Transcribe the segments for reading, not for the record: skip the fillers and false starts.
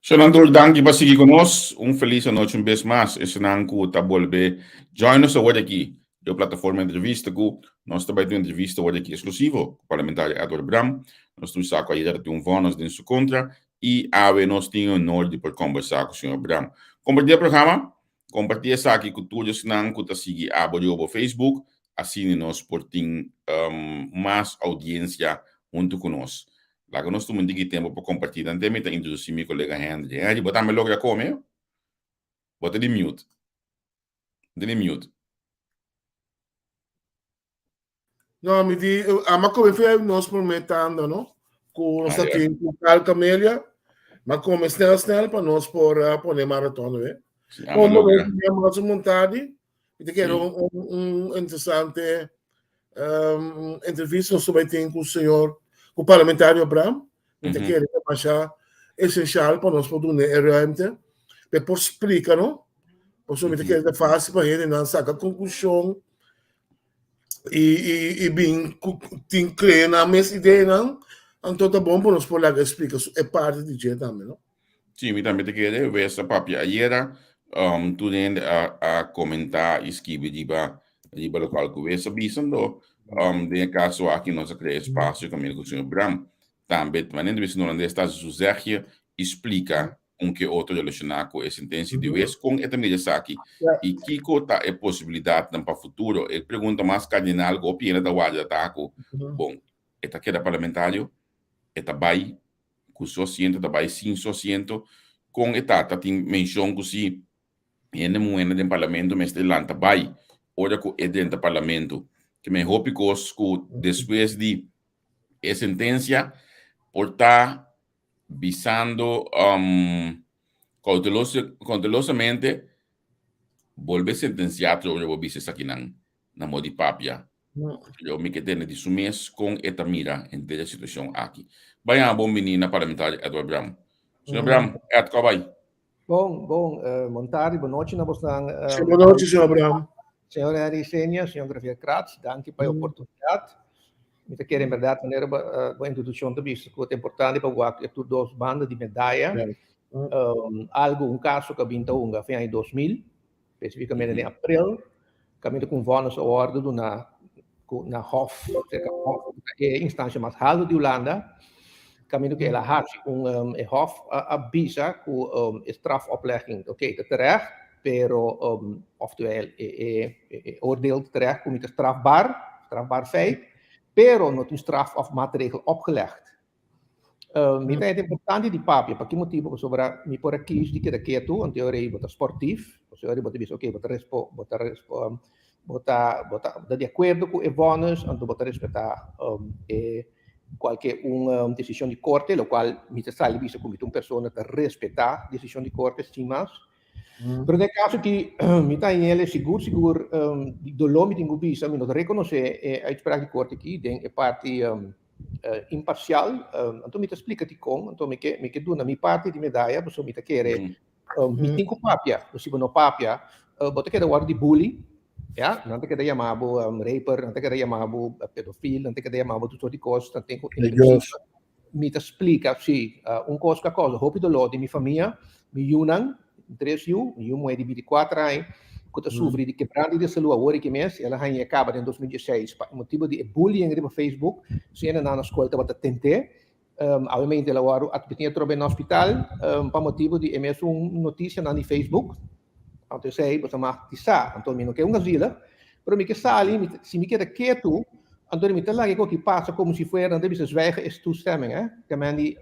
Señor tur danki pa sigui ku nos. Un felis anochi un bes mas. Esnan ku ta bolbe join nos awor aki den plataforma entrevista ku nos ta bai tin un entrevista awor aki eksklusivo ku parlamentario Edward Bram. Nos tur sa ku ayer tin un vònis den su kontra i awe nos tin e honor di por kombersá ku señor Bram. Kompartí e programa, kompartí esaki ku tur esnan ku ta sigui abo riba bo Facebook, asina nos por tin mas oudiensia huntu ku nos. Laga nos tuma un tiki tempu pa kompartí nan tema i ta introdusí mi kolega Henry. Henry, bo tambe logra kome? Bo ta di mute. Bo ta di mute. No, mi di, ama kome fe nos promé tanda, no? Ku nos ta tin ku Carl Camelia. Ma kome snel snel pa nos por pone maraton, we. Sí, ama logra. Mas un montadi. Mi ta kere un interesante entrevista nos ta bai tin ku señor, ku parlamentario Bram. Mi ta kere ta masha esenshal pa nos por duna e ruimte pa e por splika, no? Pasobra mi ta kere ta fásil pa hendenan saka konklushon i bin ku tin krea nan mes ideanan. Anto ta bon pa nos por laga e splika e parti di dje tambe, no? Sí, mi tambe ta kere. Wes a papia ayera. Tur hende a komentá i skibi riba riba lokual ku Wes a bisa. Anto den e kaso aki nos a krea espasio kaminda ku señor Bram tambe manera di bisa na holandes ta hasi su zegje i splika un ke otro relashoná ku e sentensia di Wes. Kon e ta mira esaki i kiko ta e posibilidatnan pa futuro? E pregunta mas kardinal ku hopi hende ta warda ta ku, bon, e ta keda parlamentario? E ta bai ku su asiento ta bai sin su asiento, kon e tata tin menshon ku si hende muhé den parlamento mester lanta bai ora ku e drenta parlamento. Ke men hopi kos ku despues di e sentensia por ta bisando koutelosamente bolbe sentensiá atrobe bo bisa esakinan na modo di papia. Yo mi ke tende di su mes kon e ta mira henter e situashon aki. Bai a bon bini na Parlamentario Edward Bram. Señor Bram, Ed, kò bai? Bon, bon, bon tardi, bon nochi na bosnan. Sí, bon nochi, señor Bram. Señor Henry Senia, señor Gravier Kratz, danki pa e oportunidat. Mi ta kere en bèrdat manera bo introdukshon ta bisa ku ta importante pa wak e tur dos banda di medaya. Algu, un kaso ku a bin ta hunga fin aña 2000, Spesifikamente den april, kaminda ku un vònis a wòrdu duna ku na Hof, serka Hof, ku ta e instansha mas haltu di Hulanda, kaminda ku el a hasi un, e Hof a bisa ku e strafoplegging, oké, ta terecht, pero oftewel e oordeel ta terecht ku mi ta strafbaar, strafbaar feit, pero no tin straf òf maatregel opgelegd. Mi ta importante di papia, pa ki motibu? Pasobra mi por a kies di keda ketu, anto e ora ei bo ta sportief, pasobra e ora ei bo ta bisa oke, bo ta respo, bo ta respo, bo ta bo ta bo ta di akuerdo ku e vònis, anto bo ta respetá e kualke un desishon di korte, lokual mi ta sali bisa ku mi ta un persona ta respetá desishon di korte sin mas. Pero den e kaso aki mi ta hañ'el sigur sigur di doló mi tin ku bisa, mi no ta rekonosé e uitspraak di korte aki den e parti imparcial, anto mi ta splica dicon, anto mi ke mi ke duna mi parti di medaya, pasobra mi ta kere mi tin cu papia, si bo no papia bo ta keda wòrdu di bully, ya, nan ta keda yama bo raper, nan ta keda yama bo pedofil, nan ta keda yama bo tur sort di cos, nan tin cu mi ta splica, si, un cos cu a causa hopi dolor den mi famia, mi yunan, tres yu, mi yu muhé di binti kuater aña ku ta sufri di kebrante di salú awor aki mes, el a haña e kaba den 2016 pa e motibu di e bullying riba Facebook, su hendenan na skol tabata tent'é, awemente el a wòrdu atmití atrobe na hospital pa motibu di e mesun notisianan di Facebook. Anto esei bo ta mag di sa. Anto mi no ke un gazila, pero mi ke sali, mi si mi keda ketu, anto mi ta laga e koki pasa komo si fuera, nan ta bisa zwijgen is toestemming, eh. Te men di,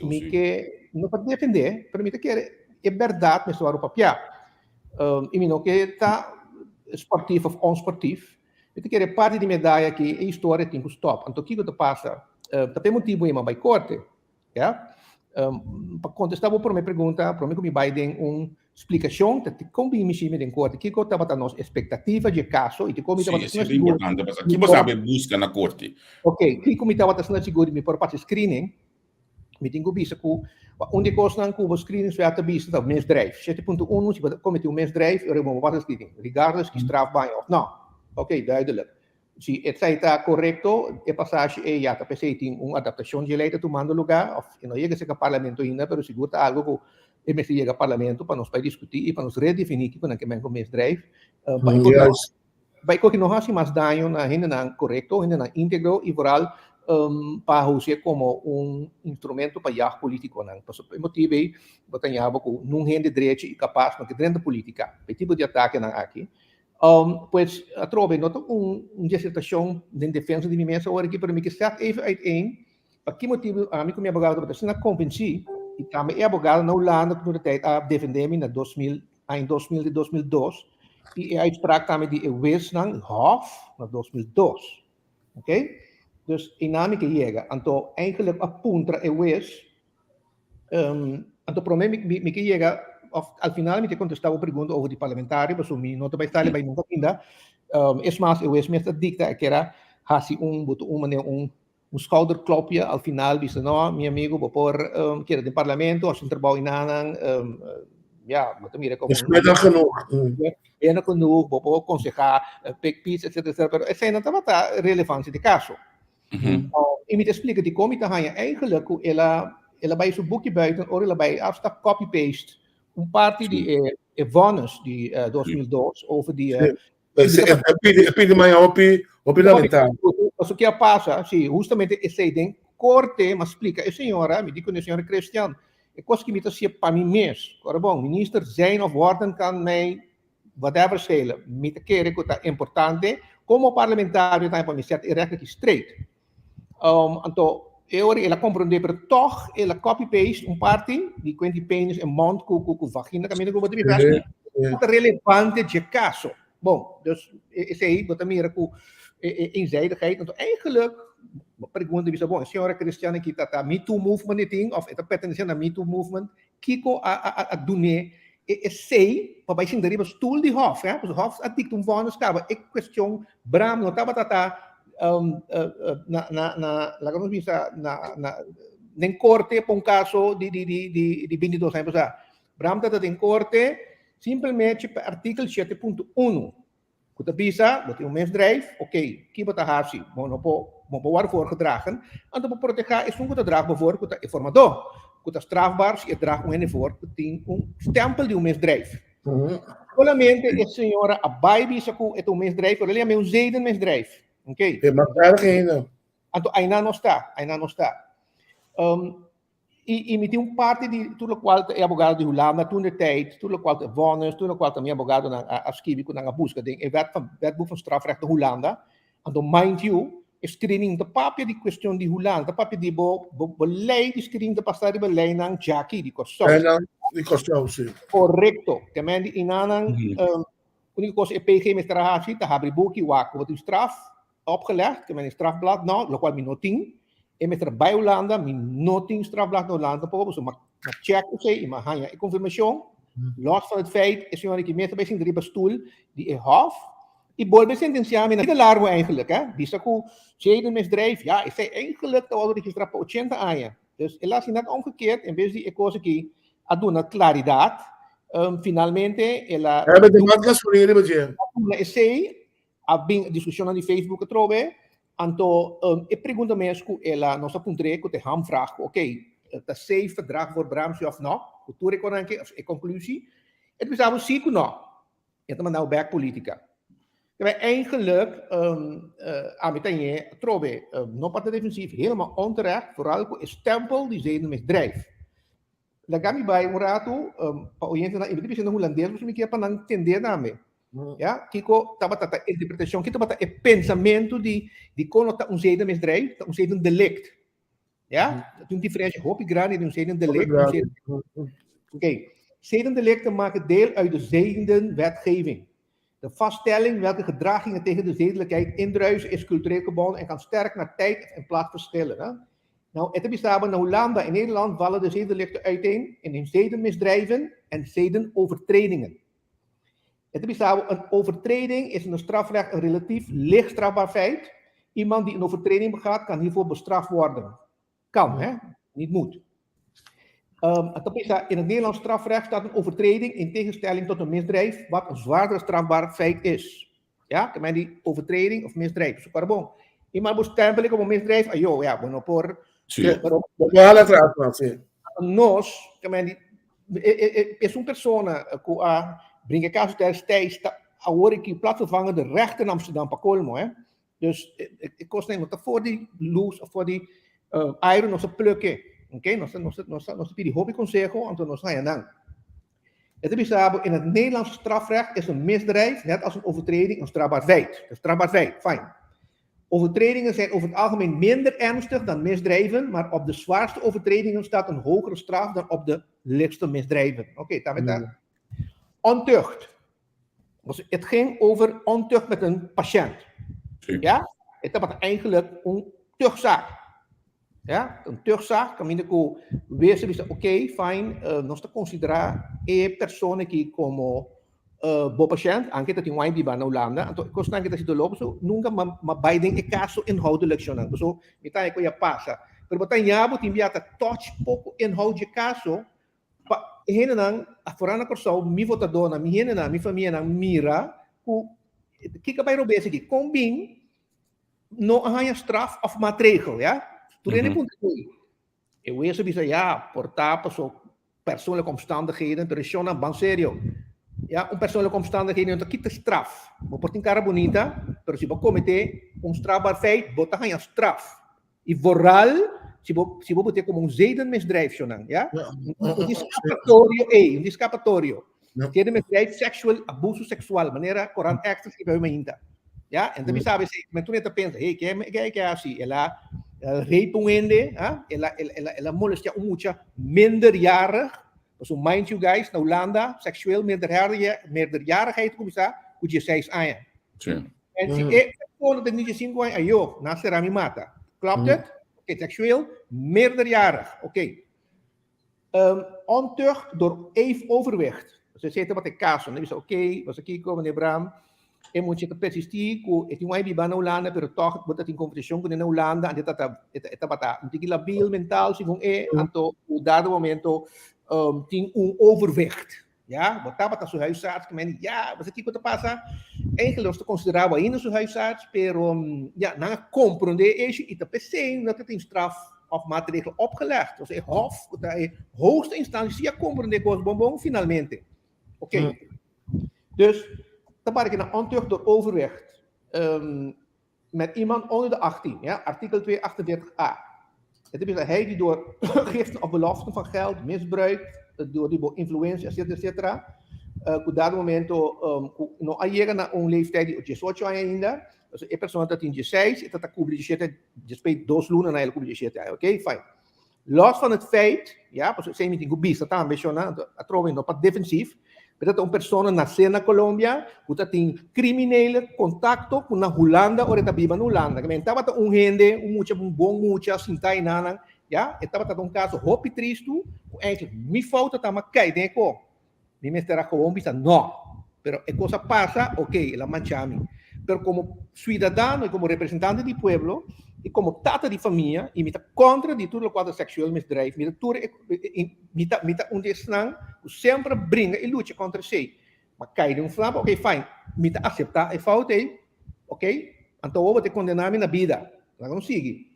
mi ke, no pa defende, pero mi ta kere e bèrdat mester wòrdu papiá. I mi no ke ta sportief òf onsportief, mi ta kere parti di medaya aki, e historia tin ku stòp. Anto kiko ta pasa? Ta pa e motibu ei mi a bai korte. Ya. Pa kontestá bo promé pregunta, promé ku mi bai den un splikashon, ta kon bin mi shimi den korte, kiko tabata nos espektativa dje kaso i kiko mi tabata asina sigur. Sí, esei ta importante pa sa. Ki bo sabe buska na korte? Ok, kiko mi tabata asina sigur di mi por pasa screening, mi tin ku bisa ku un di e kosnan ku bo screeningswet ta bisa ta misdrijf. 7.1, si bo ta kometí un misdrijf, e ora bo no por pasa screening, regardless ki straf baña òf nò. Ok, duidelijk. Si esei ta korekto, e pasashi ei ya ta p'esei tin un adaptashon di e lei ta tumando lugá, òf e no yega serka parlamento ainda, pero sigur ta algu ku e mester yega parlamento pa nos bai diskutí i pa nos redefiní kiko nan ke men ku misdrijf, pa e por pa e koki no hasi mas daño na hendenan korekto, hendenan íntegro i vooral pa hus'é komo un instrumento pa yag polítikonan. Pasobra e motibu ei bo ta ñaba ku nun hende drechi i kapas no ke drenta polítika pa e tipo di atakenan aki. Pues, atrobe, no ta un disertashon den defensa di mi mes awor aki, pero mi ke sèt even uiteen pa ki motibu ami ku mi abogado tabata asina konvensí i tambe e abogado na Hulanda ku tur e tèit a defendé mi na 2000, aña 2000 te 2002 i e uitspraak tambe di e wesnan, Hof, na 2002. Ok? Dus einan mi ke yega. Anto eigenlijk a puntra e wes Anto promé mi ke yega, of al final mi te kontestá bo pregunta over di parlamentario, pasobra mi no ta bai sali bai nunka ainda. Es mas, e wes mes ta dikta e kera hasi un, bo ta un manera un un schouderklopje al final bisa no, mi amigo bo por keda den parlamento, hasi un trabou enanan, ya, bo ta mira komo Es meer dan genoeg. Meer dan genoeg, bo por konsehá pik pis, etcetera, etcetera, pero esei no tabata relevansia di kaso. I mi ta splika dikon mi ta haña eigenlijk ku el a el a bai su buki buiten ora el a bai hasta copy paste un parti di e e vonnis di 2002 over di E pidi e pidi maña hopi hopi lamentá. Paso ke a pasa si hustamente esei den korte m'a splika e señora mi di ku e señora Christian e kos ki mi ta hasié pa mi mes ora bon minister zijn of worden kan mij whatever schelen, mi ta kere ku ta importante komo parlamentario tambe pa mi sèt e règt aki straight. Anto e ora el a komprondé pero tòg el a copy paste un parti di kuent di penis en mond ku ku vagina kaminda ku bo ta bisa no ta relevante dje kaso. Bon, dus esei bo ta mira ku e eenzijdigheid. Anto eigenlijk bo pregunta bisa bon e señora Christian aki ta ta me too movement e tin òf e ta pertenesé na me too movement? Kiko a dun'é e esei pa bai sinta riba stul di Hof? Pasobra Hof a dikta un vònis kaba e kuestion Bram no tabata ta na na na laga nos bisa na na den korte pa un kaso di di di di di bintidos aña pasá. Bram tabata den korte simpelmente pa artikel 7.1. Ku ta bisa, bo tin un misdrijf, oké, ki bo ta hasi? Bo no por, bo por wòrdu voorgedragen, anto bo protehá esun ku ta drag bo voor, ku ta e formadó, ku ta strafbaar si e drag un hende voor ku tin un stèmpel di un misdrijf. Solamente e señora a bai bisa ku e ta un misdrijf, pero el a yam'é un zedenmisdrijf. Oké. E mas erg ainda. Anto ainan nos ta, ainan nos ta. I mi tin un parti di tur lokual ta e abogado di Hulanda toen de tijd, tur lokual ta e vonnis, tur lokual ta mi abogadonan a skibi ku nan a buska den e wet van Wetboek van Strafrecht di Hulanda. Anto mind you, e screening ta papia di kuestion di Hulanda, ta papia di bo bo lei di screening ta pasa riba leinan djaki di Kòrsou. Leinan di Kòrsou, si. Korekto. Te men di inanan, uniko kos e PG mester a hasi ta habri buki wak ku bo tin straf, opgelegd, ke men e strafblad nou, lokual mi no tin, e mester bai Hulanda, mi no tin strafblad na Hulanda tampoco, pasobra m'a check esei i m'a haña e konfirmashon, los van het feit, e señor aki mester bai sinta riba stoel di e hof i bolbe sentensiá mi na bida largo eigenlijk, hè, bisa ku zedenmisdrijf, ja, esei eigenlijk ta wòrdu registrá pa ochenta aña, dus el a hasi net omgekeerd, en bes di e kos aki a duna klaridat, finalmente el a Hebben de mas gasolina riba dje. duna esei A bin diskushonnan di Facebook atrobe, anto e pregunta mes ku el a nos a puntr'é ku ta e hamvraag ku oké, ta safe ta draag voor Brahms sí òf nò? Ku tur e konan ke e konklusie, e ta bisa bo sí ku nò. E ta manda bo bèk politika. Terwijl eigenlijk ami ta ñe atrobe no pa ta defensief, helemaal onterecht, vooral ku e stempel di zedenmisdrijf. Laga mi bai un ratu pa oyentenan, i mi ta bisa na hulandes pasobra mi kier pa nan tende tambe. Ya, kiko tabata ta interpretashon, kiko tabata e pensamentu di dikon no ta un zedenmisdrijf, ta un zedendelict. Ya, tin un diferensha hopi grandi den un zedendelict en un zedendelict. Oké, zedendelicten maken deel uit de zedenwetgeving. De vaststelling welke gedragingen tegen de zedelijkheid indruisen is cultureel gebonden en kan sterk naar tijd en plaats verschillen. Hè? Nou, e ta bisa bo, na Hulanda en Nederland vallen de zedendelicten uiteen in hun zedenmisdrijven en zedenovertredingen. E ta bisa bo, een overtreding is in het strafrecht een relatief licht strafbaar feit. Iemand die een overtreding begaat kan hiervoor bestraft worden. Kan, hè? Niet moet. E ta bisa, in het Nederlands strafrecht staat een overtreding in tegenstelling tot een misdrijf, wat een zwaarder strafbaar feit is. Ja, ke men di overtreding of misdrijf. So para bon. I maar bo stempel komo misdrijf, ayo, ja, bo no por. Sí. Pero Bo hala atrás, man, sí. Nos, ke men di, es un persona ku a bringa kaso destijds, ta awor aki plaatsvervangende rechter in Amsterdam pa kolmo, hè. Dus e kosnan no ta for di luz of for di aire nos a plukke. Oké, nos a pidi hopi konseho, anto nos haña nan. E ta bisa bo, in het Nederlandse strafrecht is een misdrijf, net als een overtreding, een strafbaar feit. Een strafbaar feit, fijn. Overtredingen zijn over het algemeen minder ernstig dan misdrijven, maar op de zwaarste overtredingen staat een hogere straf dan op de lichtste misdrijven. Oké, okay, daar daar. Ontucht. Dus het ging over ontucht met een patiënt. Ja? Het was eigenlijk een tuchtzaak. Ja, een tuchtzaak, kaminda ku wes a bisa, oké, fijn, nos ta konsiderá e persona aki komo bo pashènt, anke ta tin wine biba na Hulanda, anto e kosnan aki ta sido lobo, so nunka m'a bai den e kaso inhoudelijk shonnan, paso mi ta haña ku ya pasa. Pero bo ta haña bo tin bia ta touch poko inhoud dje kaso pa e hendenan afuera na Kòrsou, mi votadónan, mi hendenan, mi famianan mira ku kiko a bai robes aki, kon bin no a haña straf of maatregel, ya. Tur hende puntra ei. E wes a bisa, ya, por ta paso persoonlijke omstandigheden, pero shonnan ban serio. Ya, un persoonlijke omstandigheden no ta kita straf. Bo por tin kara bunita, pero si bo komete un strafbaar feit, bo ta haña straf. I vooral si bo bote komo un zedenmisdrijf, shonnan, ya. Un escapatorio ei, un escapatorio. Zedenmisdrijf, seksual, abuso seksual, manera Corant Extra skibi awe mainta. Ya, en mi sabe si, men tur ta pensa, hey, ke ke ke hasi? El a rape un hende, ha? El a molestia un mucha minderjarig. So mind you guys, na Hulanda, seksueel meerderjarigheid kuminsá ku 16 aña. En si e persona tin 15 aña, ayo, nan sera mi mata. Klopt het? Oké, seksueel meerderjarig. Oké. Ontucht door even overwicht. Dus esei tabata e kaso. Nan bisa, oké, was kiko, meneer Bram, e mucha ta persistí ku e tin un biba na Hulanda, pero toch bo ta tin konversashon kuné na Hulanda, anto e tabata un tiki labil mental segun e, anto ku dado momento tin un overwicht. Ja, bo tabata su huisarts, ku ja, was kiko ta pasa? Eigenlijk nos ta konsiderá ainda su huisarts, pero ja, nan a komprondé esei i ta p'esei no ta tin straf of maatregel opgelegd. Dus e hof, ku ta e hoogste instantie, si a komprondé kos bon bon finalmente. Oké. Dus, ta para ku na ontucht door overwicht met iemand onder de 18, ja, artikel 248a. Het is hij die door giften of beloften van geld, misbruik, door die influentie, et cetera, et cetera, ku dado momento no a yega na un leeftijd di 18 aña ainda, dus e persona ta tin 16, e ta kubri 17, despues 2 luna na el kubri 17 aña, oké, fijn. Los van het feit, ja, pasobra esei mi tin ku bisa tambe, shona, atrobe no pa defensief, pero ta un persona nasé na Colombia, ku ta tin kriminele kontakto ku na Hulanda, ora e ta biba na Hulanda. Ke men tabata un hende, un mucha, un bon mucha, sintá einan, ja, e tabata un kaso hopi tristu, ku eigenlijk mi fout ta ma kai den e ko. Mi mester a gewoon bisa no. Pero e kos a pasa, oké, el a mancha mi. Pero komo siudadano i komo representante di pueblo, i komo tata di famia, i mi ta kontra di tur lokual ta seksueel misdrijf, mi ta un di esnan ku semper a bringa i lucha kontra esei. Ma kai den un flap, oké, fijn, mi ta aseptá e fout ei, oké, anto awor bo ta kondená mi na bida. Laga nos sigui.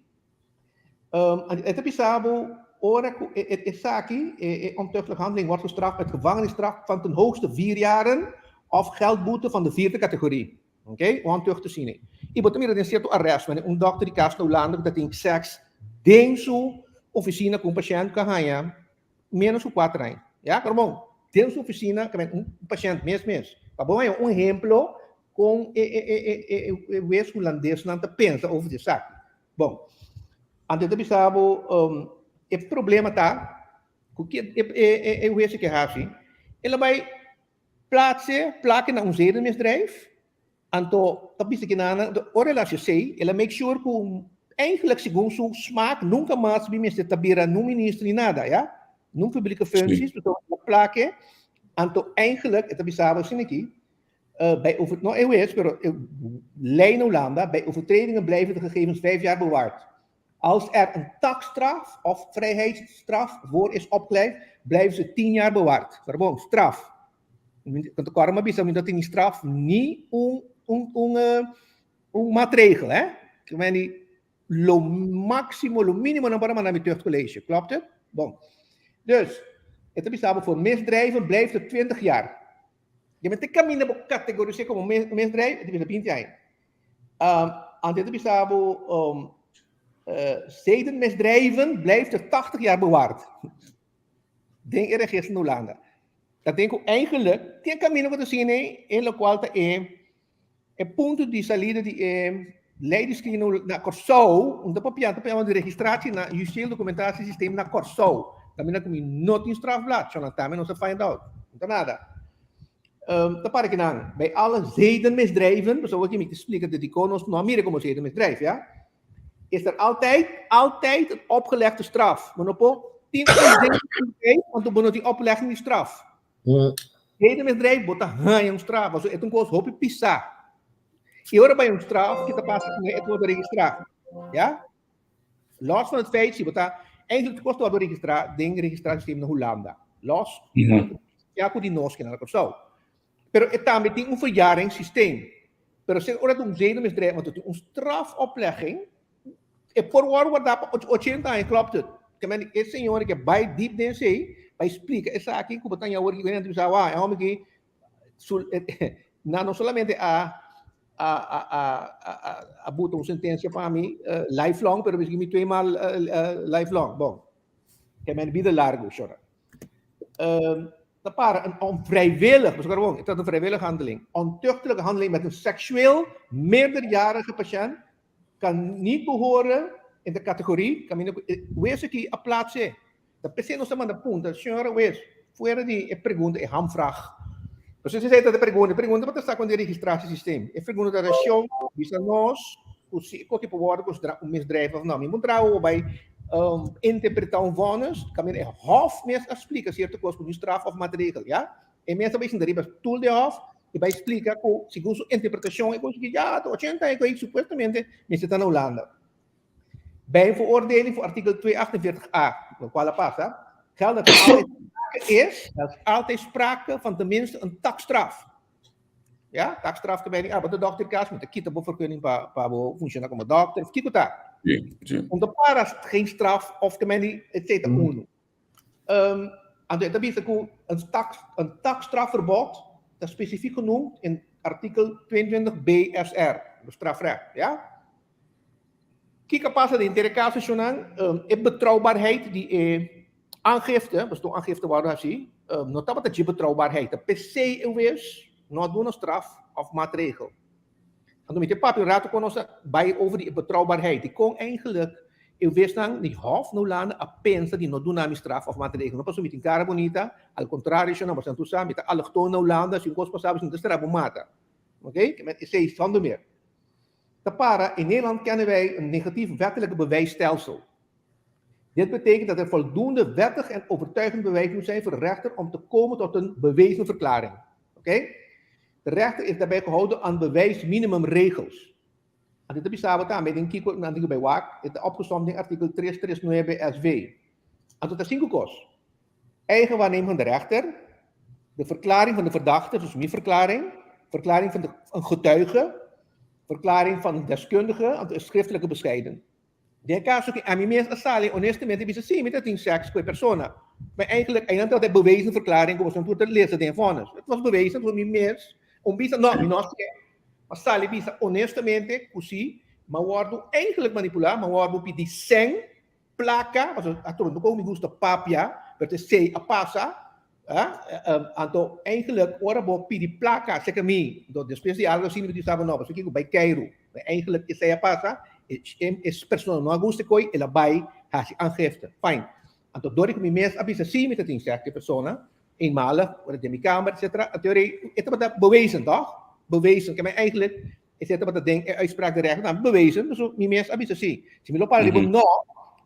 E ta bisa bo ora ku esaki, e ontuchtelijke handeling wordt gestraft met gevangenisstraf van ten hoogste 4 jaren of geldboete van de vierde categorie. Oké, ontucht te zien. I bo ta mira den sierto arrest, wanneer un dòkter di kas na Hulanda ku ta tin seks den su ofisina ku un pashènt ku a haña menos ku 4 aña. Ja, pero bon, den su ofisina un pashènt mes mes. Pa bo haña un ehemplo kon e wes hulandesnan ta pensa over di esaki. Bon, anto ta bisa bo e problema ta ku e wes ke hasi, el a bai plaatse plak na un zedenmisdrijf, anto ta bisa ku nan ora el a hasi esei, el a make sure ku eigenlijk segun su smaak nunka mas mi mester ta bira nun minister ni nada, ja? Nun publieke functies, dus el a plak, anto eigenlijk e ta bisa bo asina aki, bij over, no EOS, pero lei in Hulanda, bij overtredingen blijven de gegevens 5 jaar bewaard. Als er een taakstraf of vrijheidsstraf voor is opgelegd, blijven ze 10 jaar bewaard. Pardon, straf. Kuantu kòrda mi a bisa mi no tin straf ni un un, un, uh, un maatregel, hè? Ke men di lo máximo, lo mínimo nan por a manda mi tuchtcollege. Klopt het? Bon. Dus, e ta bisa bo voor misdrijven blijft het 20 jaar. Je bent te caminda bo categoriseren como misdrijf, e ta bisa 20 aña. Um, ante ta bisa bo um, zedenmisdrijven blijft het 80 jaar bewaard. Den e registro na Hulanda. Ta den ku eigenlijk tin camino ku ta sine en lokual ta e e punto di salida di e lei di skrina na Kòrsou, un ta papia, ta papia di registratie na justitieel documentatiesysteem na Kòrsou. Kaminda ku mi no tin strafblad, shona tambe nos a find out. No ta nada. Um, ta para kinan, bij alle zedenmisdrijven, pasobra aki mi ta splika di dikon nos no a mira komo zedenmisdrijf, ja? Is er altijd, altijd een opgelegde straf. Bo no por tin un zedenmisdrijf, want bo no tin oplegging di straf. Zedenmisdrijf, bo ta haña un straf, pasobra e ta un kos hopi pisá. I ora bai un straf, ki ta pasa ku e ta wòrdu registrá, ja? Los van het feit, si bo ta, eigenlijk e kos ta wòrdu registrá den registratiesysteem na Hulanda. Los, ya ku di nos ke na Kòrsou. Pero e tambe tin un verjaringssysteem. Pero si ora ta un zedenmisdrijf, want tin un strafoplegging, e por wòrdu wardá pa 80 aña, klopt het? Ke men e señor ke bai diep den esei, bai splika esaki ku bo ta haña awor ki ku hende ta bisa, wah, e hòmber aki su, nan no solamente a a a a a a buta un sentencia pa mi lifelong, pero mi tweemaal lifelong. Bon, ke men bida largo, shora. Ta para een onvrijwillig, dus gewoon, het is een vrijwillige handeling, ontuchtelijke handeling met een seksueel meerderjarige patiënt kan niet behoren in de categorie, kaminda ku e wees aki a plaatse. Ta p'esei nos ta manda punta, señora wees, fuera di e pregunta, e hamvraag. Pasobra esei ta e pregunta, e pregunta bo ta sa kon di registratiesysteem. E pregunta ta reshon bisa nos ku si e koki por wòrdu konsiderá un misdrijf òf no. Mi por traha bo bai interpretá un vònis, kaminda e hòf mes a splika sierto kos ku ni straf òf maatregel, ya. E mes a bai sinta riba stoel di hòf i bai splika ku segun su interpretashon e konsiguí ya ta ochenta aña ku ei supuestamente mester ta na Hulanda. Bij een veroordeling voor artikel 248a, lokual a pasa, geldt dat er altijd sprake is, er is altijd sprake van tenminste een taakstraf. Ja, taakstraf te bij ah, bo ta dokter kas, mi ta kita bo vergunning pa pa bo funciona como dokter, of kiko ta. Sí, sí. Om te para geen straf of te men et cetera uno. Um, anto e ta bisa ku een tak, een taakstrafverbod ta specifiek genoemd in artikel 22 BSR, de strafrecht, ja? Kiko a pasa den henter e kaso shonnan? E betrouwbaarheid di e aangifte, pasobra un aangifte wòrdu hasi, no tabata dje betrouwbaarheid. Ta p'esei e wes no a duna straf òf maatregel. Anto mi ta papia un ratu kon nos a bai over di e betrouwbaarheid, di kon eigenlijk e wesnan di Hof na Hulanda a pensa di no duna mi straf òf maatregel. No pasobra mi tin kara bunita, al kontrario shonnan, pasobra nan tur sa mi ta allochtoon na Hulanda, si un kos pasa bo si no ta sera bo mata. Oké? Esei zonder meer. Ta para, in Nederland kennen wij een negatief wettelijk bewijsstelsel. Dit betekent dat er voldoende wettig en overtuigend bewijs moet zijn voor de rechter om te komen tot een bewezen verklaring. Oké? De rechter is daarbij gehouden aan bewijsminimumregels. En dit bisa bo tambe den kiko nan tin ku bai wak, e ta opgesomd den artikel 339 SV. Anto ta sinku kos. Eigen waarneming van de rechter, de verklaring van de verdachte, dus mi verklaring, verklaring van de, een getuige, verklaring van een deskundige, anto e schriftelijke bescheiden. Den e caso aki ami mes a sali honestamente bisa si mi ta tin seks ku e persona. Maar eigenlijk einan tabata e bewezen verklaring ku boso tur ta lesa den e vonnis. Het was bewezen pasobra mi mes un bisa no mi no a hasié. Ma sali bisa honestamente ku si, m'a wòrdu eigenlijk manipulá, m'a wòrdu pidi sèn Placa, pasobra atrobe no mi gusta papia, pero esey a pasa, anto eigenlijk ora bo pidi placa cerca mi, anto despues di algo asina mi di saba no, pasobra kico bay keiru, pero eigenlijk esey a pasa, e persona no a gusta e koe, el a bay haci aangifte, fine, anto dor di cu mi mes a bisa si mi ta tin seks cu e persona, eenmalig, ora den mi kamer, etcetera, anto e tabata bewezen toch, bewezen, ke men eigenlijk Esei tabata den e uitspraak di rechter tambe bewezen, pasobra mi mes a bisa si. Si mi lo para riba no,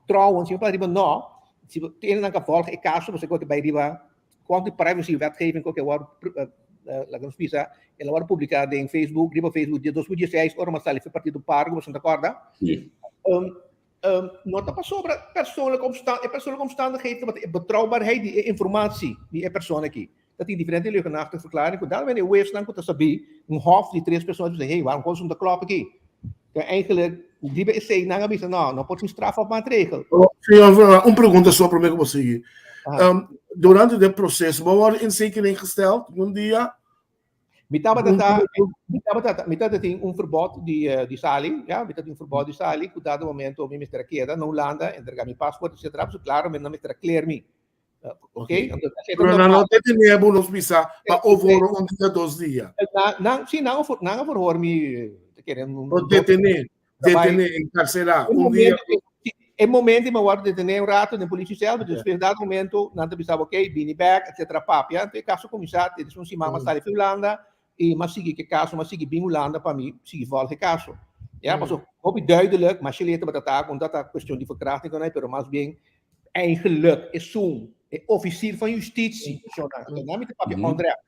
trouwens, si mi para riba no, si bo tin nan ka volg e kaso, pasobra ku bai riba kont di privacy wetgeving ku a wòrdu laga nos bisa, el a wòrdu publiká den Facebook, riba Facebook dia 2016 ora mi a sali for partido Pargo, boso ta kòrda? Sí. No ta pasobra persoonlijke omstandigheden, e persoonlijke omstandigheden tabata e betrouwbaarheid di e informatie di e persona aki. Ta tin diferente leugenachtige verklaring ku dal e huesnan ku ta sabí un hof di tres persona ta bisa, hey, waarom kos un ta klòp aki? Pero eigenlijk riba esei nan a bisa no, no por tin straf of maatregel. Señor, un pregunta so promé ku bo sigui. Durante de proceso, bo wòrdu in zekening gesteld un dia? Mi tabata ta, mi tabata, mi tabata tin un verbod di, di sali, ja, mi tabata tin un verbod di sali, ku dado momento mi mester a keda na Hulanda, entrega mi paspoort, etcetera, pasobra klaro mi no mester a clear mi. Ok, okay. Pero nan no detené bo nos bisa pa overhoor un dia, dos dia. Nan, nan, sí, nan, nan a verhoor mi, te kere un, O detené, detené, encarcelá, un dia. E momento mi a wòrdu detené un rato den politiecel, pero despues dado momento nan ta bisa bo, ok, bini bèk, etcetera, papia. Anto e kaso kuminsá, te des un siman mi a sali fi Hulanda i mi a sigui ku e kaso, mi a sigui bin Hulanda pa mi sigui vòlg e kaso. Ya, pasobra hopi duidelijk, Machele tabata ta ku no tabata kuestion di verkrachting of nada, pero mas bien eigenlijk esun e officier van justitie, shona, nan mi ta papia onrecht,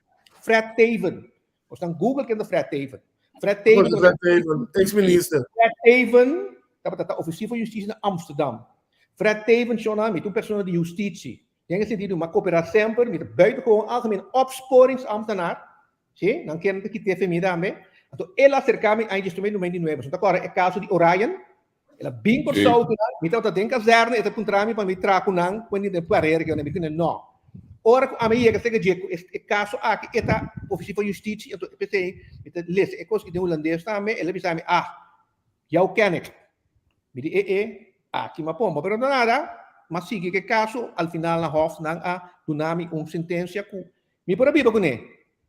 Fred Teeven. Nos dan Google kende Fred Teeven. Fred Teeven. Fred Teeven, ex-minister. Fred Teeven, tabata ta officier van justitie na Amsterdam. Fred Teeven, shona, mi ta un persona di justitie. Den e sentido, mi a coopera semper, mi ta buitengewoon algemeen opsporingsambtenaar. Si, nan kier ta kite fe mi tambe. Anto el a acerca mi aña 2009. Bo ta corda e caso di Orion? El a bin Kòrsou ku nan, mi tabata den kazèrne, e ta puntra mi pa mi traha ku nan, ku den parera ku mi kende no. Ora ku ami yega serka dje ku e kaso aki e ta ofisier van justisia, anto p'esei mi ta lesa e kos aki den hulandes tambe, el a bisa mi, ah, jou ken ik. Mi di, e e, aki mi a pompa, pero no nada, mi a sigui ku e kaso, al final na hòf nan a duna mi un sentensia ku mi por a biba kuné.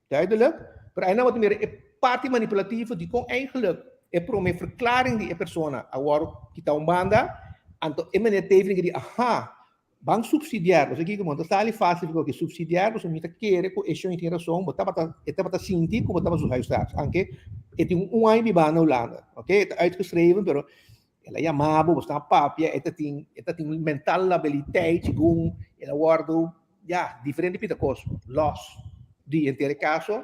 Duidelijk, pero aynan bo ta mira e parti manipulativo di kon eigenlijk e prome verklaring di e persona a wòrdu kita un banda, anto e meneer Teveling a di, aha, ban subsidiar, bo sa kiko, bo no ta sali fácil ku subsidiar, pasobra mi ta kere ku e shon tin rason, bo tabata, e tabata sinti ku bo tabata su huisarts, anke e tin un aña biba na Hulanda, oke, e ta uitgeschreven, pero el a yama bo, bo sta papia, e ta tin, e ta tin mental labiliteit, segun el a wòrdu Ya, diferente pita kos los di henter e kaso,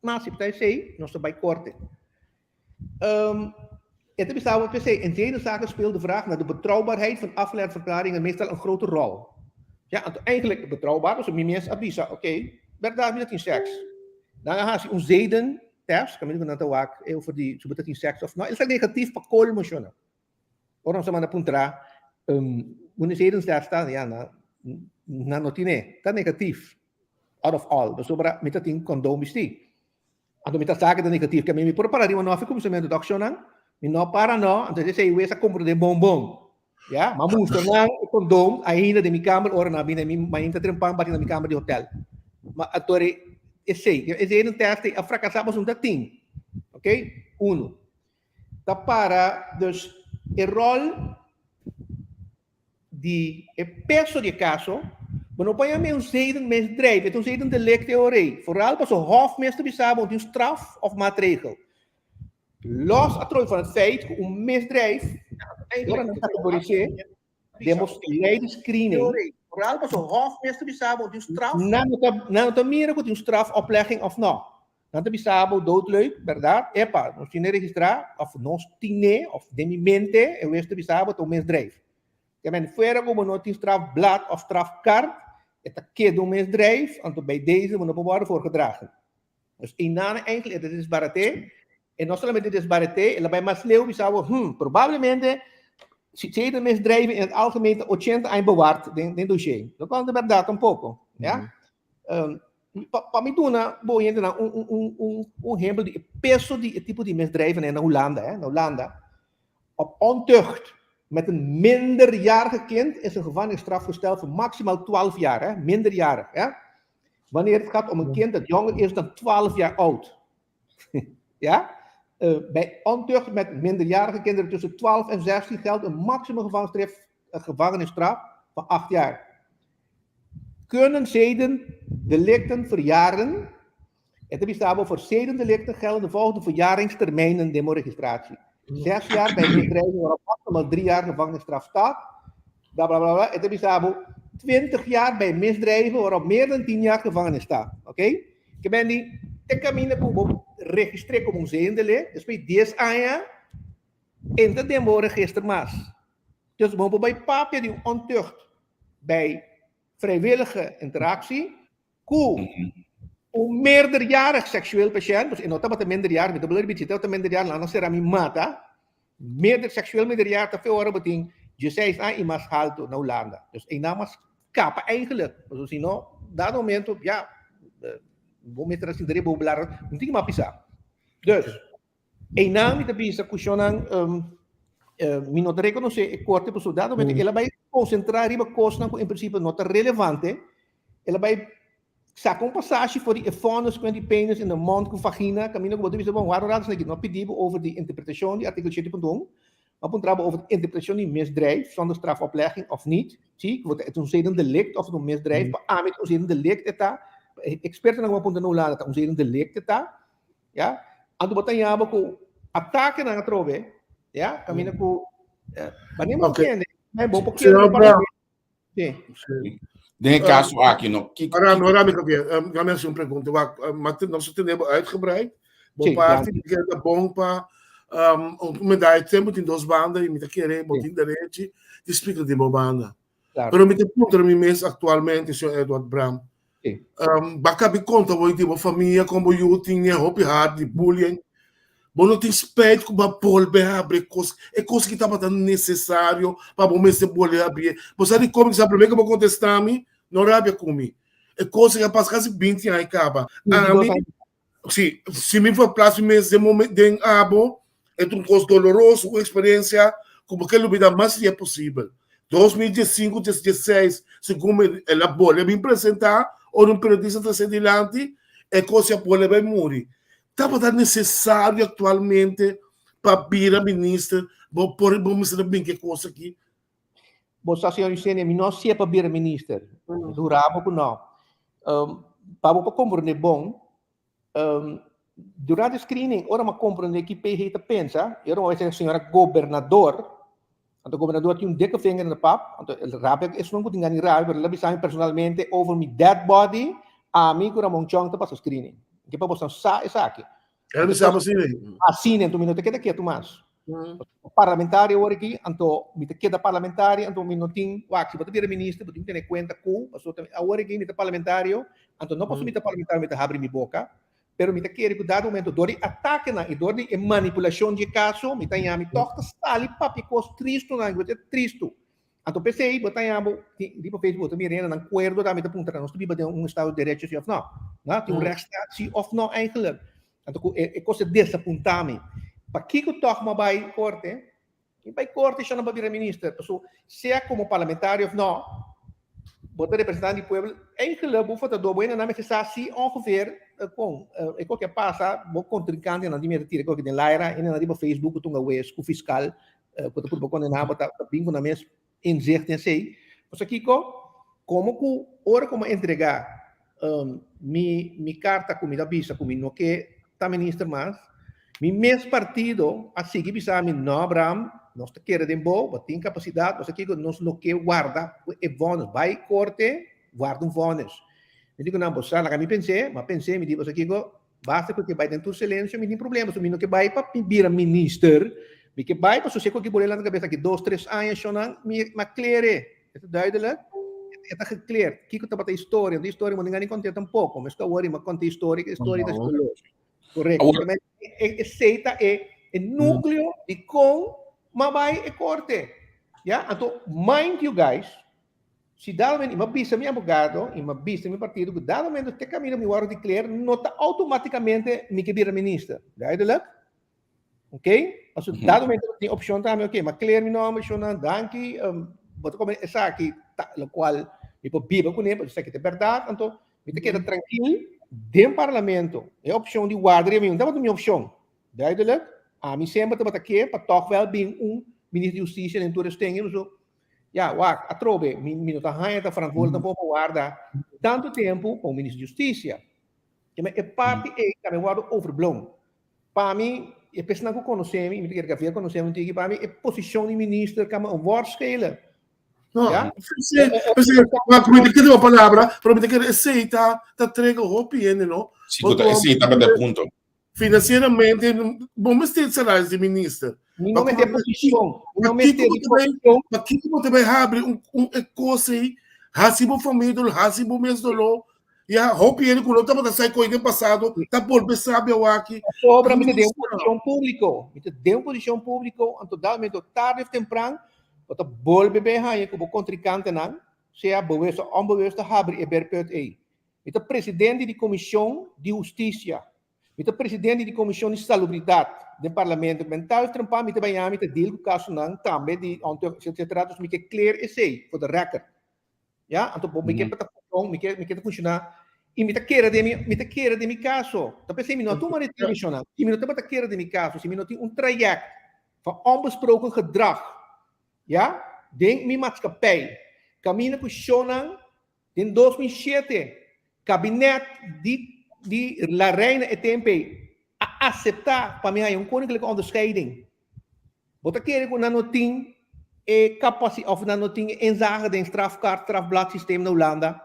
ma si ta esei, nos ta bai korte. Um, e ta bisa bo p'esei, in vele zaken speelt de vraag naar de betrouwbaarheid van afleidverklaringen meestal een grote rol. Ja, anto eigenlijk betrouwbaar, pasobra mi mes a bisa, oké, bèrdat mi ta tin sèks. Nan a hasi un zedentest, kaminda ku nan ta wak e over di si bo ta tin sèks òf no, el ta negatief pa kolmo shona. Ora nos a manda puntra, un zedentest ta, ya, nan, nan no tine, ta negatief, out of all, pasobra mi ta tin kondoom bistí. Anto mi ta sa ku ta negatief, ke mi por para riba no afi kuminsamentu tok shonnan, mi no para no, anto esei wes a komprondé bon bon. Ya, m'a mustra nan e kondoom ainda den mi kamber ora nan a bini, mi mainta trempan bati na mi kamber di hotel. Ma anto esei, e zedentest ei a frakasá pasobra no ta tin. Ok, uno. Ta para dus e rol di e peso di e kaso, bo no por yam'é un zedenmisdrijf, e ta un zedendelict e ora ei. Vooral pasobra hof mes ta bisa bo tin straf of maatregel. Los atrobe van het feit ku un misdrijf, ora nan kategoris'é, den bo lei di screening, Vooral pasobra hof mes ta bisa bo tin straf. Nan no ta, nan no ta mira ku tin un strafoplegging of no. Nan ta bisa bo doodleuk, bèrdat? Epa, nos tine registrá, òf nos tine, òf den mi mente, e wes ta bisa bo ta un misdrijf. Te men fuera ku bo no tin strafblad òf strafkaart, e ta keda un misdrijf, anto bij deze bo no por wòrdu voorgedragen. Dus einan eigenlijk e ta desbaraté, e no solamente desbaraté, el a bai mas leu bisa bo, hm, probablemente si e misdrijven in het algemeen ta ochenta aña bewaard den den dossier. Lo cual no ta bèrdat tampoco, ya. Pa mi duna bo oyentenan un un un un un ehempel di e peso di e tipo di misdrijven na Hulanda, hè, na Hulanda, op ontucht met een minderjarige kind is een gevangenisstraf gesteld voor maximaal 12 jaar, hè, minderjarig, hè. Wanneer het gaat om een kind dat jonger is dan 12 jaar oud. Ja? Bij ontucht met minderjarige kinderen tussen 12 en 16 geldt een maximum gevangenisstraf, gevangenisstraf van 8 jaar. Kunnen zedendelicten verjaren? E ta bisa bo voor zedendelicten gelden de volgende verjaringstermijnen den bo registratie. 6 jaar bij misdrijven waarop maximaal 3 jaar gevangenisstraf staat. Bla bla bla bla. E ta bisa bo 20 jaar bij misdrijven waarop meer dan 10 jaar gevangenis staat. Oké? Ke men di te kaminda ku bo registr'é komo un zedendelict, despues di 10 aña entra den bo register mas. Dus bo por bai papia di un ontucht bij vrijwillige interactie. Ku un meerderjarig seksueel patiënt, dus e no tabata minderjarig, mi ta bula ripití, tabata minderjarig, nan a sera mi mata. Meerder seksueel minderjarig ta fe ora bo tin dieseis aña i mas haltu na Hulanda. Dus einan mas kapa eigenlijk. Pasobra si no, dado momento, ya, bo mester a sinta riba bo blara, no tin mas pisá. Dus, einan mi ta bisa ku shonnan, mi no ta rekonosé e korte pasobra dado momento el a bai konsentrá riba kosnan ku en prinsipio no ta relevante, el a bai saka un pasashi for di e vonnis ku di penis in de mond ku vagina, kaminda ku bo ta bisa, bon, wak un rato esaki no a pidi bo over di interpretashon di artíkulo shete punto un, ma puntra bo over di interpretashon di misdrijf zonder strafoplegging of niet, si, ku ta un zedendelict of ta un misdrijf, pa ami ta un zedendelict e ta, pa e ekspertonan ku bo a puntra na Hulanda ta un zedendelict e ta, ya, anto bo ta haña bo ku atakenan atrobe, ya, kaminda ku, wanneer bo kende, bo por kere Sí. Sí. Den e caso aki, no. Kiko, Ahora, ahora mi Javier, um, me hacer un pregunta. Wak, um, maar nos tenemos uitgebreid. Bo sí, parte mi kere bon pa um, me dá tempo tin dos banda y mi ta kere bo tin derecho di explica di bo banda. Claro. Pero mi te puntra mi mes actualmente, señor Edward Bram. Sí. Um, baka bi konta bo di bo famia kon bo yu tin e hopi hard di bullying. Bo no tin spijt ku ba bolbe habri kos, e kos ki tabata nesesario pa bo mester bolbe habri. Bo sa di kon mi sa prome ku bo kontesta mi, no rabia ku mi. E kos a pasa kasi 20 aña kaba. Ami, si, si mi verplaats mi mes den momen den abo, e ta un kos doloroso, un eksperensia ku bo ke lubida mas dia posibel. 2015, 2016, segun mi el a bolbe bin presenta, ora un periodista trese dilanti, e kos a bolbe bai muri. Tabata nesesario aktualmente pa bira minister, bo por bo mester a bin ku e kos aki? Bo sa, señor Eugenia, mi no a sier pa bira minister. Mi ta hura bo ku no. Pa bo por komprende bon, durante screening, ora mi a komprende ki PG ta pensa, i ora mi a wak señora gobernador, anto gobernador tin un dikke vinger in de pap, anto el rabia ku esun ku tin gana di rabia, pero el a bisa mi personalmente over mi dead body, ami ku Ramon Chong ta pasa screening. Ke pa boso sa esaki. El a bisa bo asina? Asina, anto mi no ta keda ketu mas. Parlamentario awor aki, anto mi ta keda parlamentario, anto mi no tin, wak, si bo ta bira minister, bo tin ku tene kuenta ku, pasobra awor aki mi ta parlamentario, anto no pasobra mi ta parlamentario mi ta habri mi boka, pero mi ta kere ku dado momento dor di atakenan i dor di e manipulashon di e kaso, mi ta haña mi tòg ta sali papia kos tristunan, ku ta tristu. Anto p'esei bo ta haña bo riba Facebook bo ta mira hendenan kuerdo ta mi ta puntra nos ta biba den un estado di derecho si òf nò? No, tin un rechtsstaat si òf nò eigenlijk? Anto ku e kos a desapuntá mi. Pakiko tòg mi a bai korte? Mi bai korte shon pa bira minister. Pasobra sea komo parlamentario òf nò, bo ta representante di pueblo. Eigenlijk bo votadó, bo hendenan mester sa si ongeveer kon e koke a pasa, bo kontrinkantenan di mester tira e koke den laira, hendenan riba Facebook ku tunga wes ku fiskal ku ta purba kondená bo ta bin ku nan mes inzicht den esei. Pasobra kiko? Komo ku ora ku mi a entregá mi mi karta ku mi ta bisa ku mi no ke ta minister mas, mi mes partido a sigui bisa mi, no Abraham, nos ta kere den bo, bo tin kapasidat, pasobra kiko? Nos no ke warda e vònis, bai korte, warda un vònis. Mi di ku nan, bo sa, laga mi pens'é, mi a pens'é, mi di, pasobra kiko? Basta ku ke bai den tur silencio mi tin problema, so mi no ke bai pa mi bira minister, mi ke bai pasobra si e koki bolé lanta kabes aki dos tres aña shonnan mi a klere, e ta duidelijk? E ta gekleerd kiko tabata e historia, e historia mi no tin gana di konté tampoko, mes ku awor mi a konta e historia, e historia ta doloroso. Korekto, esei ta e nukleo di kon mi a bai e korte, ya, anto mind you guys, Si dado momento, i mi a bisa mi abogado, i mi a bisa mi partido ku dado momento te kaminda mi wòrdu declare, no ta outomátikamente mi ke bira minister. Duidelijk? Oké? Pasobra dado momento tin opshon tambe, oké, mi a clear mi nòmber, shownan, danki, bo ta kome esaki ta lokual mi por biba kuné, pasobra esaki ta e bèrdat, anto mi ta keda trankil den parlamento. E opshon di warda riba mi no tabata mi opshon. Duidelijk? Ami semper tabata ke pa tòg wèl bin un minister di hustisia den tur e stengel, pasobra Ya, wak, atrobe, mi, mi no ta haña ta verantwoordelijk tampoco pa warda tanto tempo pa un minister di Justicia. Keme e parti ei tambe wordo overblown. Pa mi, e personanan ku konosé mi, i mi ta kere Gavier konosé mi un tiki, pa mi e posishon di minister kan un wòrd schelen. No, Ja? sí, sí, maar mi ta kere un palabra, pero mi ta kere esei ta ta trega hopi hende, no? Sí, ku ta esei tabata e punto. Financieramente, bo mester salaris di minister. Mi no mester posicion. Mi no mester di posicion. Pakiko bo ta bai habri un, un e kos ei, hasi bo familia doló, hasi bo mes doló. Ya, hopi hende ku no tabata sa e kos den pasado ta bolbe sabi awaki. Pasobra mi ta den un posishon públiko. Mi ta den un posishon públiko, anto dado momento tarde of tempran bo ta bolbe bay haña ku bo kontrinkantenan, sea bewust of onbewust, ta habri e berput ei. Mi ta presidente di komishon di hustisia. Mi ta presidente di komishon di salubridat den parlamento. Men tal trempa mi ta baña mi ta deal ku kasonan tambe di ontucht etcetera. Dus mi ke clear esei for the record. Ya, anto bo mi ke pa ta funcion, mi ke mi ke ta funciona y mi ta kere den mi mi ta kere den mi caso. Ta p'esei mi no a tuma retiro-shonnan. Si mi no tabata kere den mi caso, si mi no tin un traject van onbesproken gedrag, ya, den mi maatschappij, kaminda ku shonnan den 2007 kabinet di di La Reina e tempo ei a aseptá pa mi haña un koninklijke onderscheiding. Bo ta kere ku nan no tin e kapasi òf nan no tin e inzage den strafkaart, strafblad systeem na Hulanda?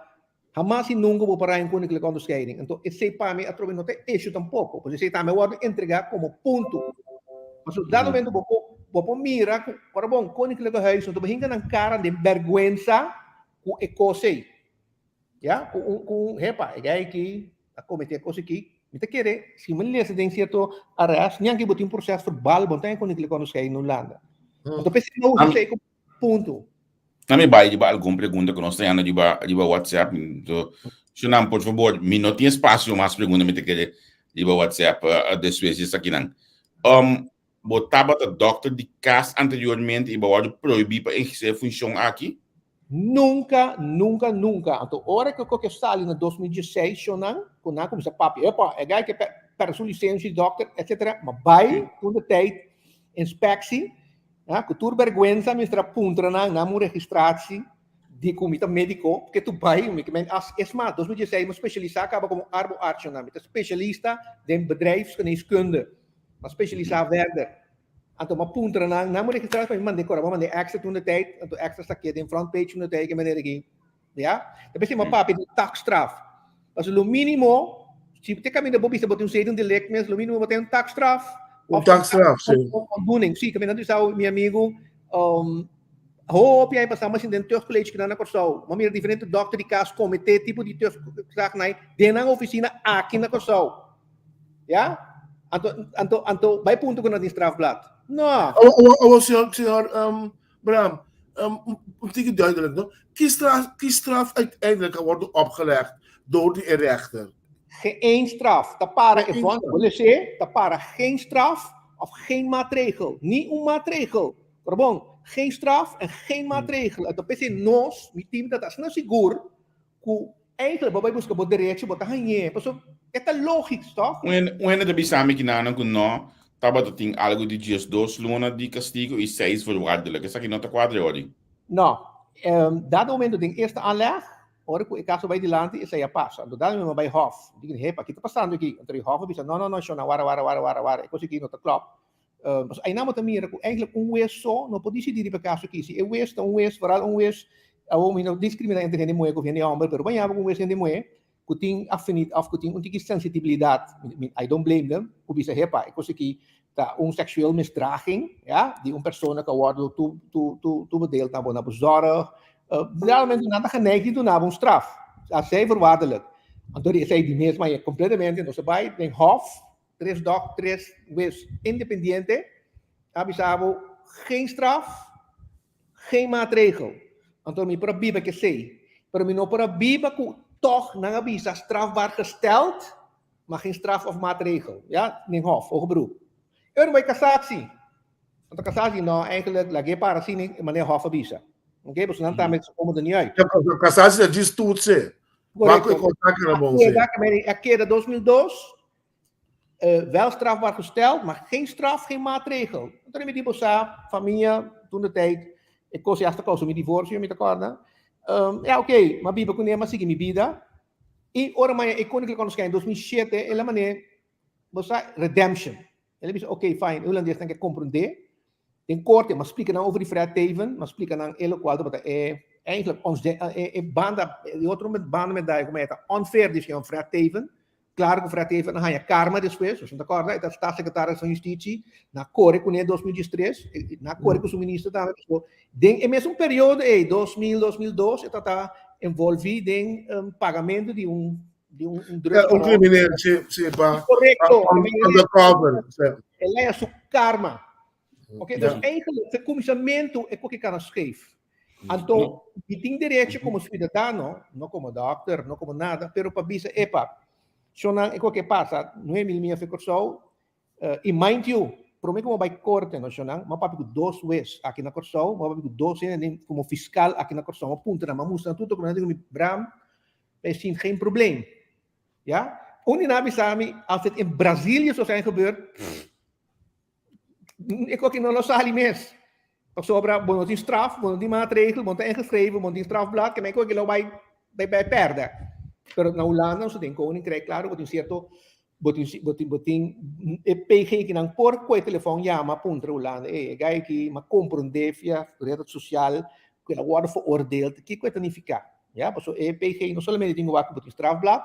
Hamas i nunka bo por haña un koninklijke onderscheiding. Anto esei pa mi atrobe no ta e issue tampoko, pasobra esei tambe a wòrdu entregá komo punto. Pasobra dado momento bo por bo por mira ku ora bon koninklijke huis no ta por hinka nan kara den bèrgwensa ku e kos ei. Ya, ku un ku un hepa, e guy aki a kometé e kos aki. Mi ta kere, si mi lesa den sierto arrest, nianke bo tin proces verbal, bo no ta koninklijke onderscheiding na Hulanda. Anto p'esei no usa esei komo punto. Na mi bai riba algun pregunta ku nos ta yanda riba riba WhatsApp. So, Shunan, por fabor, mi no tin espasio mas pregunta mi ta kere riba WhatsApp despues di esakinan. Um, bo tabata dòkter di kas anteriormente i bo a wòrdu prohibí pa ehersé e funshon aki? Nunka, nunka, nunka. Anto ora ku koke sali na 2016 shonnan, ku nan a kuminsá papia, epa, e gai ke pèrdè su lisensia di dòkter, etsetera, ma bai toen de tijd inspeksie, ja, ku tur bèrgwensa mi mester a puntra nan, nan un registratie di ku mi ta médiko, ke tu bai, mi ke men as, es mas, 2016 mi a spesialisá kaba komo arbo-arts shonnan, mi ta spesialista den bedrijfsgeneeskunde. M'a specialisá verder. Anto m'a puntra nan, nan mo registrá pa mi mand'é kora, m'a mand'é extra toen de tijd, anto extra sa keda den front page toen de tijd, ke manera aki, ya. Ta p'esei m'a papia di taakstraf. Pasobra lo mínimo, si te kaminda bo bisa bo tin un zedendelict mes, lo mínimo bo tin un taakstraf. Un taakstraf, si. Of ontdoening, si. Kaminda nan bisa mi amigu, hopi aña pasá m'a sinti den tuchtcollege kinan na Kòrsou. M'a mira diferente dòkter di kas kometé tipo di tuchtgedrag nan den nan ofisina aki na Kòrsou. Ya? Anto, anto, anto, bai punto ku nan tin strafblad. No. Awo, awo, awo, señor, señor um, Bram, um, un tiki duidelijk, no? Ki straf, ki straf uiteindelijk a worden opgelegd door die rechter? Geen straf. Ta para Geen e vonnis, straf. wil sê, ta para geen straf of geen maatregel. Ni un maatregel. Pero bon, geen straf en geen maatregel. Anto p'esei nos, mi team ta asina sigur ku Eigenlijk bo bai buska bo derecho, bo ta hañ'é. Pasobra e ta lógico, tòg? Un hende ta bisa mi kinanan ku no tabata tin algu di 12 luna di kastigu i seis voorwaardelijk. Esaki no ta kuadra ori? No. Dado momento den eerste aanleg, ora ku e kaso bai dilanti, esei a pasa. Anto dado momento mi a bai hof. Mi di, Hepa, ki ta pasando aki? Anto e hof a bisa, No, no, no, shona, wara, wara, wara, wara, wara, e kos aki no ta klòp. Pasobra einan bo ta mira ku eigenlijk un wes so no por disidí riba e kaso aki. Si e wes ta un wes, foral un wes, awor mi no diskriminá entre hende muhé ku hende hòmber, pero baña bo ku un wes hende muhé ku tin afinit òf ku tin un tiki sensitibilidat, I don't blame them, ku bisa hepa e kos aki ta un seksueel misdraging, ya, di un persona ku a wòrdu tu tu tu toebedeeld na bo na bo zòrg. Realmente nan ta geneigd di duna bo un straf, asei voorwaardelijk. Anto di esei di mes manera kompletamente nos a bai den hòf. Tres dòk, tres wes independiente a bisa bo geen straf, geen maatregel. Anto mi por a biba ku esei, pero mi no por a biba ku tòg nan a bisa strafbaar gesteld, ma geen straf of maatregel. Ya, den hof, hoger beroep. E ora bai kasatsie. Anto kasatsie, no, eigenlijk lag'é para asina e manera hof a bisa. Oké, pasobra nan tambe se komen er niet uit. Ja, kasatsie ta djis toetsen. Correcto. Wak e kontak na bon se. A keda 2002. Wel strafbaar gesteld, maar geen straf, geen maatregel. Anto mi di bo sa, famia, toen de tijd, e kos hasta kousa mi divorcio, mi ta kòrda. Ja, oké, m'a biba kuné, m'a sigui mi bida. I ora maya e Koninklijke Onderscheiding 2007, el a man'é, bo sa, redemption. El a bisa, oké, fine, e hulandesnan ke komprondé. Den korte, m'a splika nan over di Fred Teeven, m'a splika nan e lokual tabata e, eigenlijk ons de, e, e banda, e otro banda medaya ku maya ta unfair di señor Fred Teeven. Klaro ku Fred Teeven a haña karma despues, nos no ta kòrda, e ta staatssecretaris van Justitie, nan a kore kuné 2013, nan a kore ku su minister tambe, pasobra den e mesun periodo ei, 2000, 2002, e tabata envolví den pagamentu di un. di un, un drug. Un crimineel, si, si, pa. Correcto. Undercover. El a su karma. Ok, dus eigenlijk, e kuminsamentu e koki kana scheef. Anto, mi tin derecho komo siudadano, no komo dòkter, no komo nada, pero pa bisa, epa, shonnan e koki pasa, 9000 mia fe Kòrsou, I mind you, prome ku bo bai korte no shonnan, bo a papia ku dos wes aki na Kòrsou, bo a papia ku dos hende den komo fiskal aki na Kòrsou, bo a puntra nan, bo a mustra nan tur dokumento, nan di ku mi, Bram, wij zien geen probleem. Ja? Un di nan a bisa mi, als dit in Brazilië zou zijn gebeurd, e koki no lo sali mes. Pasobra bo no tin straf, bo no tin maatregel, bo no ta ingeschreven, bo no tin strafblad, ke men koki lo bai bai pèrdè. Pero na Hulanda nos tin koninkrijk, klaro, bo tin sierto Bo tin bo tin bo tin e PG ki nan por koe telefòn yama puntra Hulanda, ey e guy aki m'a komprondé via red sosial ku el a wòrdu veroordeeld, kiko e ta nifiká? Ya, pasobra e PG no solamente tin ku wak ku bo tin strafblad,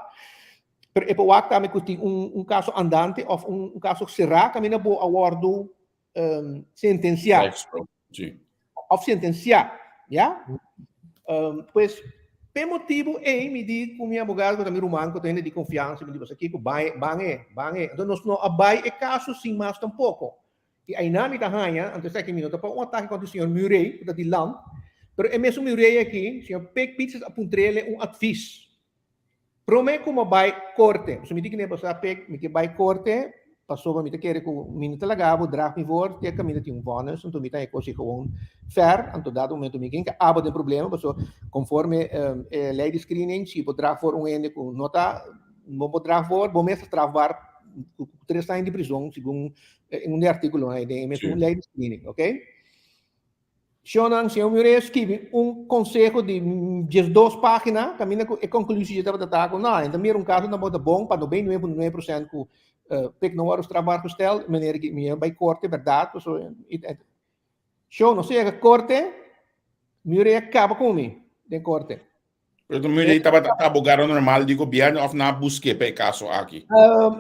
pero e por wak tambe ku tin un un kaso andante òf un kaso será kaminda bo a wòrdu sentensiá. Sí. Of sentensiá, ya? Um, pues, pe motibu ei mi di ku mi abogado, ku ta mi ruman, ku ta hende di konfiansa, mi di, basta kiko, ban, ban e, ban e. Entonces, nos no a bai e kaso sin mas tampoko. I einan mi ta haña, anto esaki mi no ta pa un atake kontra señor Murray, ku ta di land, pero e mesun Murray aki, señor Pik Pieters a puntr'ele un advis. Prome ku mi a bai korte, pasobra mi di kine pasá pek mi ke bai korte pasobra mi ta kere ku mi no ta laga bo drag mi voor te kaminda tin un vònis anto mi ta e kos ei gewoon fèr anto dado momento mi ken ke abo den problema pasobra konforme e lei di screening si bo drag voor un hende ku no ta no bo drag voor bo mes ta strafbaar ku tres aña di prizon segun un di e artíkulonan ei den e mesun lei di screening oke. Shonnan, señor Murray a skibi un konseho di 12 página, kaminda ku e konklusie dje tabata ta ku no, e ta mira un kaso tabata bon pa 99.9% ku pek no wòrdu strafbaar gesteld, manera ki mi a bai korte bèrdat, pasobra Shon, nos a yega korte, Murray a kaba ku mi den korte. Pero Murray tabata abogado normal di gobièrnu òf nan a busk'é pa e kaso aki?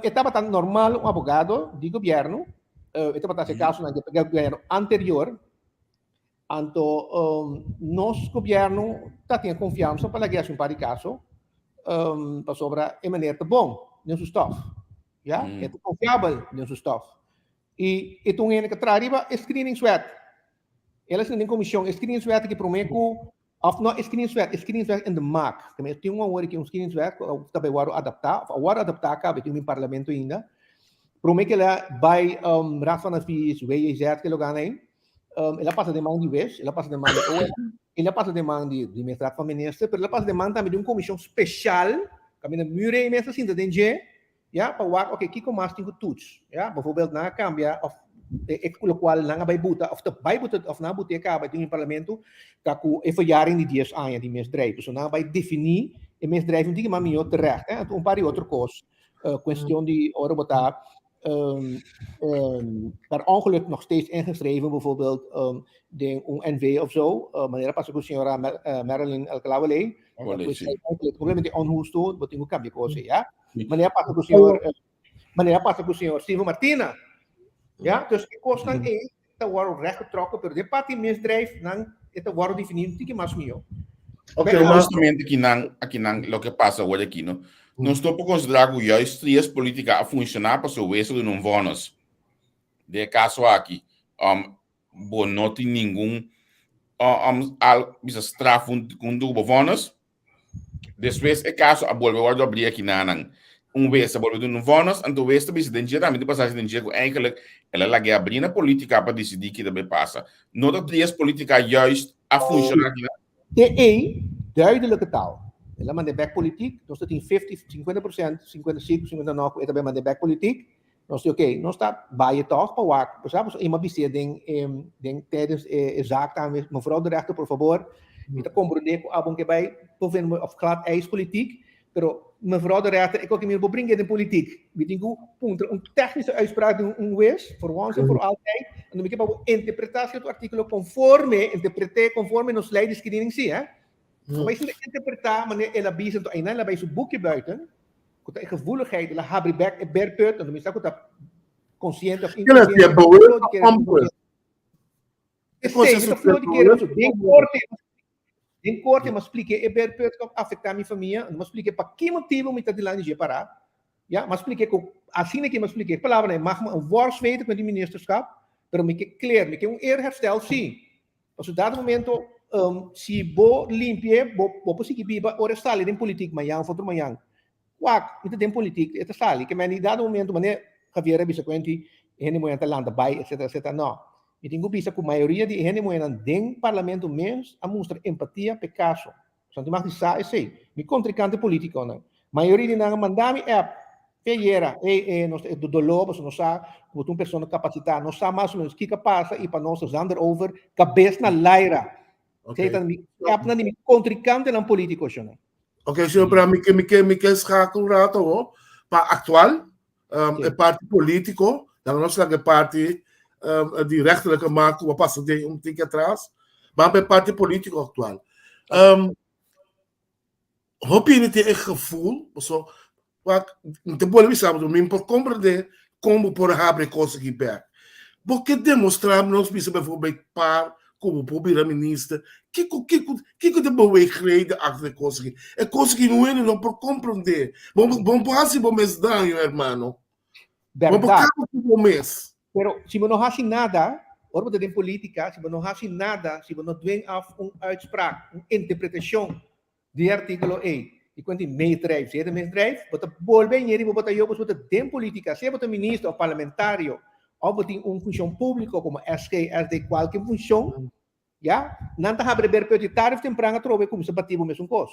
E tabata normal un abogado di gobièrnu. E tabata hasi kasonan di gobièrnu anterior. Anto nos gobièrnu ta tin e konfiansa pa lag'é hasi un par di kaso pasobra e meneer ta bon den su stòf. Ya, e ta konfiabel den su stòf. I e ta un hende ku a traha riba e screeningswet. El a sinta den komishon e screeningswet aki promé ku Of no e screeningswet, e screeningswet in de maak. Te mester tin un awor aki un screeningswet ku ta bai wòrdu adaptá, of a wòrdu adaptá kaba, e tin un parlamento ainda. Promé ku el a bai Raad van Advies, WJZ, ke lugánan ei, el a pasa den man di wes, el a pasa den man di OM, el a pasa den man di di mes Raad van Minister, pero el a pasa den man tambe di un komishon speshal, kaminda Murray mes a sinta den dje, Ya, pa wak oke kiko mas tin ku toets. Ya, bijvoorbeeld nan a kambia of e lokual nan a bai buta of ta bai buta of nan a buta e kaba den parlamento ta ku e verjaring di dies aña di misdrijf. So nan a bai definí e misdrijf un tiki mas mihó terecht, hè. Anto un par di otro kos, kuestion di ora bo ta per ongeluk nog steeds ingeschreven bijvoorbeeld den un NV of zo, manera pasa ku señora Marilyn Alcalá-Wallé, completamente onhusto, bo tin ku kambia kos ei, ya. Manera pasa ku señor, manera pasa ku señor Steven Martina. Ja, dus e kosnan ei ta wòrdu rechtgetrokken, pero den parti misdrijf nan e ta wòrdu definí un tiki mas mihó. Ok, maar justamente akinan, akinan loke pasa awor aki, no? Nos no por konsiderá ku juist trias polítika a funshoná pasobra wes a duna un vònis. Den e kaso aki, um, bo no tin ningun um, al bisa straf huntu ku bo vònis. Despues e kaso a bolbe wòrdu abrí aki nanan. Un wes a bolbe duna un vònis, anto wes ta bisa den dje tambe tin pasashi den dje ku eigenlijk el a lag'é abrí na polítika pa disidí ki ta bai pasa. No ta trias polítika juist a funshoná aki nan? Te ei, duidelijke taal. El a mand'é bèk politiek, nos ta tin fifty, sinkuenta por sènt, 55, 59 ku e ta bai mand'é bèk politiek. Nos di oké, nos ta bai e tòg pa wak, bo sa, pasobra e m'a bis'é den e den tijdens e e zaak tambe, mevrouw de rechter por fabor, mi ta komprondé ku abo ke bai bevinden op glad ijs politiek, pero mevrouw de rechter, e koke mi no por bring'é den politiek, mi tin ku puntra un tèknische uitspraak di un hues, voor once en voor altijd, anto mi ke pa bo interpretá sierto artíkulo konforme, interpreté konforme nos lei di screening si, hè. Bo bai sinta interpretá manera el a bisa, anto einan el a bai su boekje buiten, ku ta e gevoeligheid, el a habri bèk e berput, anto mi sa ku ta konsiente òf inkonsiente. E bewust òf onbewust? Esei, mi ta flor di kere pasobra den korte. Den korte mi a splike e beerput ku a afektá mi famia, mi a splike pa ki motibu mi ta dilanti dje pará. Ya, mi a splike ku asina ke mi a splike e palabranan ei mag mi un wòrs weten ku di ministerskap, pero mi ke kler, mi ke un eerherstel sí. Pasobra dado momento si bo limpia bo bo por sigui biba ora e sali den politik mañan òf otro mañan. Wak, mi ta den politik, e ta sali. Ke men di dado momento manera Javier a bisa kuenti e hende muhé ta lanta bai etcetera etcetera. No. Mi tin ku bisa ku mayoria di e hende muhénan den parlamento mes a mustra empatia p'e kaso. Pasobra tin mas di sa esei. Mi kontrinkante politikonan, mayoria di nan a manda mi app fe ayera, ey ey nos ta e doló pasobra nos sa ku bo ta un persona kapasitá, nos sa mas o menos kiko a pasa i pa nos ta zand erover kabes na laira. Esei ta mi appnan di mi kontrinkantenan politiko, shona. Ok, señor Bram, mi ke mi ke mi ke schakel un rato ho pa actual, um, e parti politico, dan nos laga e parti um, di rechterlijke macht ku a pasa den un tiki atras, maar pa e parti politico actual. Um, hopi hende tin e gevoel, so, wak, mi ta bolbe bisa bo, mi por comprende kon bo por habri e kos aki bek. Bo ke demostra nos bisa bijvoorbeeld par ku bo por bira minister, kiko kiko kiko ta beweegreden achter e kos aki? E kos aki un hende no por comprende. Bo bo por hasi bo mes daño hermano. Bo por Berdad. kaba ku bo mes. Pero si bo no hasi nada, ora bo ta den politica, si bo no hasi nada, si bo no dwing af un uitspraak, un interpretacion di e artíkulo ei, i kuenta di misdrijf, si e ta misdrijf, bo ta bolbe añeri bo bo ta yo pasobra bo ta den polítika, sea bo ta minister òf parlamentario òf bo tin un funshon públiko komo SG, SD, kualke funshon, ya, nan ta habri ber p'e tarde òf tempran atrobe kuminsá bati bo mesun kos.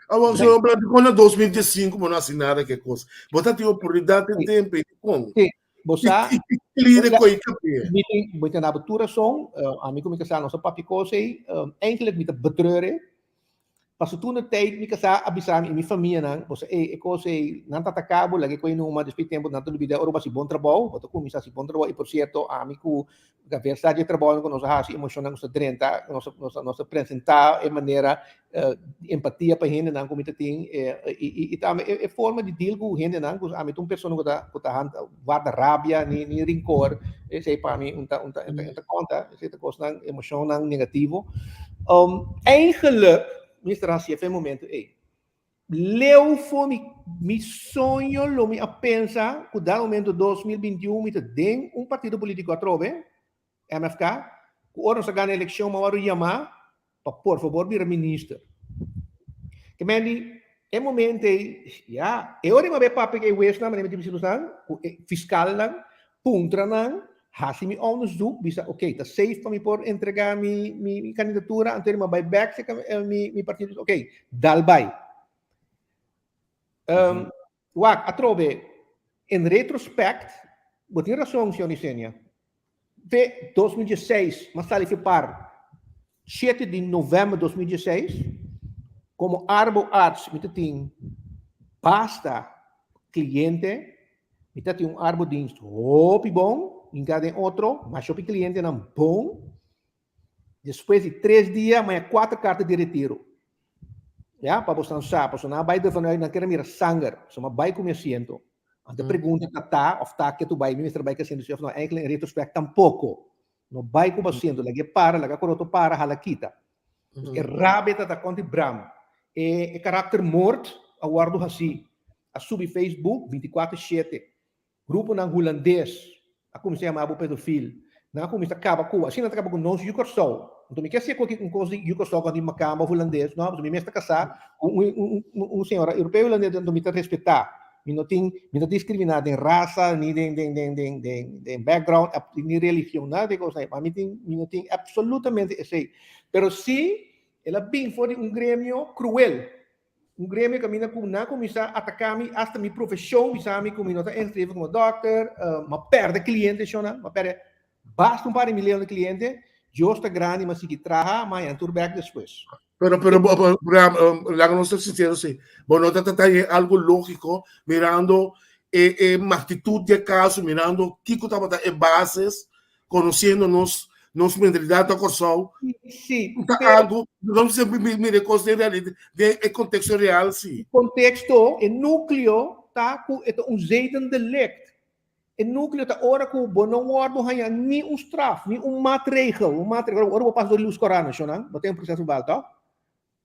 Awor, señor Blanco, kon na 2015 bo no hasi nada ku e kos? Bo ta tin oportunidat den tempu ei, dikon? Sí, bo sa. I klire ku ei kapia. Mi tin, bo tin na bo tur rason, ami ku mi kasá nos a papia kos ei, eindelijk mi ta betreur e, Paso tur na tijd mi kasá a bisa mi i mi famianan, bo sa ey, e kos ey, nan ta ataká bo, laga e koe numa, despues di tempu nan ta lubidá ora bo hasi bon trabou, bo ta kuminsá hasi bon trabou, i por sierto ami ku Gavier sa di e trabounan ku nos a hasi, emoshonnan ku nos a drenta, nos a nos a nos a presentá e manera di empatia pa hendenan ku mi ta tin, i i tambe e forma di deal ku hendenan, ku ami ta un persona ku ta ku ta warda rabia ni ni rinkor, esei pa mi un ta un ta un ta konta, esei ta kosnan emoshonnan negativo. Eigenlijk, mi mester hasi efe momento ei. Leu for mi, mi soño lo mi a pensa ku dado momento 2021 mi ta den un partido politico atrobe, MFK, ku ora nos a gana elekshon mi a wòrdu yamá pa por fabor bira minister. Ke men di e momento ei, ya, e ora mi a bai papia ku e huesnan, manera mi ta bisa boso, ku e fiskalnan, puntra nan, hasi mi onderzoek, bisa ok, ta safe pa mi por entrega mi mi kandidatura, anto mi a bai bek serka mi mi partido, bisa ok, dal bai. Um, wak, atrobe, in retrospect, bo tin rason, señor Isenia. Fe 2016, m'a sali fe par 7 di november 2016, komo arbo-arts mi ta tin basta kliente. Mi ta tin un arbodienst hopi bon, hinká den otro, masha hopi klientenan bon. Despues di tres dia, maya kuater karta di retiro. Ya, pa bosnan sa, pasobra nan a bai ervan uit, nan kere mira sanger. So mi a bai ku mi asiento. Anto e pregunta ta ta òf ta ke tu bai, mi mester bai ku asiento si òf no. Eigenlijk en retrospect tampoko. No bai ku bo asiento, laga e para, laga koroto para, hala kita. E rabia ta ta kontra Bram. E e karakter moord a wòrdu hasí. A subi Facebook 24 shete. Gruponan hulandes a kuminsá yama bo pedofil. Nan a kuminsá kaba ku, asina nan ta kaba ku nos yu Kòrsou. Anto mi ke hasié ku un kos di yu Kòrsou kontra di makamba òf hulandes, no, pasobra mi mes ta kasá ku un un un señora europeo hulandes, anto mi ta respetá. Mi no tin, mi no diskriminá den rasa, ni den den den den den den background, ni religion, nada di e kosnan ei. Pa mi tin, mi no tin absolutamente esei. Pero sí el a bin for di un gremio kruel, un gremio kaminda ku nan a kuminsá ataká mi, asta mi profeshon, bisa mi ku mi no ta inskribí komo dòkter, mi a pèrdè kliente shonnan, mi a pèrdè basta un par di milion di kliente. Dios ta grandi, mi a sigui traha, mi a haña tur bèk despues. Pero, pero, Bram, laga nos ta sincero si. Bo no ta trata di algo lógico mirando e, e magnitud di e caso, mirando kiko tabata e bases, conociendo nos, nos mentalidad na Kòrsou. Sí, Ta pero algo, nos mester mira e kos den realidad, den e contexto real, si. contexto, e núcleo ta ku e ta un zedendelict. E núcleo ta ora ku bo no wòrdu haña ni un straf, ni un maatregel, un maatregel, ora bo pasa dor di lus kòrá, no shonnan, bo tin un proseso verbal, tòg?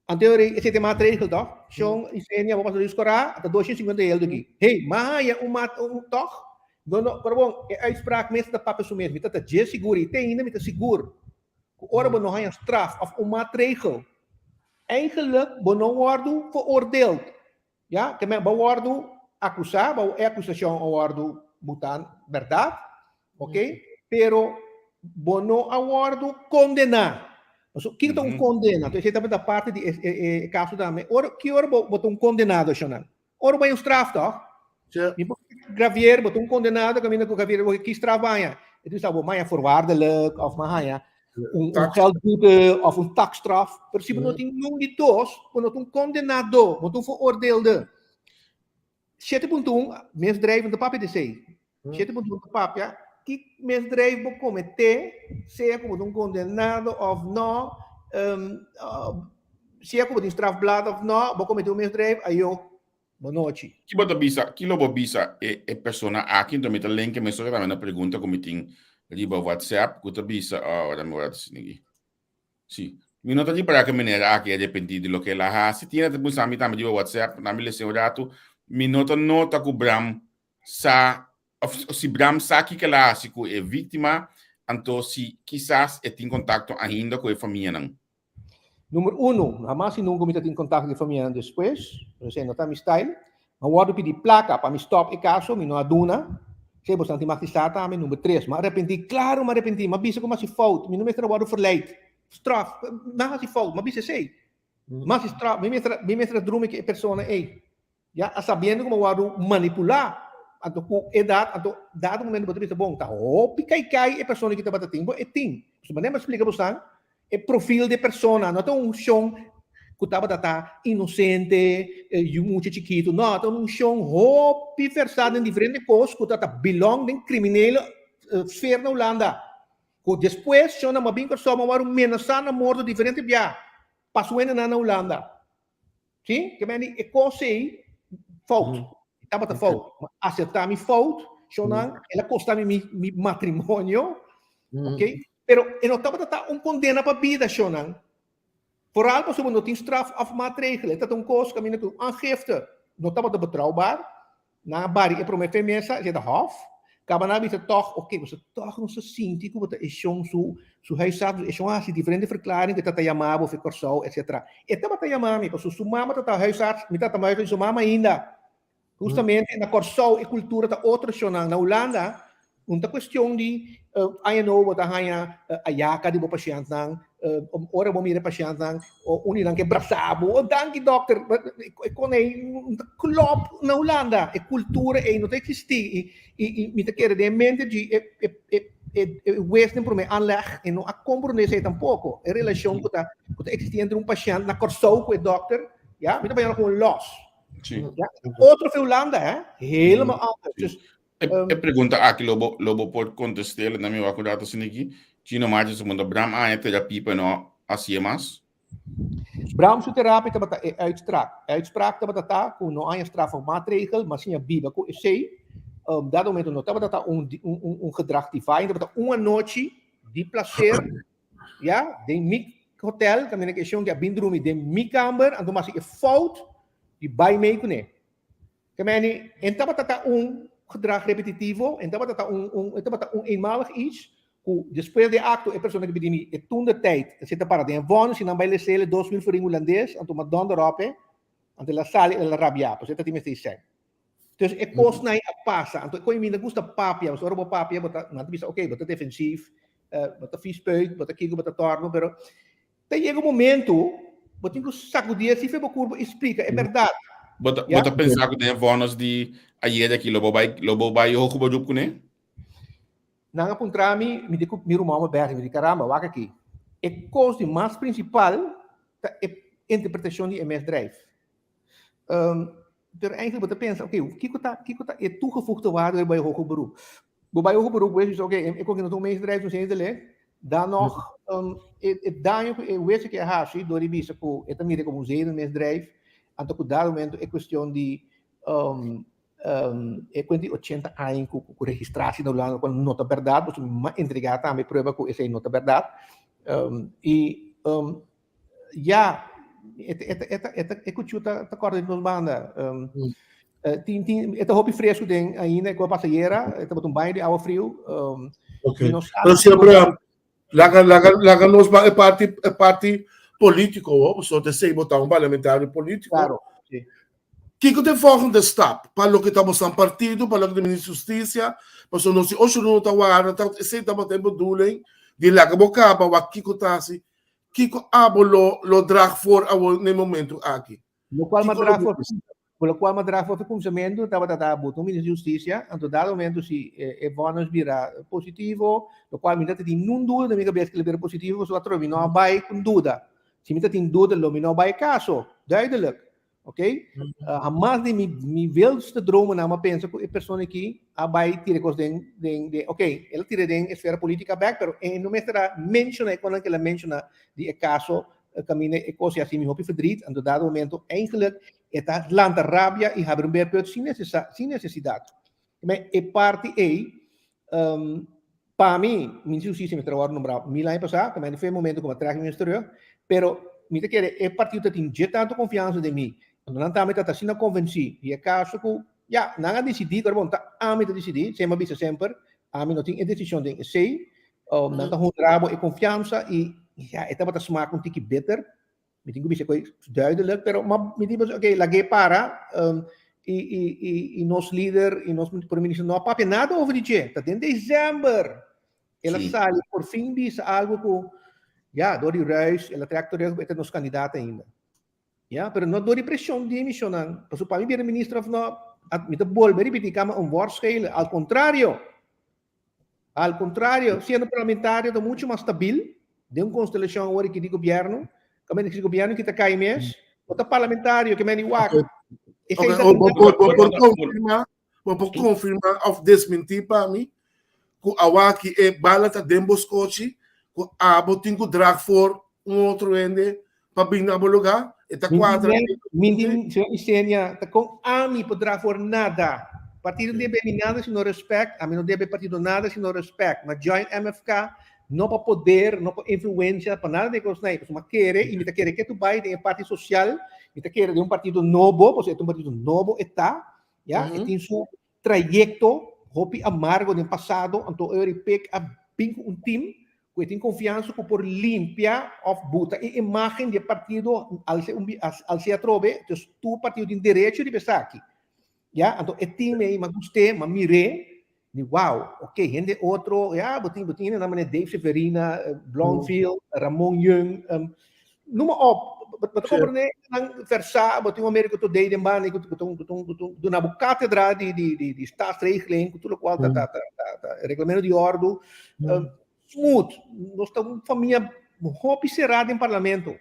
Anto esei ta e maatregel tòg? Shon Isenia, bo pasa Luis Corá, ta 250 euro aki. Hey, m'a haña un maat un tòg? No, no, pero bon, e uitspraak mes ta papia su mes. Mi ta ta dje sigur i te ainda mi ta sigur ku ora bo no haña straf òf un maatregel, eigenlijk bo no wòrdu veroordeeld. Ya, ke men bo wòrdu akusá, bo e akusashon a wòrdu butá bèrdat, oke, pero bo no a wòrdu kondená. Pasobra kiko ta un kondena? Entonces esei tabata parti di e kaso tambe. Ora, ki ora bo bo ta un kondenado, shonnan? Ora bo haña un straf, tòg? Mi por Javier, bo ta un kondenado kaminda ku Javier, ki straf bo haña? E ta bisa bo haña voorwaardelijk òf bo haña un geldboete of un taakstraf. Pero si bo no tin nun di dos, bo no ta un kondenado, bo ta un veroordeelde. 7.1, misdrijf no ta papia di esei. 7.1 ta papia ki misdrijf bo kometé, sea ku bo ta un kondenado òf no, sea ku bo tin strafblad òf no, bo kometé un misdrijf, ayo. Bonochi. Ki bo ta bisa, ki lo bo bisa e e persona aki? Enton mi ta lenke mesora tambe na pregunta ku mi tin riba WhatsApp ku ta bisa, oh, ora mi wak asina aki. Si. Mi no ta ripará ku e manera aki a arepentí di loke el a hasi. Tina ta punsa mi tambe riba WhatsApp, na mi lesa un ratu. Mi no ta nota ku Bram sa, òf si Bram sa kiko el a hasi ku e víktima, anto si kisas e tin kontakto ainda ku e famianan. Number uno, hamas y nunca mi ta tin contacto cu e famianan despues, pero esey no ta mi style. Mi a wordo pidi placa pa mi stop e caso, mi no a duna. Esey boso nan tin mag di sa tambe. Number tres, mi a arepenti, claro mi a arepenti, mi a bisa cu mi a haci fout, mi no mester a wordo verleid, straf, mi a haci fout, mi a bisa esey. Mi a haci straf, mi mester, mi mester a drumi cu e persona ey. Ya, a sabiendo ku bo wòrdu manipulá, anto ku edat, anto dado momento bo ta bisa, bon, ta hopi kaikai e persona ki tabata tin. Bo e tin. Pasobra manera mi a splika bosan, e profil di e persona no ta un shon ku tabata ta inosente, yu mucha chikitu. No, ta un shon hopi versá den diferente kos ku ta ta bilong den kriminele sfeer na Hulanda. Ku despues shonnan bo a bin Kòrsou, bo a wòrdu menasá na morto diferente bia pa su hendenan na Hulanda. Sí, ke men di e kos ei fout. E tabata fout. Ma acepta mi fout, shonan, el a kosta mi mi matrimonio. Ok? Pero e no tabata ta un kondena pa bida, shonan. Vooral pasobra no tin straf of maatregelen. E ta un kos kaminda ku aangifte no tabata betrouwbaar. Nan a bari e promé fe mesa, esei ta hòf. Kaba nan a bisa tòg, oke, boso tòg no sa sinti ku bo ta e shon su su huisarts, e shon a hasi diferente verklaring ku e ta ta yama bo for Kòrsou, etsetera. E tabata yama mi, pasobra su mama ta ta huisarts, mi ta ta huisarts di su mama ainda. Hustamente na Kòrsou e kultura ta otro shonnan. Na Hulanda Un ta cuestion di aña nobo bo ta haña ayaka di bo pashentnan, ora bo mira e pashentnan un di nan ke brasa bo, oh danki dokter, e kon ei un ta klop na Hulanda, e cultura ei no ta existi y mi ta kere den e mente di e wes den prome aanleg e no a comprende esei tampoco, e relacion cu ta existi entre un pashent na Kòrsou cu e dokter, ya, mi ta bañando con un los. Ya, otro fe Hulanda, hè, helemaal anders. Dus E pregunta aki lo bo lo bo por contest'el na mi wak un rato asin'aki. Chino Martins a puntra, Bram aña terapia pa no haci'e mas? Bram su terapia tabata e uitspraak. Uitspraak tabata ta ku no aña straf of maatregel, ma siña biba ku esei. Dado momento no tabata ta un un gedrag divine, tabata un anochi di placer, ya, den mi hotel, kaminda ku e shon ke a bin drumi den mi kamber, anto mi hasi e fout di bai mei kuné. Ke meni, en tabata ta un gedrag repetitivo, en tabata ta un, un, en tabata un eenmalig iets, ku despues di e akto e persona ke bini mi e toen de tijd ta sinta para den e vònis i nan bai lesele 2000 florin hulandes, anto ma dònder op e, anto el a sali el a rabia, pasobra e ta tin mester di sèn. Dus e kosnan ei a pasa, anto e koe mi no gusta papia, pasobra ora bo papia bo ta, nan ta bisa oké, bo ta defensief, bo ta viespeuk, bo ta kiko, bo ta tòrno, pero Ta yega un momento, bo tin ku sakudí así fe bo kurpo i splika e bèrdat. Bo ta, bo ta pensa ku den vònnis di ayer aki lo bo bai, lo bo bai hoge beroep kuné? Nan a puntra mi, mi di ku mi ruman bo bèrdè, mi di karamba, wak aki. E kos di mas prinsipal ta e interpretashon di e misdrijf. Pero eigenlijk bo ta pensa, oké, kiko ta, kiko ta e toegevoegde waarde di bai hoger beroep? Bo bai hoger beroep, bo bisa, oké, e kon no ta un misdrijf, no zedelijk, dan nog e, e daño ku e hues ke a hasi dor di bisa ku e ta mira komo un zedenmisdrijf, anto ku dado momento e kuestion di e kuent di ochenta aña ku ku registratie na Hulanda ku no ta bèrdat, pasobra mi a entregá tambe prueba ku esei no ta bèrdat. I ya. E kuchu ta kòrda di nos banda. Tin tin e ta hopi fresku den ainda e ku a pasa ayera, e tabata un baño di awa friu. Ok. Pero si Abraham, laga laga laga nos ba e parti e parti polítiko ho, pasobra ta esei bo ta un parlamentario polítiko. Claro, si. Kiko ta e volgende stap pa loke ta bosan partido, pa loke ta Minister di Hustisia? Pasobra nos di ocho luna ta warda, ta esei tabata e bedoeling di laga bo kaba wak kiko ta hasi. Kiko abo lo lo draag voor awor na e momento aki? Lokual m'a draag voor lokual m'a draag voor kuminsamentu tabata ta buta un minister di hustisia, anto dado momento si e vonnis bira positivo, lokual mi no ta tin nun duda den mi kabes ku lo bira positivo pasobra atrobe mi no a bai ku duda. Si mi ta tin duda lo mi no bai kaso, duidelijk. Ok? Hamas den mi mi wildste dromennan m'a pensa ku e persona aki a bai tira e kos den den den ok, el a tira den esfera politica bek pero e no mester a menshona e konan ku el a menshona di e kaso kaminda e kos a hasi mi hopi verdriet, anto dado momento eigenlijk e ta lanta rabia i habri un beerput sin necesa sin nesesidat. Me e parti ei pa mi, Minister di Hustisia mester a wòrdu nombrá mil aña pasá, ta mende fe momento ku mi a trèk mi minister terug, pero mi ta kere e partido ta tin dje tantu konfiansa den mi, anto nan tambe ta asina konvensí di e kaso ku ya, nan a disidí, pero bon, ta ami ta disidí, semper a bisa semper, ami no tin e desishon den esei, nan ta honra bo e konfiansa i ya, e tabata smak un tiki bitter, Mi tin ku bisa ku duidelijk, pero ma mi di oké, lag'é para i i i i nos lider i nos prome minister no a papia nada over di dje. Ta den december el a sali por fin bisa algo ku ya dor di Ruijs el a trek terug e ta nos kandidato ainda. Ya, pero no dor di preshon di e misionnan. Pasobra pa mi bira minister of no, mi ta bolbe ripiti kama un wòrd schelen. Al kontrario, Al contrario, siendo parlamentario ta mucho mas stabil den un constelacion awor aki di gobierno. Caminda ki gobierno ki ta cay mes, bo ta parlamentario ke men di wak. Esey ta Bo por confirma, bo por confirma of desminti pa mi ku awaki e bala ta den bo skochi ku abo tin ku draag voor un otro hende pa bin na bo lugá? E ta kuadra. Mi tin, señor Isenia, ta kon ami por draag voor nada. Partido debe mi nada sino respect, ami no debe partido nada sino respect. Ma join MFK no pa poder, no pa influencia, pa nada di e kosnan ei. Pasobra mi a kere i mi ta kere ke tu bai den e parti sosial, mi ta kere den un partido nobo, pasobra e ta un partido nobo e ta, ya, e tin su trayecto hopi amargo den pasado, anto Eury Pick a bin cu un team cu e tin confiansa cu por limpia of buta e imagen di e partido al se un al se atrobe, dus tur partido tin derecho riba esaki, ya, anto e team ey m'a gust'e, m'a mir'e, di wow, ok, hende otro, ya, bo tin bo tin hendenan manera Dave Severina, Blomfield, Ramon Young, Numa op, bo ta comprende nan versa, bo tin un Americo Today den banda ku ku ku ku ku duna bo katedra di di di di staatsregeling, ku tur lokual ta ta ta ta reglamento di ordu. Smooth, nos ta un famia hopi será den parlamento.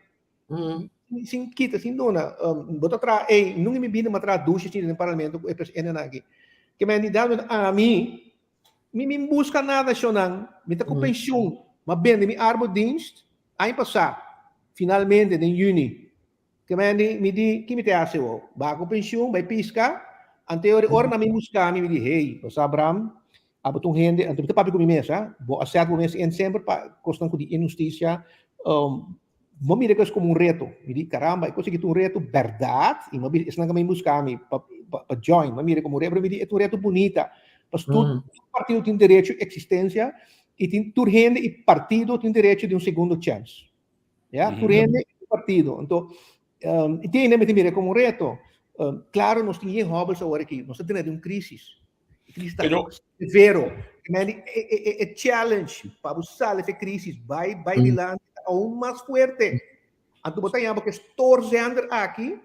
Sin kita, sin duna. Bo ta traha, ey, nunca mi bida mi a traha dushi asina den parlamento ku e personanan aki. Ke men di dal ami, mi min buska nada shonnan, mi ta ku penshun, m'a bende mi arbodienst Aña pasá, finalmente den yüni, ke men di, mi di, ki mi ta hasi awor? Baha ku penshun, bai piska? Ante ora ora nan mi buska mi, mi di, hey, bo sa Abraham, abo ta un hende, anto mi ta papia ku mi mes, ha, bo a sèt bo mes in semper pa kosnan ku di inhustisia, bo mira e kos komo un reto. Mi di, karamba, e kos aki ta un reto bèrdat? I mi a bisa, esnan ku a bin buska mi pa pa join, mi a mira komo un reto, pero mi di, e ta un reto bunita, pasobra tur partido tin derecho eksistensia, I tin tur hende i partido tin derecho di un segundo chance. Ya, tur hende i partido. Anto, um, i tin hende mi ta mira como un reto. Um, claro, nos tin yen hobbels awor aki. Nos ta tene di un crisis. E crisis ta Pero severo. Men, e, e, e, e challenge pa bo sali e crisis, bai, bai dilanti, ta aún mas fuerte. Anto bo ta yama ke stoorzender aki,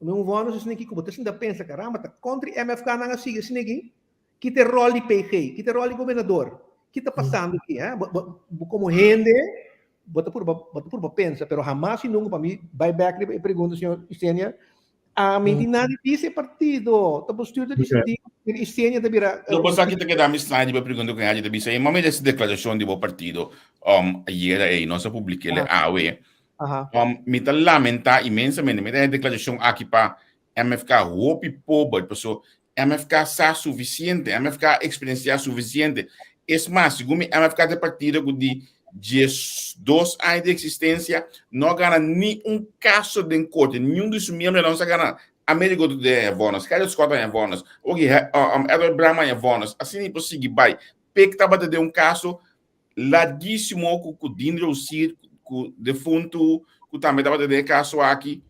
mi un vonnis esaki ku bo ta sinta pensa, caramba, ta kontra MFK nan a sigui esaki. Ki ta e ròl di PG? Ki ta e ròl di gobernador? Ki ta pasando aki? Eh? Bo, bo, bo komo hende, bo ta purba, bo ta purba pensa, pero hamas i nunka pa mi bai bèk riba e pregunta, señor Isenia, ami di nada di e partido, ta bestuur ta disidí, pero Isenia ta bira. No, bo sa ki ta keda mi straño riba e pregunta ku Angie ta bisa. E mami des deklarashon di bo partido ayera ei, nos a publik'é awe. Mi ta lamentá inmensamente, mi ta e deklarashon aki pa MFK hopi pober, paso MFK sa sufisiente, MFK a eksperensiá sufisiente. Es mas, segun mi MFK ta e partido ku di 12 aña di eksistensia no a gana ni un kaso den korte, niun di su miembronan no sa gana. Amerigo ta den e vònes, Gerrit Scott a haña vònes, oki Edward Bram a haña vònes, asina i por sigui bai. Pek tabata den un kaso larguísimo ku ku Dean Rosier, ku defuntu, ku tambe tabata den e kaso aki.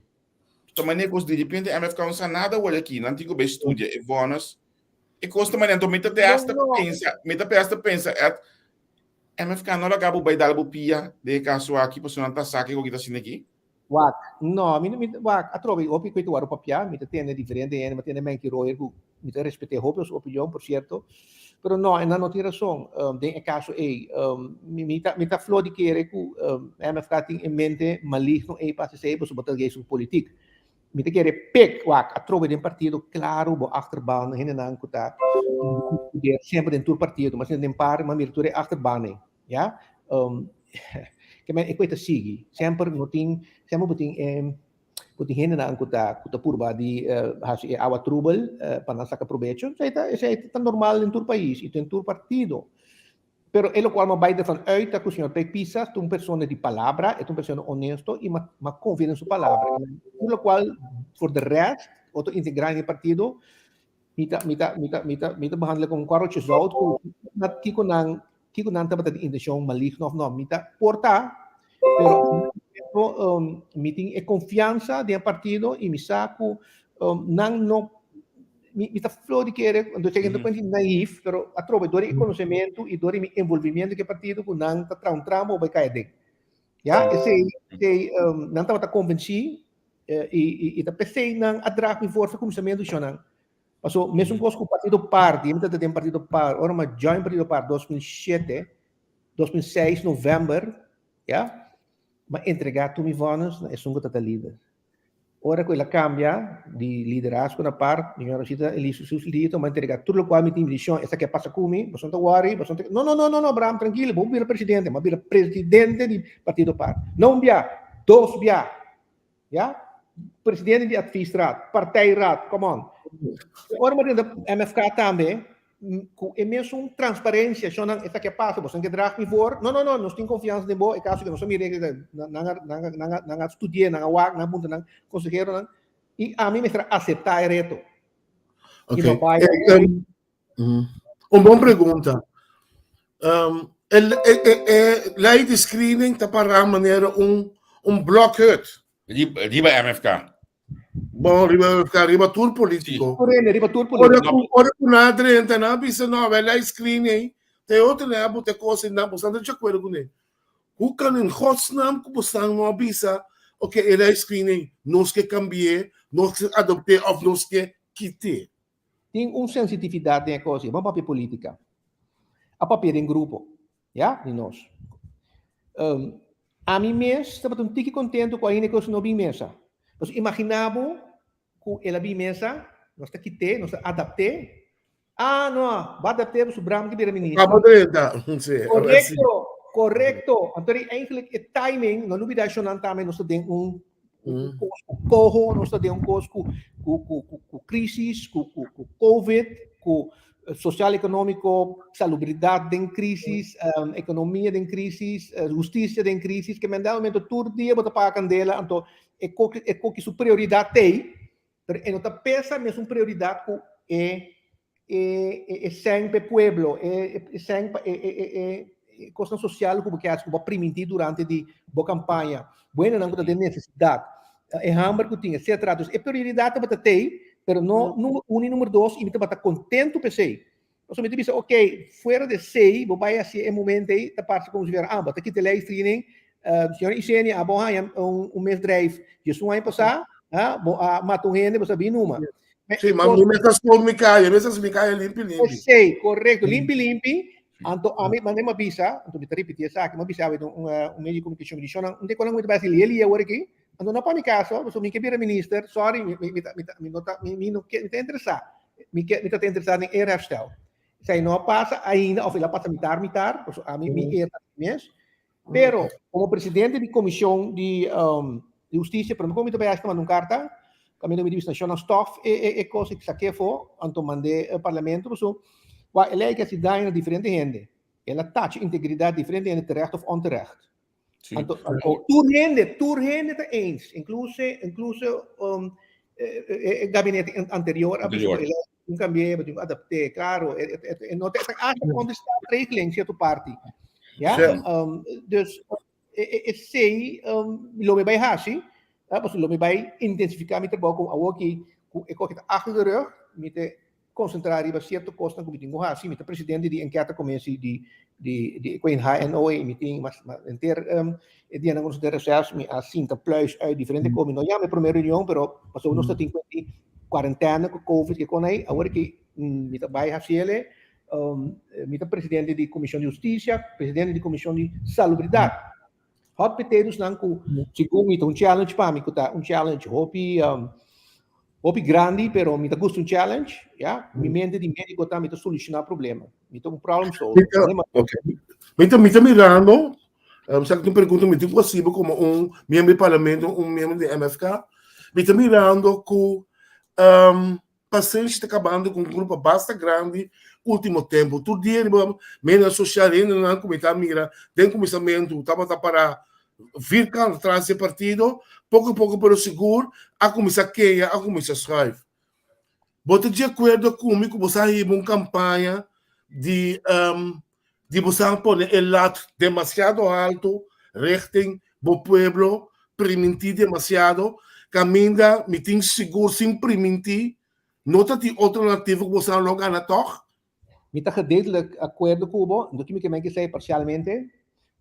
Ta manera kos diripente MFK no sa nada awor aki, nan tin ku bai studia e vònes. E kos ta manera, anto mi ta te hasta pensa, mi ta hasta pensa et MFK no laga bo bai dal bo pia den e kaso aki pasobra nan ta sa kiko ki ta haciendo aki? Wak, no, mi mi wak, atrobe hopi ku e ta wòrdu papiá, mi ta tende diferente hende, mi ta tende Menki Royer ku mi ta respet'é hopi su opinion por sierto, pero no, e nan no tin rason den e kaso ei. Mi mi ta mi ta flor di kere ku MFK tin e mente maligno ei pa hasi esei pasobra bo ta gei su politik. Mi ta kere pek wak atrobe den partido klaro bo achterban hendenan ku ta semper den tur partido, mas den par mi a mira tur e achterban ei. Ya? Um, ke men e koe ta sigui. Semper no tin, semper bo tin e, bo tin hendenan ku ta, ku ta purba di uh, hasi e awa trubel uh, pa nan saka probecho. Esei ta, esei ta normal den tur pais i den tur partido. Pero e lokual ma bai ervan uit ta ku señor Pek Pisas ta un persona di palabra, e ta un persona honesto i ma, ma konfia den su palabra. Tur lokual for de rest, otro integrante di partido, Mi ta, mi ta, mi ta, mi ta, mi ta behandelen como un kwarreltje zout ku na kiko nan, kiko nan tabata di intenshon maligno of no. Mi ta por ta, pero pero um, mi tin e konfiansa den e partido i mi sa ku um, nan no mi, mi ta flor di kere, anto chek mm -hmm. naïef, pero atrobe door di e konosementu i door di mi envolvimiento ku e partido ku nan ta traha un tramo bai kai aden. Ja, esei, esei um, nan tabata konvensí Eh, i, i, i ta p'esei nan a draag mi voor kuminsamentu shonan. Paso, mesun kos ku Partido Par, di mi ta den Partido Par, ora mi join Partido Par 2007, 2006 november, ja, ma entrega tur mi vonnis na esun ku ta ta lider. Ora ku el a kambia di liderazgo na Par, señora Rosita Elise Sus Lito, ma entrega tur lokual mi tin visión, esaki a pasa ku mi, boso no ta worry, boso no ta, no, no, no, no, no, Abraham, trankilo, bo bira presidente, ma bira presidente di Partido Par. No un bia, dos bia. Ja? Presidente di adviesraad, partijraad, come on. Ora mi drenta MFK tambe, ku e mesun transparencia, shonnan, esaki a pasa, boso ke draag mi voor. No, no, no, nos tin confianza den bo, e caso ke nos a mira, nan, nan, nan, nan, nan a studié, nan a wak, nan a puntra nan conseheronan, i ami mester a acepta e reto. Ok. Un bon pregunta. Um, e, e, e, e lei di screening ta para manera un, un blokhut. Riba, riba MFK. Bon, riba MFK, riba tur político. Sí. Riba tur político. Ora ku, ora ku na drenta, na bisa no, e lei screening, te otro na bote cosa na bosan de acuerdo kuné. Hoe kan in godsnaam ku bosan no bisa, oké, e lei screening, nos ke cambié, nos ke adopté of nos ke kité. Tin un sensitividat den e kos ei. Ban papia politika. A papia den grupo, ya, di nos. Um, ami mes tabata un tiki kontentu ku ainda e kos no bin mesa. Pasobra imagina bo ku el a bin mesa, nos ta kit'é, nos ta adapt'é. Ah, no, bo adapt'é pasobra Bram ke bira minister. Abo drenta. Sí, Korekto, korekto. Anto di eigenlijk e timing, no lubida shonnan tambe nos ta den un Mm. Kos ku koho, nos ta den un kos ku ku ku ku ku crisis, ku ku ku COVID, ku eh, social económico, salubridad den crisis, um, economia den crisis, eh, justicia den crisis, que men dado momento tur dia bo ta paga candela, anto e koki e koki su prioridad tei, pero e no ta pesa mes un prioridad ku e e e sèn pa e pueblo, e e sèn pa e e e e kosnan sosial ku bo ke hasi, ku bo a primintí durante di bo kampaña, bo hendenan ku ta den nesesidat, e hamber ku tin, etsetera. Dus e prioridat tabata t'ei, pero no number uno i number dos, i mi tabata kontentu pa esei. Pasobra mi ta bisa, oke, fuera di esei, bo bai hasi e momento ei, ta parse komo si fuera, ah, bo ta kita e lei screening, señora Isenia, abo haña un misdrijf diesun aña pasá, bo a mata un hende, bo sa bin numa. Sí, ma mi mester schoon mi kaya, mi mester mi kaya limpi limpi. Sí, correcto, limpi limpi. Anto a mi mane ma bisa, anto mi ta repeti esaki, ma bisa awe un un medio di comunicacion, mi di shonnan, un de konan mi ta bai hasi lia lia awor aki, anto no pa mi caso, pasobra mi ke bira minister, sorry, mi mi mi ta mi no ta mi mi no ke mi ta interesa, mi ke mi ta interesa den eerherstel. Esei no a pasa ainda, of el a pasa mitar mitar, pasobra ami mi eer ta mes. Pero, como presidente di comision di, um, di husticia, prome cu mi ta bay haci ta manda un carta, caminda mi di bisa nacionnan stof e, e, e cos, ik saké afo, anto mandé e parlamento, paso, wak, e ley aki haci daño na diferente hende. El a tacha integridat diferente hende terecht of onterecht. Anto, tur hende, tur hende ta eens, incluse, incluse um, e, e gabinete anterior a bisa el un cambié, tin adapté, claro, e, e, e, no te hasta contestaatsregeling cierto parti. Ja? Um, dus e, e, sei um, lo me bai hasi, ja, lo me bai intensificar mi trabalho com awor ki ku e koke ta achter de rug, mi te konsentrá riba sierto kosnan ku mi tin ku hasi. Mi ta presidente di enketa komisi di di di ku HNO i mi tin mas henter e dianan ku nos ta den reses mi a sinta pluis uit diferente kos. Mi no yama e promé reunion pero pasobra nos ta tin ku di kuarentena ku covid ke kon ei awor ki mi ta bai hasi ele. Mi ta presidente di komishon di hustisia, presidente di komishon di salubridat. Hot potatoes nan ku segun mi ta un challenge pa mi ku ta un challenge hopi hopi grandi pero mi ta gusta un challenge ya mi mente di medico ta mi ta soluciona problema mi ta un problem solver. Okay. Mi ta mi ta mirando um, sa un pregunta mi tin ku hasibo como un miembro di parlamento un miembro di MFK mi ta mirando ku um, Pasenshi ta kabando ku un grupo basta grandi ultimo tempu. Tur dia riba media sosial hendenan ku mi ta mira den kuminsamentu tabata para vierkant tras di e partido, poko poko pero sigur a kuminsá keha, a kuminsá schuif. Bo ta di akuerdo ku mi ku bo sa hiba un kampaña di di bo sa pone e lat demasiado haltu richting bo pueblo, primintí demasiado, kaminda mi tin sigur sin primintí no ta tin otro alternativa ku bo sa lo gana tòg? Mi ta gedeeltelijk akuerdo ku bo, no tin mi ke men kesei parsialmente.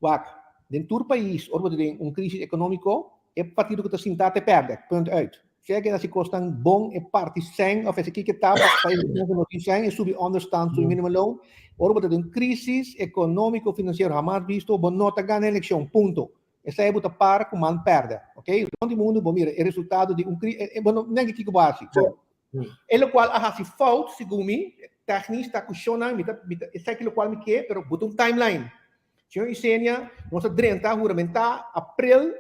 Wak, den tur pais ora bo ta den un krisis ekonómiko, e partido ku ta sintá ta pèrdè, punt uit. Sea ke hasi kosnan bon e parti sèn òf esaki ke ta pa pa e ku no tin sèn e subi onderstand, subi minimumloon. Ora bo ta den un krisis ekonómiko finansiero hamas bisto, bo no ta gana elekshon, punto. Esei bo ta para ku man pèrdè, ok. Rònt di mundu bo mira e resultado di un kri, bo no nenke kiko bo hasi. Bon, e lokual a hasi fout segun mi, tèknis ta ku shonnan, mi ta mi ta esaki lokual mi ke, pero bo ta un timeline. Señor Isenia, nos a drenta huramentá aprel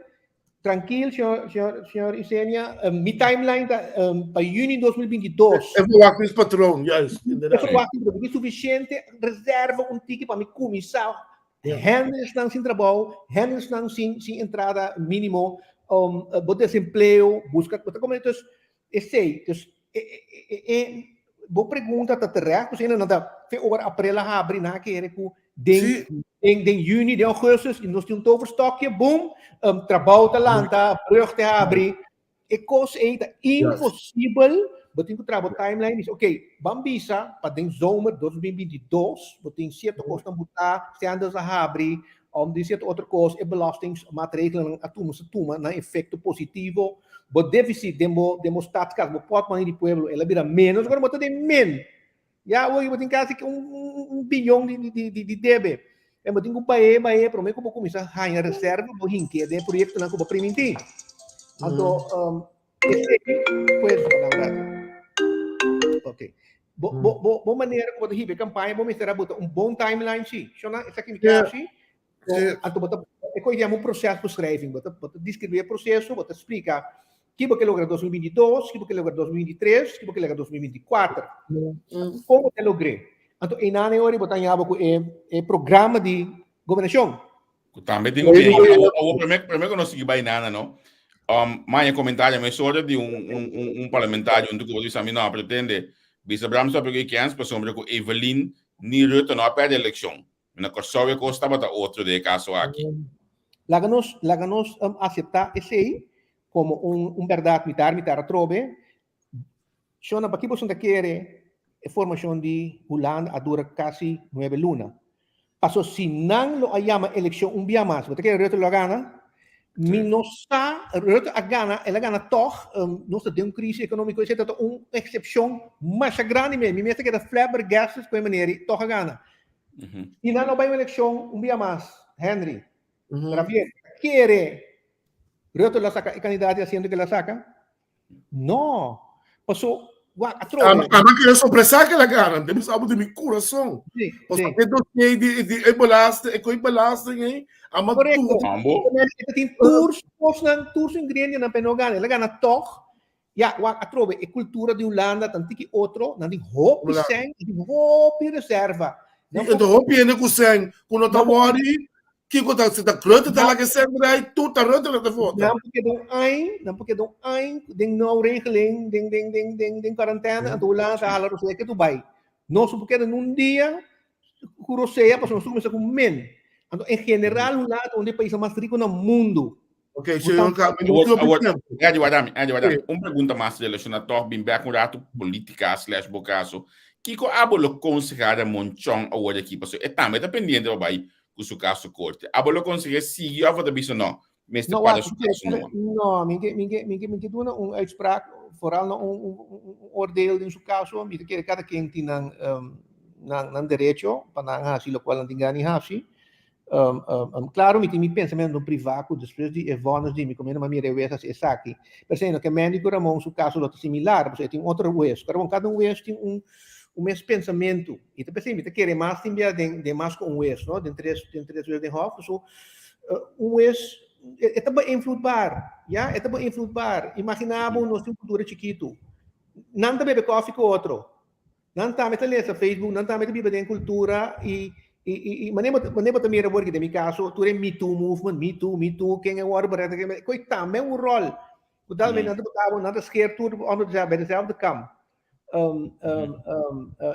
Trankil, señor, señor, señor Isenia. Mi timeline ta pa juni 2022. E verwachtingspatroon, juist, E inderdaad. verwachtingspatroon. Mi tin suficiente reserva un tiki pa mi kuminsá. Hendersnan sin trabou, hendersnan sin, sin entrada mínimo, bo desempleo, buska, bo ta komprende? Dus, esei, dus, e, e, e, e, bo pregunta ta terecht, pasobra nan ta fe ora aprel a habri, nan a kere ku den, Sí. den, den juni, den augustus, i nos tin un toverstokje, boom, trabou ta lanta, brug ta habri. E kos ei ta imposibel, bo tin ku traha bo timeline, bisa, oké, ban bisa pa den zomer 2022, bo tin sierto kosnan butá, standards a habri, Om di cierto otro cos e belastingsmaatregelennan a tuma sa tuma nan efecto positivo, bo deficit den bo den bo stadskas, bo portmoney di pueblo el a bira menos, awor bo ta den min. Ya awor bo tin casi un un biyon di di di di debe. En bo tin cu bae bae prome cu bo cuminsa haña reserva bo hinke den e proyectonan cu bo priminti. Anto esey pues ok. Bo, bo, bo, bo manera ku bo ta hiba e kampaña, bo mester a bota un bon timeline sí. Shona, esaki mi ke hasi. Anto bo ta, e kos yama un procesbeschrijving. Bo ta, bo ta deskribí e proseso, bo ta splika ki bo ke logra 2022, ki bo ke logra 2023, ki bo ke logra 2024. Kon bo ta logr'é? Anto einan e ora bo ta haña bo ku e, e programa di gobernashon. Ku tambe tin opinion. Awor, awor promé, promé ku nos sigui bai nana, no? Um, maña komentario mes ora di un, un, un, un parlamentario un ku bisa mi no pretende bisa Bram stop ku kens pasobra ku Evelyn ni Rutte no a perde elekshon. Na Kòrsou e kos tabata otro den e kaso aki. Laga nos, laga nos um, aseptá esei komo un, un bèrdat mitar mitar atrobe. Shona, paki boso ta kere e formashon di Hulanda a dura kasi nuebe luna? Paso si nan lo a yama elekshon un bia mas, bo ta kere Rutte lo a gana? Mi no sa, Rutte a gana, el a gana tòg, nos ta den un krisi ekonómiko, esei ta un eksepshon masha grandi mes, mi mes ta keda flabbergasted ku e manera ei tòg a gana. Si nan lo bai un elekshon un bia mas, Henry, Javier, ta kere Rutte lo a saka e kandidato di asiento ku el a saka? No. Paso, wak, atrobe. Ama kere sorpresa que la gana, debe sabe de mi corazón. Sí, Paso, sí. e dossier di, di e belasting, e koi belasting ei, ama Correcto. tur. Ambo. E tin tur su kosnan, tur su ingredientnan pa e no gana. El a gana tòg. Ya, wak, atrobe, e kultura di Hulanda tan tiki otro, nan tin hopi Hulanda. sèn, nan tin hopi reserva. Anto hopi hende ku sèn ku no ta wòri, kiko ta si ta Rutte ta laga e sèn drai, tur ta Rutte lo ta vota. Nan por keda un aña, nan por keda un aña den nouregeling, den den den den den karantène, anto Hulanda ta hala rosea ke tur bai. Nos no por keda nun dia ku rosea pasobra nos tur kuminsá ku men. Anto en general Hulanda ta un di e paisnan mas riku na mundu. Ok, señor Ka, mi no Awor, tin awor, tempo. Andy, wardami, Andy, wardami. Sí. Un pregunta mas relaciona toch, bin bek un rato politica slash bo caso. Kiko abo lo conseha Ramon Chong awor aki? Pasobra e tambe ta pendiente pa bai cu su caso corte. Abo lo conseha sigui of bo ta bisa no, mester No, para wak, su caso numa? no, mi ke, mi ke, mi ke, mi ke duna un uitspraak, vooral na un, un, un, un oordeel den su caso. Mi ta kere cada ken tin nan, um, nan, nan derecho pa nan haci locual nan tin gana di haci. Um, um, um, claro, mi tin mi pensamentonan privá ku despues di e vonnis di mi komiendo m'a mira e wes hasi esaki. Pero no ke Mandy ku Ramon su kaso lo ta similar, pasobra e tin otro wes. Pero bon, kada un wes tin un un mes pensamentu. I ta p'esei mi ta kere mas tin bia den den mas ku un wes, no? Den tres den tres wes den hof. So, un wes e ta beïnvloedbaar, ya? E ta beïnvloedbaar. Imaginá bo nos tin un kultura chikitu. Nan ta bebe kòfi ku otro. Nan tambe ta lesa Facebook, nan tambe ta biba den kultura i i i i manera bo manera bo ta mira awor den mi kaso tur e Me Too movement, Me Too, Me Too, ken e wòrdu berèkta, ken e koe tambe un ròl ku tal nan ta botabo, nan ta sker tur onder dezelfde, bij dezelfde kam.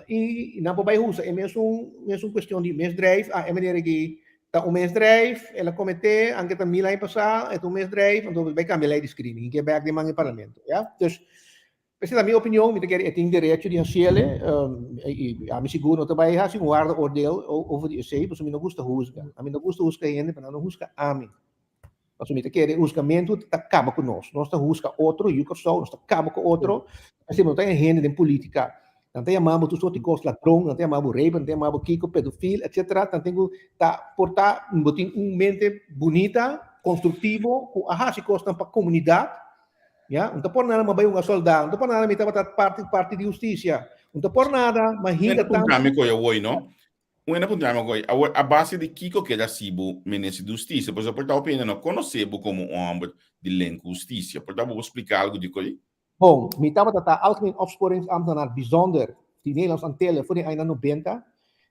I nan por bai usa e mesun mesun kuestion di misdrijf, ah e manera aki ta un misdrijf, el a kometé anke ta mil aña pasá, e ta un misdrijf, anto bai kambia lei di screening i ke bèk den man e parlamento, ya. Dus Esei ta mi opinion, mi ta kere e tin derecho di hasiele, i ami sigur no ta bai hasi un waardeoordeel over di esei, pasobra mi no gusta husga. Ami no gusta husga hende, pero nan no husga ami. Pasobra mi ta kere husgamentu ta kaba ku nos. Nos ta husga otro, yu Kòrsou, nos ta kaba ku otro. Esei no ta e hende den politika. Nan ta yama bo tur sorti kos, ladron, nan ta yama bo raper, nan ta yama bo kiko, pedofil, etcetera. Nan tin ku ta por ta bo tin un mente bunita, konstruktivo, ku a hasi kosnan pa komunidat. Ya, un ta por nada ma bai un soldado, un ta por nada mi tabata parti parti di hustisia, un ta por nada ma hinka tanto. Puntra mi koe awoi, no? Un puntra mi koe, awor a base di kiko keda si bo minister di hustisia? Pasobra por ta hopi hende no konosé bo komo un hòmber di link ku hustisia. Por ta bo por splika algu di koe? Bon, mi tabata ta algemeen opsporingsambtenaar bijzonder di Nederlands Antillen for di añanan nobenta.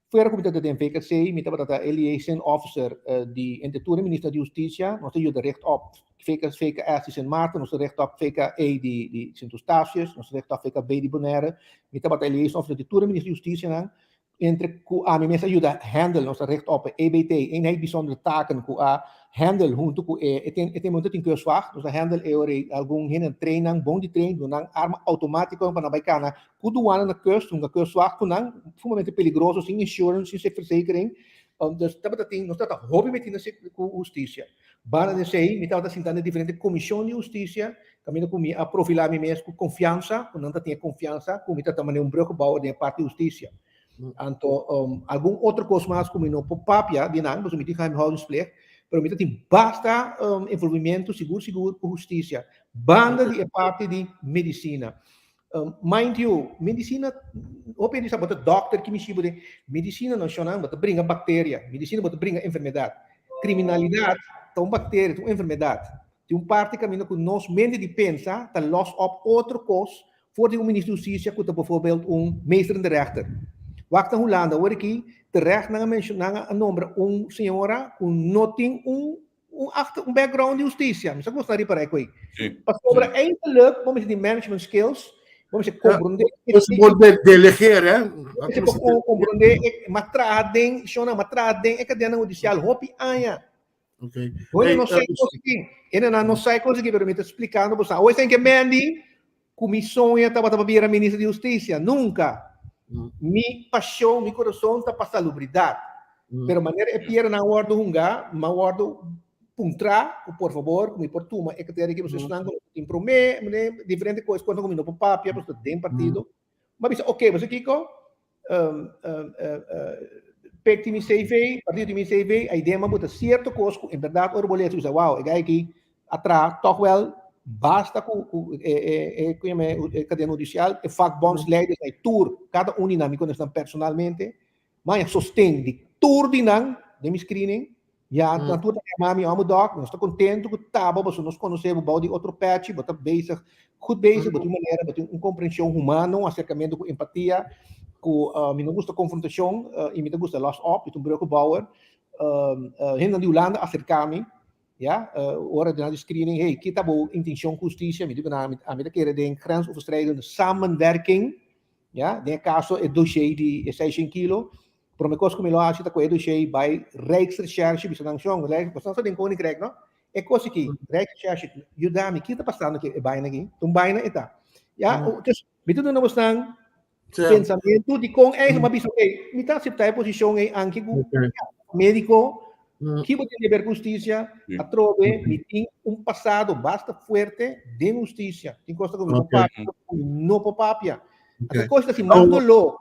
Fuera ku mi tabata den VKC, mi tabata ta e liaison officer di entre tur e minister di hustisia. Nos ta yuda richt op VK, VKS di Sint Maarten, nos ta richt op VKE di, di Sint Eustatius, nos ta richt op VKB di Bonaire. Mi tabata e liaison officer di tur e minister di hustisianan. Entre ku ami mes a yuda handle, nos a richt op e EBT, Eenheid Bijzondere Taken, ku a handle huntu ku e, e ten, e ten momento tin keuswacht, nos a handle e ora ei algun hende train nan, bon di train, duna nan arma automátiko pa nan bai kana Ku duana na kust, hunga kustwacht ku nan, sumamente peligroso, sin insurance, sin verzekering. Dus tabata tin, nos tabata hopi metí na ku hustisia. Banda di esei, mi tabata sinta na diferente komishon di hustisia, kaminda ku mi a profilá mi mes ku konfiansa, ku nan ta tin e konfiansa ku mi ta ta manera un bruggebouwer den e parti di hustisia. Anto, algun otro kos mas ku mi no por papia di nan, pasobra mi tin geheimhoudingsplicht, pero mi ta tin basta envolvimentu sigur sigur ku hustisia, banda di e parti di medisina. Mind you, medicina, hopi hende sa bo ta dokter ki mishi bo den, medicina no shonnan bo ta bringa bacteria, medicina bo ta bringa enfermedad. Criminalidad ta un bacteria, ta un enfermedad. Tin un parti caminda cu nos mente di pensa ta los op otro cos for di un minister di husticia cu ta bijvoorbeeld un meester in de rechter. Wak na Hulanda, awor aki terecht nan a menciona, nan a nombra un señora cu no tin un un achter un background di husticia. Mi sa ku bo sta ripará e koe. Sí. Pasobra eindelijk bo mester di management skills, bo mester komprondé Dus bo de delegeer, hè? Bo mester komprondé e ma traha den shona, ma traha den e kadena hudisial hopi aña. Okay. Hoy no sa kos aki. Ene nan no sa kos aki, pero mi ta splikando bo sa. Hoy sa ke Mandy ku mi soña tabata pa bira minister di hustisia. Nunka. Mi pasion, mi kurason ta pa salubridat. Pero manera e piernan a wòrdu hungá, mi a wòrdu puntrá ku por fabor ku mi por tuma e katera aki pasobra esnan ku no tin promé, diferente kos, kosnan ku mi no por papia pasobra ta den partido. Mi a bisa oke, bo sa kiko? Pek tin mi CV, partido tin mi CV, aiden mi a buta sierto kos ku en bèrdat ora bo lesa bo bisa wow, e guy aki a traha tòg wèl basta ku ku e e e ku yama e kadena hudisial, e vakbondsleiders, e tur, kada un di nan mi konosé nan personalmente. Maña sosten di tur di nan den mi screening. Ya nan tur ta yama mi amo dòk, nos ta kontentu ku tabo pasobra nos konosé bo bou di otro pèchi, bo ta bezig, goed bezig, bo tin un manera, bo tin un komprenshon humano, un aserkamentu ku empatia. ku mi no gusta konfrontashon i mi ta gusta los op, mi ta un bruggenbouwer. Hendenan di Hulanda aserká mi, ya, ora di nan di screening, hey, ki ta bo intenshon ku hustisia? Mi di ku nan, ami ta kere den grensoverschrijdende samenwerking, ya, den e kaso e dossier di e seishent kilo. Prome kos ku mi lo hasi ta ku e dossier bai Rijksrecherche, bisa nan, shon, boso nan sa den Koninkrijk, no? E kos aki, Rijksrecherche, yuda mi, ki ta pasando ku e baina aki? Ta un baina e ta. Ya, dus mi ta duna bosnan pensamentu di kon eigen, ma bisa, ok, mi ta aseptá e posishon ei anke ku médiko, ki bo tin di ber ku hustisia, atrobe mi tin un pasado basta fuerte den hustisia, tin kos ku mi por papia, ku mi no por papia. Anto e kos ta si mas doló.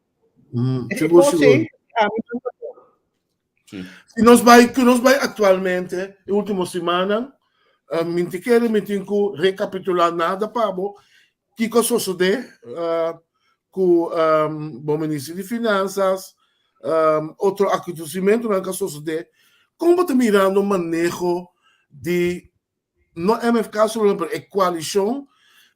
E kos ei, ami no por. Si nos bai, ku nos bai aktualmente, e último simannan, mi no ta kere mi tin ku rekapitulá nada pa bo, kiko a sosodé ku bo minister di Finansas, otro akontesimentunan ku a sosodé, kon bo ta mirando maneho di no MFK solamente pero e koalishon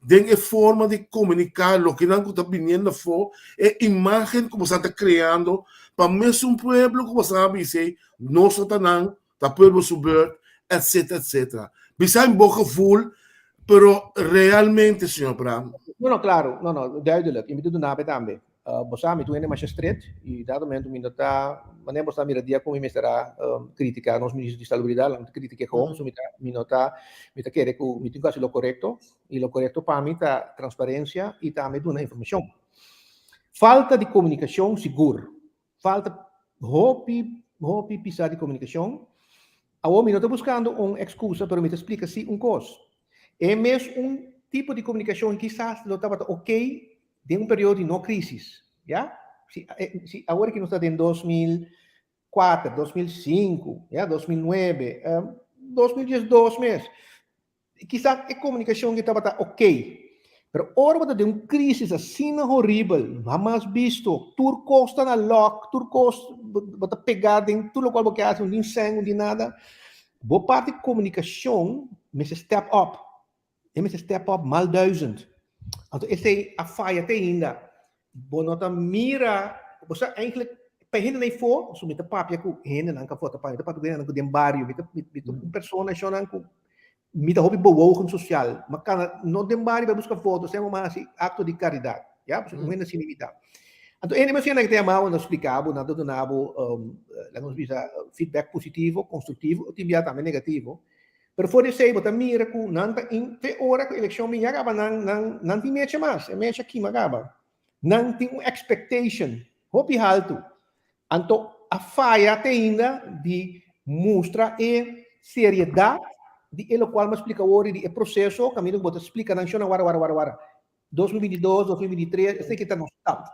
den e forma di komuniká loke nan ku ta biniendo afó, e imágen ku boso ta kreando pa mesun pueblo ku boso a bisa ei, nos no ta nan, ta pueblo su beurt, etcetera, etcetera. Bisa in bo gevoel, pero realmente, señor Bram. No, no, claro, no, no, duidelijk. I mi ta duna ape tambe. Bo sa, mi tur hende masha stret i dado momento mi no ta, manera bo sa mira dia ku mi mester a kritika nos minister di salubridat, mi ta kritik'é gewoon, pasobra mi ta, mi no ta, mi ta kere ku mi tin ku hasi lo korekto i lo korekto pa mi ta transparensia i tambe duna informashon. Falta di komunikashon sigur. Falta hopi, hopi pisá di komunikashon. Awor mi no ta buskando un ekskusa, pero mi ta splika sí un kos. E mes un tipo di komunikashon kisas lo tabata okey den un periodo di no krisis, ya? Si, si awor aki nos ta den 2004, 2005, ya, 2009, 2012 mes. Kisas e komunikashon ki tabata okey, pero ora bo ta den un krisis asina horibel, hamas bisto, tur kos ta na lòk, tur kos bo ta pegá den tur lokual bo ke hasi, no tin sèn, no tin nada, bo parti komunikashon mester step up, e mester step up mal duizend. Anto esei a faya te ainda. Bo no ta mira, bo sa eigenlijk pa e hendenan afó, pasobra mi ta papia ku hendenan ku afó ta papia, mi ta papia ku hendenan ku den bario, mi ta mi ta un persona shonnan ku mi ta hopi bewogen sosial, mi a kana no den bario bai buska foto, semper mi a hasi akto di karidat, ya, pasobra un hende asina mi ta. Anto e hende asina nan ta yama bo, nan ta splika bo, nan ta duna bo, laga nos bisa, feedback positivo, konstruktivo, tin bia tambe negativo, pero for di esei bo ta mira ku nan ta in te ora ku elekshon bin ya kaba nan nan nan tin mecha mas, e mecha kima kaba. Nan tin un expectation hopi haltu. Anto a faya te ainda di mustra e seriedat di e lokual mi a splika awor di e proseso kaminda ku bo ta splika nan shon nan wara wara wara wara. 2022, 2023, esei ki ta nos stap.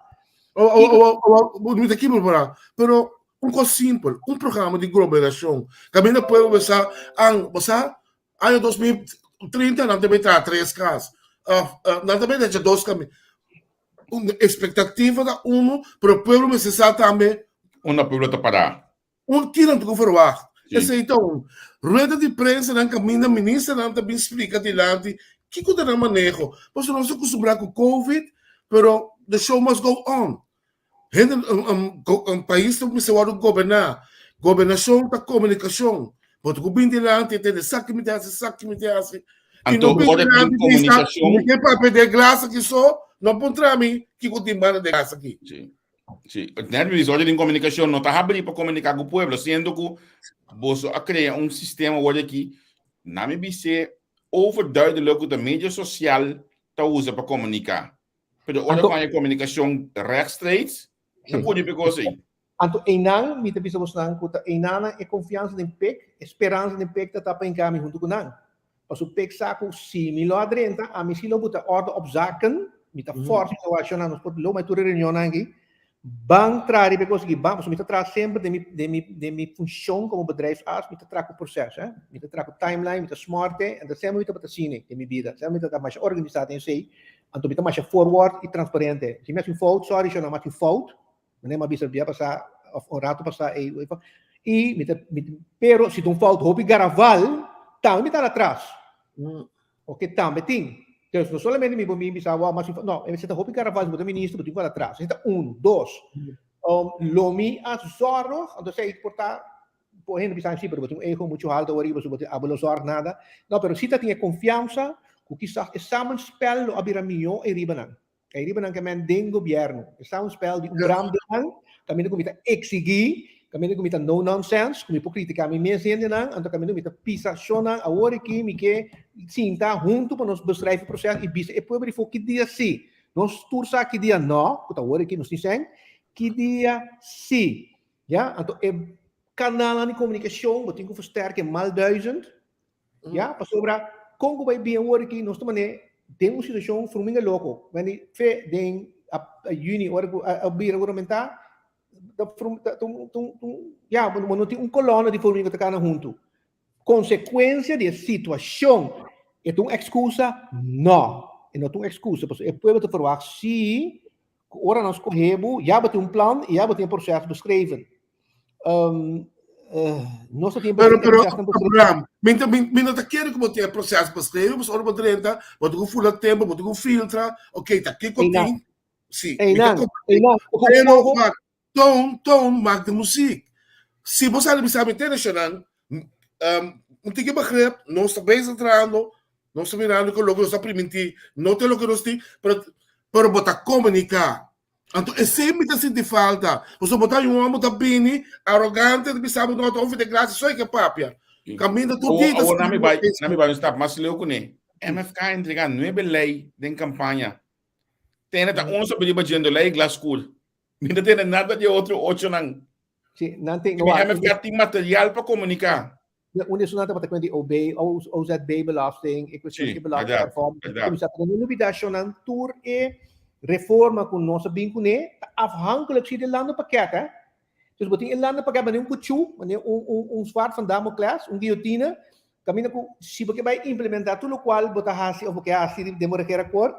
Mi ta kiba para, pero un kos simpel, un programa di gobernashon, kaminda pueblo bisa, an, bo sa, aña 2030 nan ta bai traha tres kas, òf nan ta bai drecha dos kaminda. Un ekspektativa ta unu, pero pueblo mester sa tambe. Unda pueblo ta pará. Un kinan ta ku verwagt. Esei ta un rueda di prensa nan kaminda ministernan ta bin splika dilanti kiko ta nan maneho. Pasobra nos a kustumbrá ku covid, pero the show must go on. Hende, un pais ta mester wòrdu goberná. Gobernashon ta komunikashon. Bo ta ku bin dilanti e tende esaki mi ta hasi, esaki mi ta hasi. I Anto no bin ora tin dilanti bisa, komunikashon. mi ke papia den glas aki so, no puntra mi kiko tin banda den glas aki. Sí. Sí, net mi bisa, ora tin komunikashon no ta habrí pa komuniká ku pueblo, siendo ku boso a krea un sistema awor aki, na mi bis'é overduidelijk ku ta medio sosial ta usa pa komuniká. Pero ora Anto ku haña komunikashon rechtstreeks, ta Sí. pudi pa e kos ei. Anto einan mi ta bisa bosnan ku ta einanan e konfiansa den pek, e speransa den pek ta ta pa hinka mi huntu ku nan. Pasobra pek sa ku si mi lo a drenta, ami si lo buta orde op zaken, mi ta forsa mi ta wak shona nos por lo mai tur e reunionnan aki, ban traha riba e kos aki, ban, pasobra mi ta traha semper den mi den mi den mi funshon komo bedrijfsarts, mi ta traha ku proses, eh, mi ta traha ku timeline, mi ta smòrte, anto semper mi tabata asina den mi bida, semper mi tabata masha organisá den esei, anto mi ta masha forward i transparente. Si mi hasi un fout, sorry shona, mi hasi un fout, Meneer m'a bisa bia pasá of un rato pasá ei i mi ta mi pero si ta un fout hopi garaval tambe mi ta atras. Oke tambe tin. Dus no solamente mi por bin bisa wou mas no, e mester ta hopi karnaval si bo ta minister bo tin ku hala atras. Esei ta unu. Dos, lo mi a zorg, anto esei por ta por hende bisa si pero bo tin un ego muchu haltu awor riba so bo tin abo lo zorg nada. No, pero si ta tin e konfiansa ku kisas e samenspel lo a bira mihó ei riba nan. Ei riba nan ke men den gobièrnu. E samenspel di un gran belang, kaminda ku mi ta eksigí, kaminda ku mi ta no nonsense, ku mi por kritiká mi mes hendenan, anto kaminda ku mi ta pisa shonnan, awor aki mi ke sinta huntu pa nos beschrijf e proses i bisa e pueblo di for ki dia si. Nos tur sa ki dia no, ku ta awor aki nos tin sèn, ki dia si. Ya, anto e kanalnan di komunikashon bo tin ku versterke mal duizend, Ya, pasobra kon ku bai bien wor aki nos ta mane den un situashon fruminga loko. Wende fe den a juni ora ku a bira guramentá ta frum ta un ta un ya bo no tin un kolòna di fruminga ta kana huntu. Konsekuensia di e situashon e ta un ekskusa? No, e no ta un ekskusa pasobra e pueblo ta ferwagt si ku ora nos kohe bo ya bo tin un plan i ya bo tin e proseso beskreven. Um, uh, nos tin Pero, pero, Abraham, mi, mi, mi no ta kere ku bo tin e proces beschreven, pues ora bo drenta, bo tin ku fula tempo, bo tin ku filtra, ok, ta kiko tin, si, mi ta comprende. Pero, maar, toon, toon maakt de muziek. Si bo sali bisa mi internacional, um, un tiki begrip, nos ta bezig trahando, nos ta mirando ku loke nos ta primintí, no ta loke nos tin, pero, pero bo ta komuniká. Anto esei mi ta sinti falta. Pasobra bo ta un homber ta bini arogante ta bisa bo no ta hofi de gracia so e ke papia. Kaminda tur dia ta Awor nami bai nami bai un stap mas leu kuné. MFK a entrega nuebe lei den kampaña. Tene ta un so riba djendo lei glas skur. Mi no tene nada di e otro ochonan. Sí, nan tin, MFK tin material pa komuniká. Un esun nan tabata di OB, OZB belasting, e cuestion di belastingreform. Kumisa pero no lubida shonnan tur e reforma ku nos a bin kuné ta afhankelijk si di landenpakket hè. Dus bo tin e landenpakket manera un kuchú, manera un un un zwaard van Damocles, un guillotine, kaminda ku si bo ke bai implementá tur lokual bo ta hasi òf bo ke hasi den bo regeerakkoord,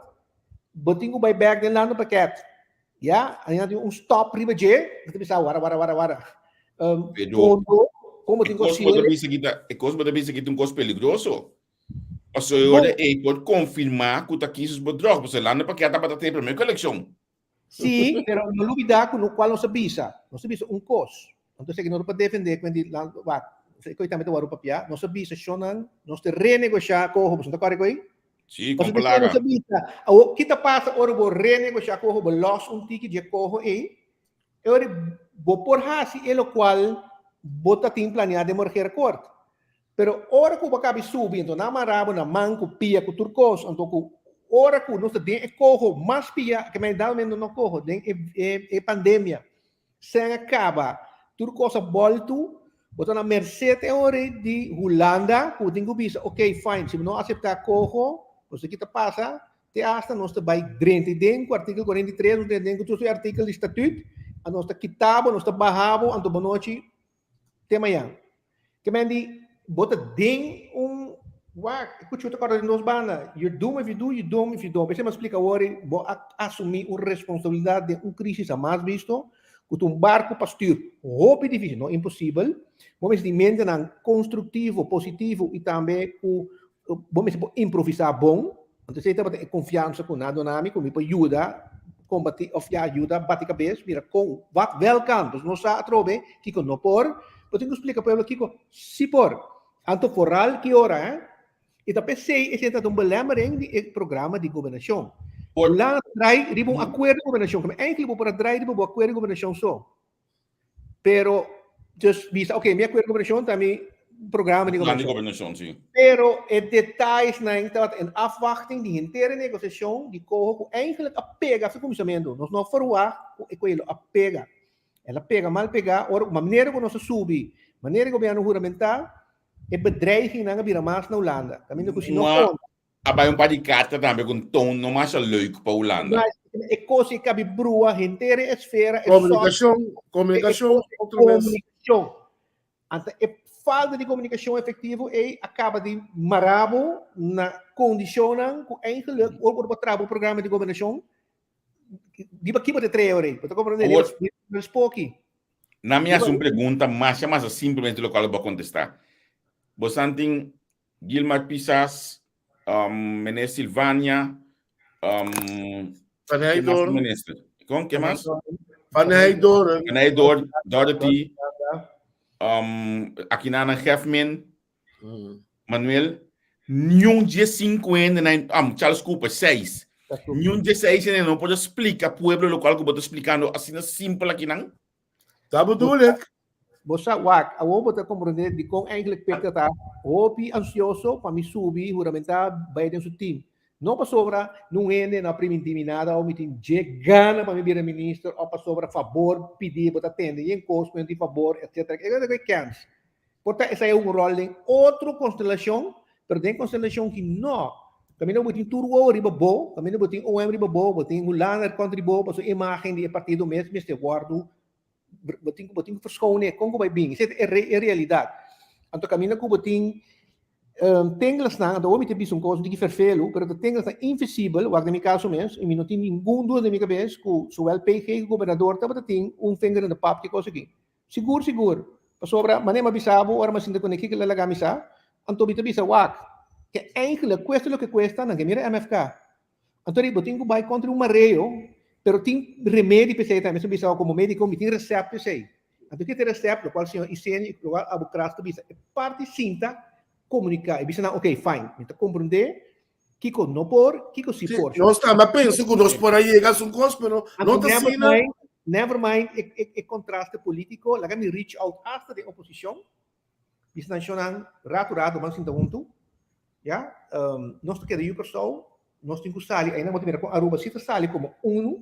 bo tin ku bai bèk den landenpakket. Ya, a tin un stop riba dje, bo ta bisa wara wara wara wara. Um, fondo, como tin kos bo ta bisa kita, e kos bo ta bisa kita un kos peligroso. Paso e ora e por confirma ku ta kisus bedrog, paso landa pa kia tabata te primer kolekshon. Sí, pero no lubida ku no kual nos a bisa. Nos a bisa un kos. Anto esaki no ta pa defende ku di land wak. Esaki tambe ta wòrdu papia. Nos a bisa shonnan, nos ta renegosha koho, boso no ta kòrda ku ei? Sí, kon palaga. Nos a bisa, awor ki ta pasa ora bo renegosha koho, bo lòs un tiki dje koho ei, e ora bo por hasi e lokual bo ta tin planeá den bo regeerakkoord. Pero ora ku bo a kabi subi, anto nan a mara bo na man ku pia ku tur kos, anto ku ora ku nos ta den e koho mas pia, ke men dado momento no koho, den e e pandemia, Sen a kaba, tur kos a bòltu, bo ta na merced e ora ei di Hulanda ku bo tin ku bisa, ok, fine, si bo no aseptá koho, bo sa ki ta pasa, te asta nos ta bai drenta den ku artíkulo 43, nos drenta den ku tur su artíkulo di statüt, a nos ta kita bo, nos ta baha bo, anto bo nochi te mañan. Ke men di, bo ta den un, wak, e kuchu ta kòrda den dos banda. You're doomed if you do, you're doomed if you don't. P'esei mi a splika awor ei, bo a asumí un responsabilidat den un krísis hamas bisto, ku ta un barku pa stür. Hopi difísil, no imposibel. Bo mester tin mentenan konstruktivo, positivo i tambe ku bo mester por improvisá bon. Anto esei tabata e konfiansa ku nan a duna mi ku mi por yuda kombatí òf ya yuda bati kabes mira kon wat wèl kan. Nos no sa atrobe kiko no por, bo tin ku splika pueblo kiko si por. Anto foral ki ora eh. I ta p'esei esei ta un belemmering di e programa di gobernashon. Hulanda ta drai riba un akuerdo di gobernashon, kende eindelijk bo por a drai riba bo akuerdo di gobernashon so. Pero, dus bisa, oké, mi akuerdo di gobernashon ta mi programa di Plan di gobernashon. gobernashon, sí. Pero e detailsnan tabata in afwachting di henter e negosiashon di koho ku eigenlijk a pega su kuminsamentu. Nos no a ferwagt ku e koe lo a pega. El a pega mal pegá, ora ku manera ku nos a subi, manera e gobièrnu huramentá, e bedreigingnan a bira mas na Hulanda. Kaminda ku si no Mua konta. A bai un par di karta tambe ku un toon no masha leuk pa Hulanda. Mas e kos ei kabi brua henter e esfera, e Komunikashon, komunikashon otro bes. Komunikashon. Anto e falta di komunikashon efektivo ei a kaba di mara bo na kondishonnan ku eigenlijk ora bo traha bo programa di gobernashon, riba ki bo ta traha ora ei? Bo ta komprende? Awor, Riba spoki. Na mi hasi un pregunta masha masha simplemente lokual bo a kontestá. Bo san tin Gilmar Pisas. um, meneer Silvania, um, Van Heijdoorn. Minister. Kon, ke mas? Van Heijdoorn. Van Heijdoorn, Dorothy, um, Akinana Gefmin, Manuel, niun dje cinco hende na, um, Charles Cooper, seis. Niun dje seis hende no por splika pueblo lokual ku bo ta splikando asina simpel akinan. Dat bedoel ik. Bo sa, wak, awor bo ta komprondé dikon eigenlijk Peter ta hopi ansioso pa mi subi huramentá bai den su team. No pasobra nun hende no a primintí mi nada o mi tin dje gana pa mi bira minister o pasobra fabor pidí bo ta tende yen kos ku nan tin fabor etcetera. E kos ei kèns. Por ta esei un ròl den otro konstelashon, pero den konstelashon ki no. Kaminda bo tin tur wowo riba bo, kaminda bo tin OM riba bo, bo tin Hulanda kontra di bo, pasobra e imágen di e partido mes mester wòrdu, bo tin bo tin ku ferskone kon ku bai bin. Esei ta e realidat. Anto kaminda ku bo tin tenglasnan, anto awor mi ta bisa un kos un tiki ferfelu, pero ta tenglasnan invisibel, wak den mi kaso mes, i mi no tin ningun duda den mi kabes ku sowel PG ku gobernador tabata tin un finger in the pap ki kos aki. Sigur, sigur. Pasobra, manera mi a bisa bo, ora mi a sinta ku Nikki, kila laga mi sa, anto mi ta bisa, wak, ke eigenlijk, kuesta loke kuesta, nan ke mira MFK. Anto di, bo tin ku bai kontra un mareo, pero tin remedi pa esei tambe. Mi a bisa bo, komo mediko, mi tin resèpt pa esei. Anto ke ta e resèpt? Lokual señor Isenia i lokual Abu Kras ta bisa, e parti sinta komuniká i bisa nan, ok, fine, mi ta komprendé kiko no por, kiko si por. Nos tambe a pensa ku nos por a yega asun kos, pero no ta asina. Never mind e, e, e contraste político, laga mi reach out hasta den oposishon. Bisa nan shonnan ratu ratu ban sinta huntu. Ya, um, nos ta keda yu Kòrsou, nos tin ku sali, ainda bo ta mira kon Aruba si ta sali komo unu.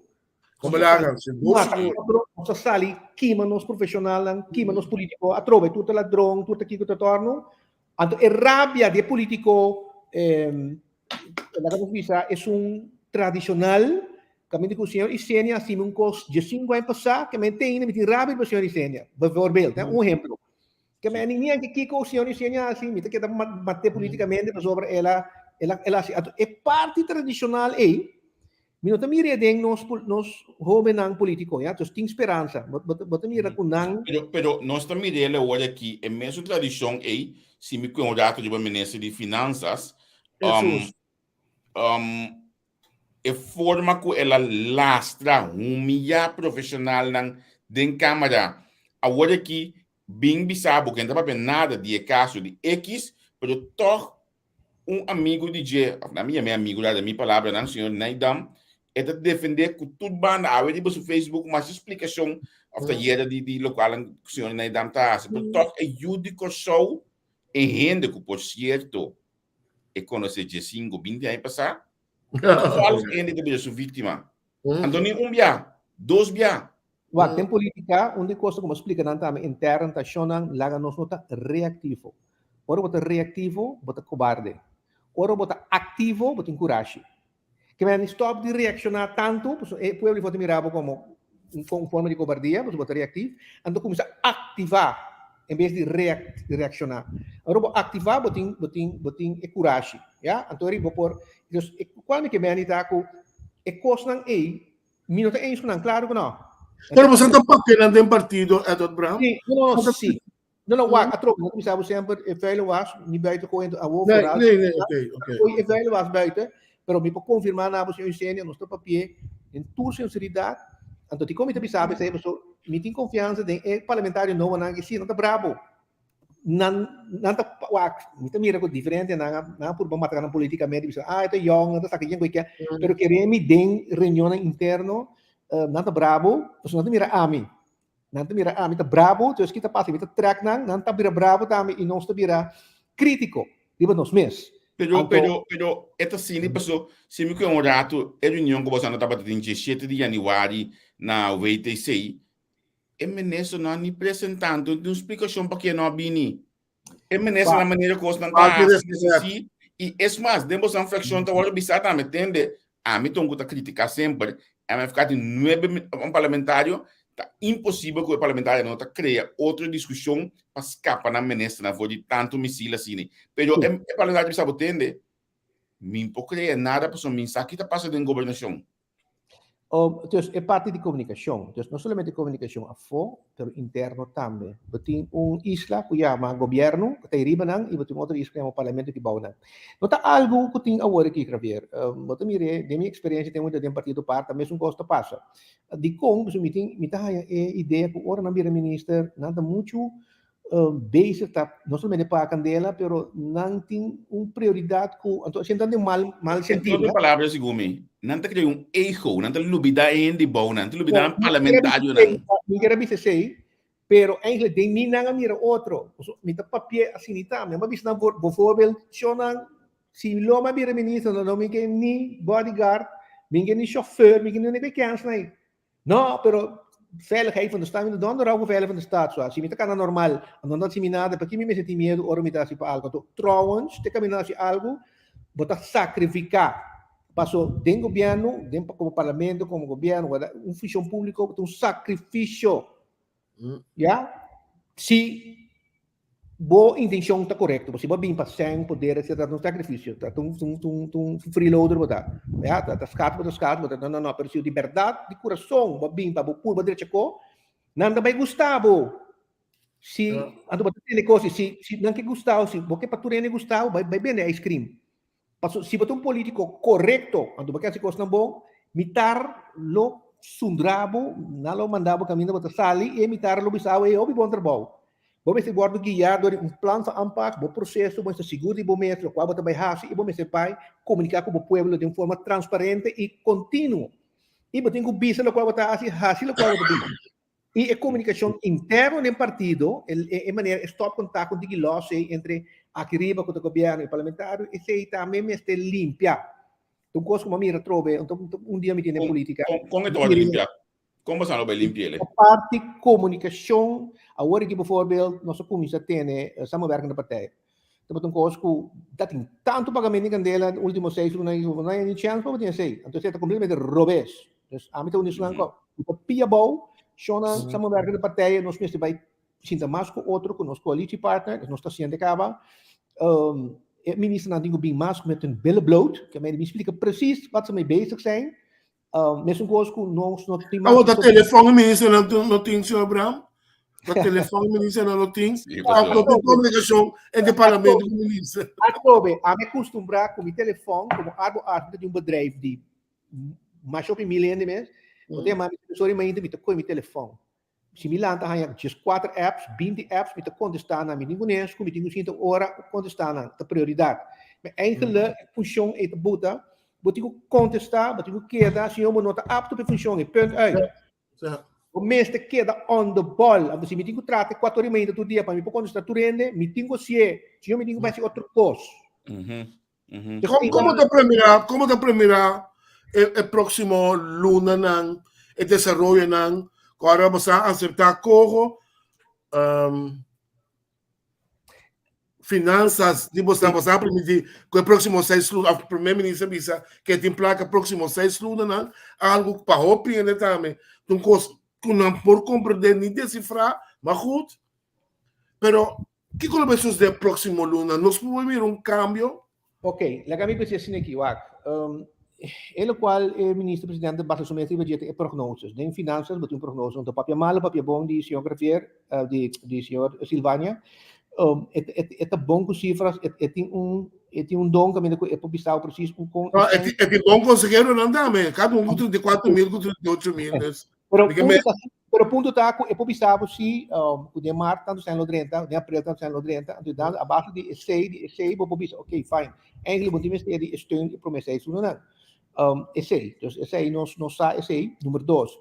Komo laga, sigur sigur. Nos ta sali kima nos profeshonalnan, kima nos polítiko, atrobe tur ta ladron, tur ta kiko ta torno. Anto e rabia di e politico, eh, laga nos bisa, esun tradicional, kaminda ku señor Isenia a hasi mi un kos diesinco aña pasá, ke men te ainda mi tin rabia pa señor Isenia, bijvoorbeeld, eh, un ehemplo. Ke men ni anke kiko señor Isenia a hasi, mi ta keda mat'é politikamente pasobra el a, el a, el a hasi. Anto e parti tradicional ei, Mi no ta mira e den nos nos hobennan politico, ya, dus tin speransa. Bo, bo, bo ta mira ku nan. Pero, pero nos ta mir'el awor aki, e mesun tradicion ei, si mi kue un rato riba minister di Finanzas, Jesus. um, e forma ku el a lastra, humilla profesionalnan den Camara. Awor aki, bin bisa bo ku e no ta papia nada di e caso di X, pero toch Un amigu di dje, of na mi yam'é amigu la, den mi palabranan, señor Nijdam, e ta defendé ku tur banda. Awe riba su Facebook masha splikashon of ta yera di di lokual ku señor Nijdam ta hasi. Pero tòg e yu di Kòrsou, e hende ku por sierto e konosé djesinku, binti aña pasá, toevallig hende ta bira su víktima. Anto ni un bia, dos bia. Wak, den politica, un di cosnan cu mi a splica nan tambe intern ta shonnan laga nos no ta reactivo. Ora bo ta reactivo, bo ta cobarde. Ora bo ta activo, bo tin curashi. Ke mende stop di reacciona tanto, pasobra e pueblo for ta mira bo como un forma di cobardia, pasobra bo ta reactief, anto cuminsa activa en bes di reacciona. Ora bo activa, bo tin, bo tin, bo tin e curashi, ya? Anto eri bo por, dus, cual mi ke mende ta cu e cosnan ey Mi no ta eens ku nan, klaro ku no. Pero boso ta papia nan den partido, Edward Brown? Sí, no, no, sí. No, no, wak, atrobe, no bisa bo semper, e vuile was, ni buiten gooien, awo Nee, vooral. nee, nee, oké, oké. Gooi e vuile was buiten, pero mi por confirma na bo, señor Eugenia, nos ta papia den tur sinceridad, anto di kon mi ta bisa bo esei, pasobra mi tin confiansa den e parlamentario nobonan aki, sí, nan ta bravo, nan nan ta wak mi ta mira ku diferente nan a nan a purba mata nan politikamente bisa ah e ta yong nan ta saka yen ku e ke pero kere mi den reunionnan interno nan ta brabo pasobra nan ta mira ami nan ta mira ami ta brabo entonces ki ta pasa mi ta trek nan nan ta bira brabo tambe i nos ta bira kritiko riba nos mes. Pero pero pero e ta asina paso si mi kue un rato e reunion ku boso tabata tin diesshete di januari na WTC E minister no a ni presentá, anto no tin un splikashon pa ke no a bini. E minister na manera kosnan ta hasi es así, i es mas, den bosan frakshon ta wòrdu bisá tambe, tende, ami ta un ku ta kritiká semper, MFK tin nuebe parlamentario, ta imposibel ku e parlamentario no ta krea otro diskushon pa skapa nan ministernan for di tantu misil asina. Pero e parlamentario ta bisa bo, tende, mi por krea nada pasobra mi sa ki ta pasa den gobernashon. Dus e parti di komunikashon, dus no solamente komunikashon afó, pero interno tambe. Bo tin un isla ku yama gobièrnu, ku ta ei riba nan, i bo tin otro isla ku yama parlamento ki bou nan. No ta algu ku tin awor aki, Javier. Bo ta mir'é, den mi eksperensia ten wunta den partido par, ta mesun kos ta pasa. Dikon? Pasobra mi tin, mi ta haña e idea ku ora nan bira minister, nan ta muchu bezig ta no solamente paga candela, pero nan tin un prioridad cu, anto asina tan den mal, mal sentido. En otro palabra, segun mi, nan ta crea un ego, nan ta lubida e hende bou nan, ta lubida nan parlamentarionan. Mi kier a bisa esey, pero eigenlijk den mi nan a mira otro. Mi ta papia asina y tambe. Mi a bisa nan bijvoorbeeld, shownan, si lo mi a bira minister, no mi ke ni bodyguard, mi ke ni chauffeur, mi ke ni uni kens nan. No, pero veiligheid van de stad, mi no donder over veilig van de stad, so si mi ta cana normal, no ta mi nada, pa ki mi mester tin miedo ora mi ta haci pa algo? Anto, trouwens, te camina haci algo, bo ta sacrifica, paso den gobierno, den como parlamento, como gobierno, un funcion publico, ta un sacrificio. Ya? Si bo intencion ta corecto, bo si bo bin pa sèn, poder, etcetera, ta un sacrificio, ta un, un, un, un freeloader bo ta. Ya, ta, ta skat bo ta skat bo ta, no, no, no, pero si di berdad, di curason, bo bin pa bo purba drecha ko, nan ta bai gusta bo. Si, anto bo ta tene cos, si, si nan ke gusta bo, si bo ke pa tur hende gusta bo, bai, bai bende ice cream. Paso si bo ta un politico corecto, anto bo ke haci cosnan bon, mitar lo sundra bo, nan lo manda bo caminda bo ta sali, y mitar lo bisa bo, ey, hopi bon trabou. Bo mester wordo guia door di un plan van aanpak, bo proceso, bo mester sigur di bo mes locual bo ta bay haci, y bo mester bay comunica cu bo pueblo den un forma transparente y continuo. Y bo tin cu bisa locual bo ta haci, haci locual bo ta bisa. I e komunikashon interno den partido, e manera e stop kontak ku tiki lòs ei entre aki riba ku ta gobièrnu i parlamentario, esei tambe mester limpia. Ta un kos ku mi a mira atrobe, un dia mi tin den politika. Kon e ta wòrdu limpiá? Kon boso a lo bai limpi'el? E parti komunikashon, awor aki bivoorbeeld nos a kuminsá tene samenwerkende partij. Tabata un kos ku ta tin tantu pagamentu di kandela último seis luna, no hay ni chèns pa bo tin esei. Anto esei ta kompletamente robes. Dus ami ta uní esnan ku ta pia bou, shonnan samenwerkende partijen, nos mester bai sinta mas ku otro, ku nos coalitiepartner, nos ta siente kaba. E ministernan tin ku bin mas met hun billen bloot, ke mi splika precies wat ze mee bezig zijn. Mesun kos ku nos no tin mas. Awor ta telefòn e ministernan no tin, señor Abraham? Ta telefòn e ministernan no tin? Òf no tin komunikashon entre parlamento ku minister? Atrobe, ami a kustumbrá ku mi telefòn komo arbo arbiter di un bedrijf di mas hopi mil hende mes, bo ta yama mi sorry mainta mi ta kohe mi telefòn. Si mi lanta haña djes kuater apps, binti apps, mi ta kontestá nan. Mi tin ku nes ku mi tin ku sinta un ora kontestá nan, ta prioridat. Ma eigenlijk e funshon ei ta buta, bo tin ku kontestá, bo tin ku keda, si no bo no ta apto pa e funshon ei, punt uit. Bo mester keda on the ball. Anto si mi tin ku trata e kuater ora i mainta tur dia pa mi por kontestá tur hende, mi tin ku hasié, si no mi tin ku bai hasi otro kos. Como, como ta premira, como ta premira e, e próximo lunanan, e desaroyonan, ku ahora bo sa acepta coho, um, finanzas di bo sa, bo sa permiti ku e próximo seis luna, of primer minister bisa ke tin plaka próximo seis lunanan, algo pa hopi hende tambe, un kos ku nan por comprende ni descifra, maar goed. Pero Kiko lo bai sucede proximo luna? Nos por mira un cambio? Ok, laga mi bisa asina aki, wak. E locual e minister presidente basa su mes riba dje ta e prognoses. Den finanzas bo tin un prognose, no ta papia malo, papia bon di señor Gravier, di di señor Silvania. E e ta bon cu cifras, e e tin un e tin un don caminda cu e por bisa bo precies un con. No, e tin e tin bon conseheronan tambe, cada un cu 34 mil, cu 38 mil, dus. Pero punto ta, pero punto ta ku e por bisa bo si um, ku den maart tantu sen lo drenta, den april tantu sen lo drenta, anto dan a base di esei, di esei bo por bisa, ok, fine. Eigenlijk bo tin mester di e steun e promé seis lunanan. Um, esei, dus esei nos nos sa esei. Nummer dos,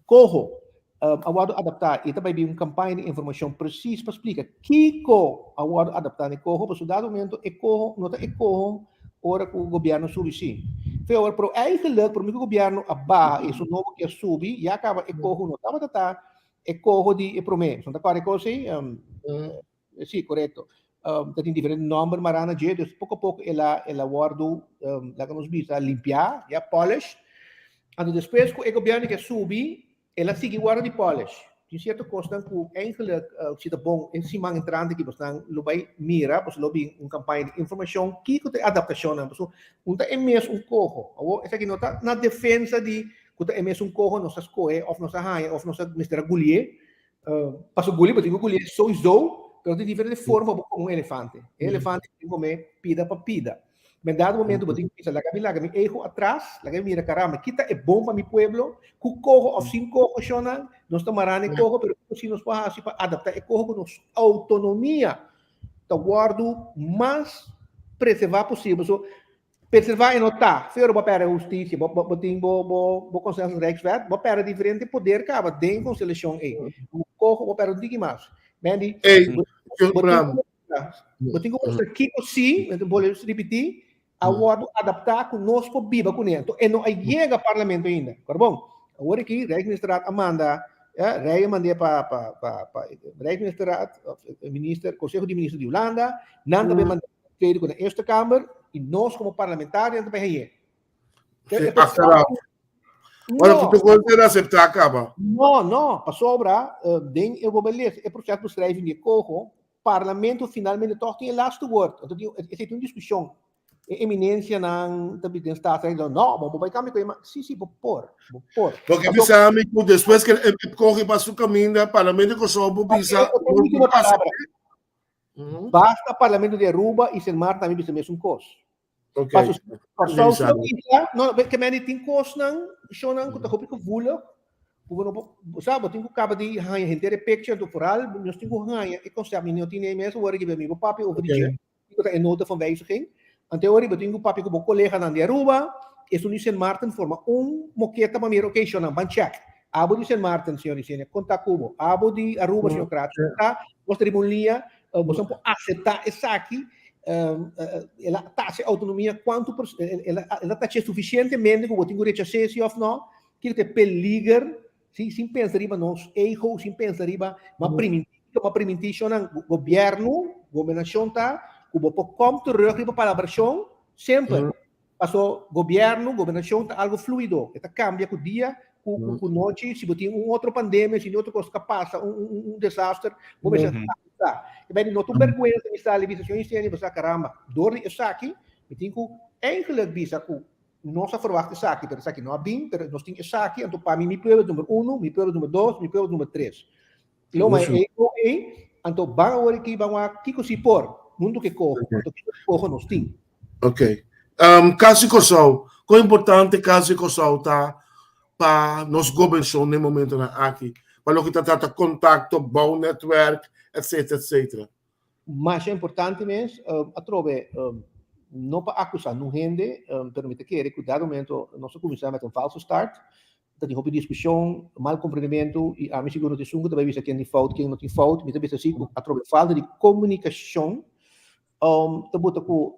koho um, a wòrdu adaptá i ta bai bin un kampaña di informashon presis pa splika kiko a wòrdu adaptá na e koho, pasobra dado momento e koho no ta e koho ora ku gobièrnu subi sí. Fe ora, pero eigenlijk promé ku gobièrnu a baha i su nobo ke a subi, ya kaba e koho no tabata ta e koho di e promé. Bo ta kòrda e kos ei? Sí, korekto. Ta tin diferente nòmber mará na dje, dus poko a poko el a el a wòrdu, laga nos bisa, limpiá, ya, polish. Anto despues ku e gobièrnu ke a subi, El a sigui warda di polish. Tin cierto cosnan cu eigenlijk si ta bon e siman entrante aki bosnan lo bay mira, boso lo bin un campaña di informacion kico ta e adaptacionnan, pasobra un ta e mes un coho. Awor esaki no ta na defensa di. ku ta e mesun koho nos a skohe òf nos a haña òf nos a mester a gulié. Pasobra guli bo tin ku gulié souiso, pero tin diferente forma pa bo kome un elefante. E elefante bo tin ku kome pida pa pida. Men dado momento bo tin ku bisa laga mi laga mi ego atras, laga mi mira caramba ki ta e bon pa mi pueblo, ku koho òf sin koho shonnan, nos ta mará na e koho pero kiko si nos por hasi pa adaptá e koho ku nos outonomia ta wòrdu mas preservá posibel. So, preservá e no ta, fero bo pèrdè hustisia, bo bo tin bo bo bo Consensus Rijkswet, bo pèrdè diferente poder kaba den e konstelashon ei. Ku koho bo pèrdè un tiki mas. Mandy, Ey, bo señor bo tin Bram. ku bo tin ku mustra kiko si, mi ta bolbe ripití, a wòrdu adaptá ku nos por biba kuné. Anto e no a yega parlamento ainda. Kòrda bon, awor aki Rijksministerraad a manda, ya, Rei a mand'é pa pa pa pa Rijksministerraad òf minister, Konseho di Minister di Hulanda, nan tambe manda Tweede ku na Eerste Kamer i nos komo parlamentarionan ta bai hañ'é. Sí, achteraf. Ora ku No. tur kos ser aseptá kaba. No, no, pasobra den e bo bai lesa e procesbeschrijving di e koho, Parlamento finalmente toch tin e laatste woord. Anto tin, esei tin un diskushon. E eminencianan ta bisa den Staatsrecht, no, bo bai kambia ku e, ma si, si, bo por, bo por. Porque Pasobra bisa mi ku despues ku e kohe pa su kaminda, Parlamento di Kòrsou por bisa, e nos último no pasa. palabra. Basta Parlamento di Aruba y Sint Maarten tambe bisa mesun kos. Ok. Paso Kòrsou Bisa. si lo bisa, no, ke meni tin kosnan, shownan ku ta hopi gevoelig, ku bo no por, bo sa, bo tin ku kaba di haña henter e picture, anto vooral nos tin ku haña e concept, mi no tin e mes ora ki mi bo papia over di Ok. dje, kiko ta e nota van wijziging, anto e ora bo tin ku papia ku bo koleganan di Aruba, esun di Sint Maarten forma un moketa pa mira, ok shownan, ban check, abo di Sint Maarten, señor Isenia, kon ta ku bo? Abo di Aruba, señor Kraats, kon ta? Bos ta riba un liña, boso por acepta esaki, el a tacha e autonomia cuanto por, el a tacha suficientemente cu bo tin cu rechas'é si of no, kiko ta e peliger, si, sin pensa riba nos ego, sin pensa riba, ma priminti, kiko ma priminti shownan, gobierno, gobernacion ta cu bo por kom terug riba palabracion semper. Paso gobierno, gobernacion ta algo fluido, e ta cambia cu dia, cu cu cu nochi, si bo tin un otro pandemia, si otro cos ka pasa, un un un desaster, bo mester adapta. E bai di no ta un berguensa mi sali bisa señor Isenia, bo sa caramba, door di esaki mi tin cu eigenlijk bisa cu nos a verwacht esaki, pero esaki no a bin, pero nos tin esaki, anto pa mi mi pueblo number uno, mi pueblo number dos, mi pueblo number tres. Lo mai Mucho. ei o ei, anto ban awor aki ban wak kiko si por, huntu ke koho, anto kiko si koho nos tin. Ok. Um, Kas di Kòrsou, kon importante Kas di Kòrsou ta pa nos gobershon den momentonan aki, pa loke ta trata kontakto, bou netwerk, etcetera, etcetera? Masha importante mes, atrobe, no pa akusá nun hende, pero mi ta kere ku dado momento nos a kuminsá met un falso start, Ta tin hopi diskushon, mal komprendimentu i ami sigur no ta esun ku ta bai bisa ken tin fout, ken no tin fout. Mi ta bisa si ku atrobe falta di komunikashon ta buta ku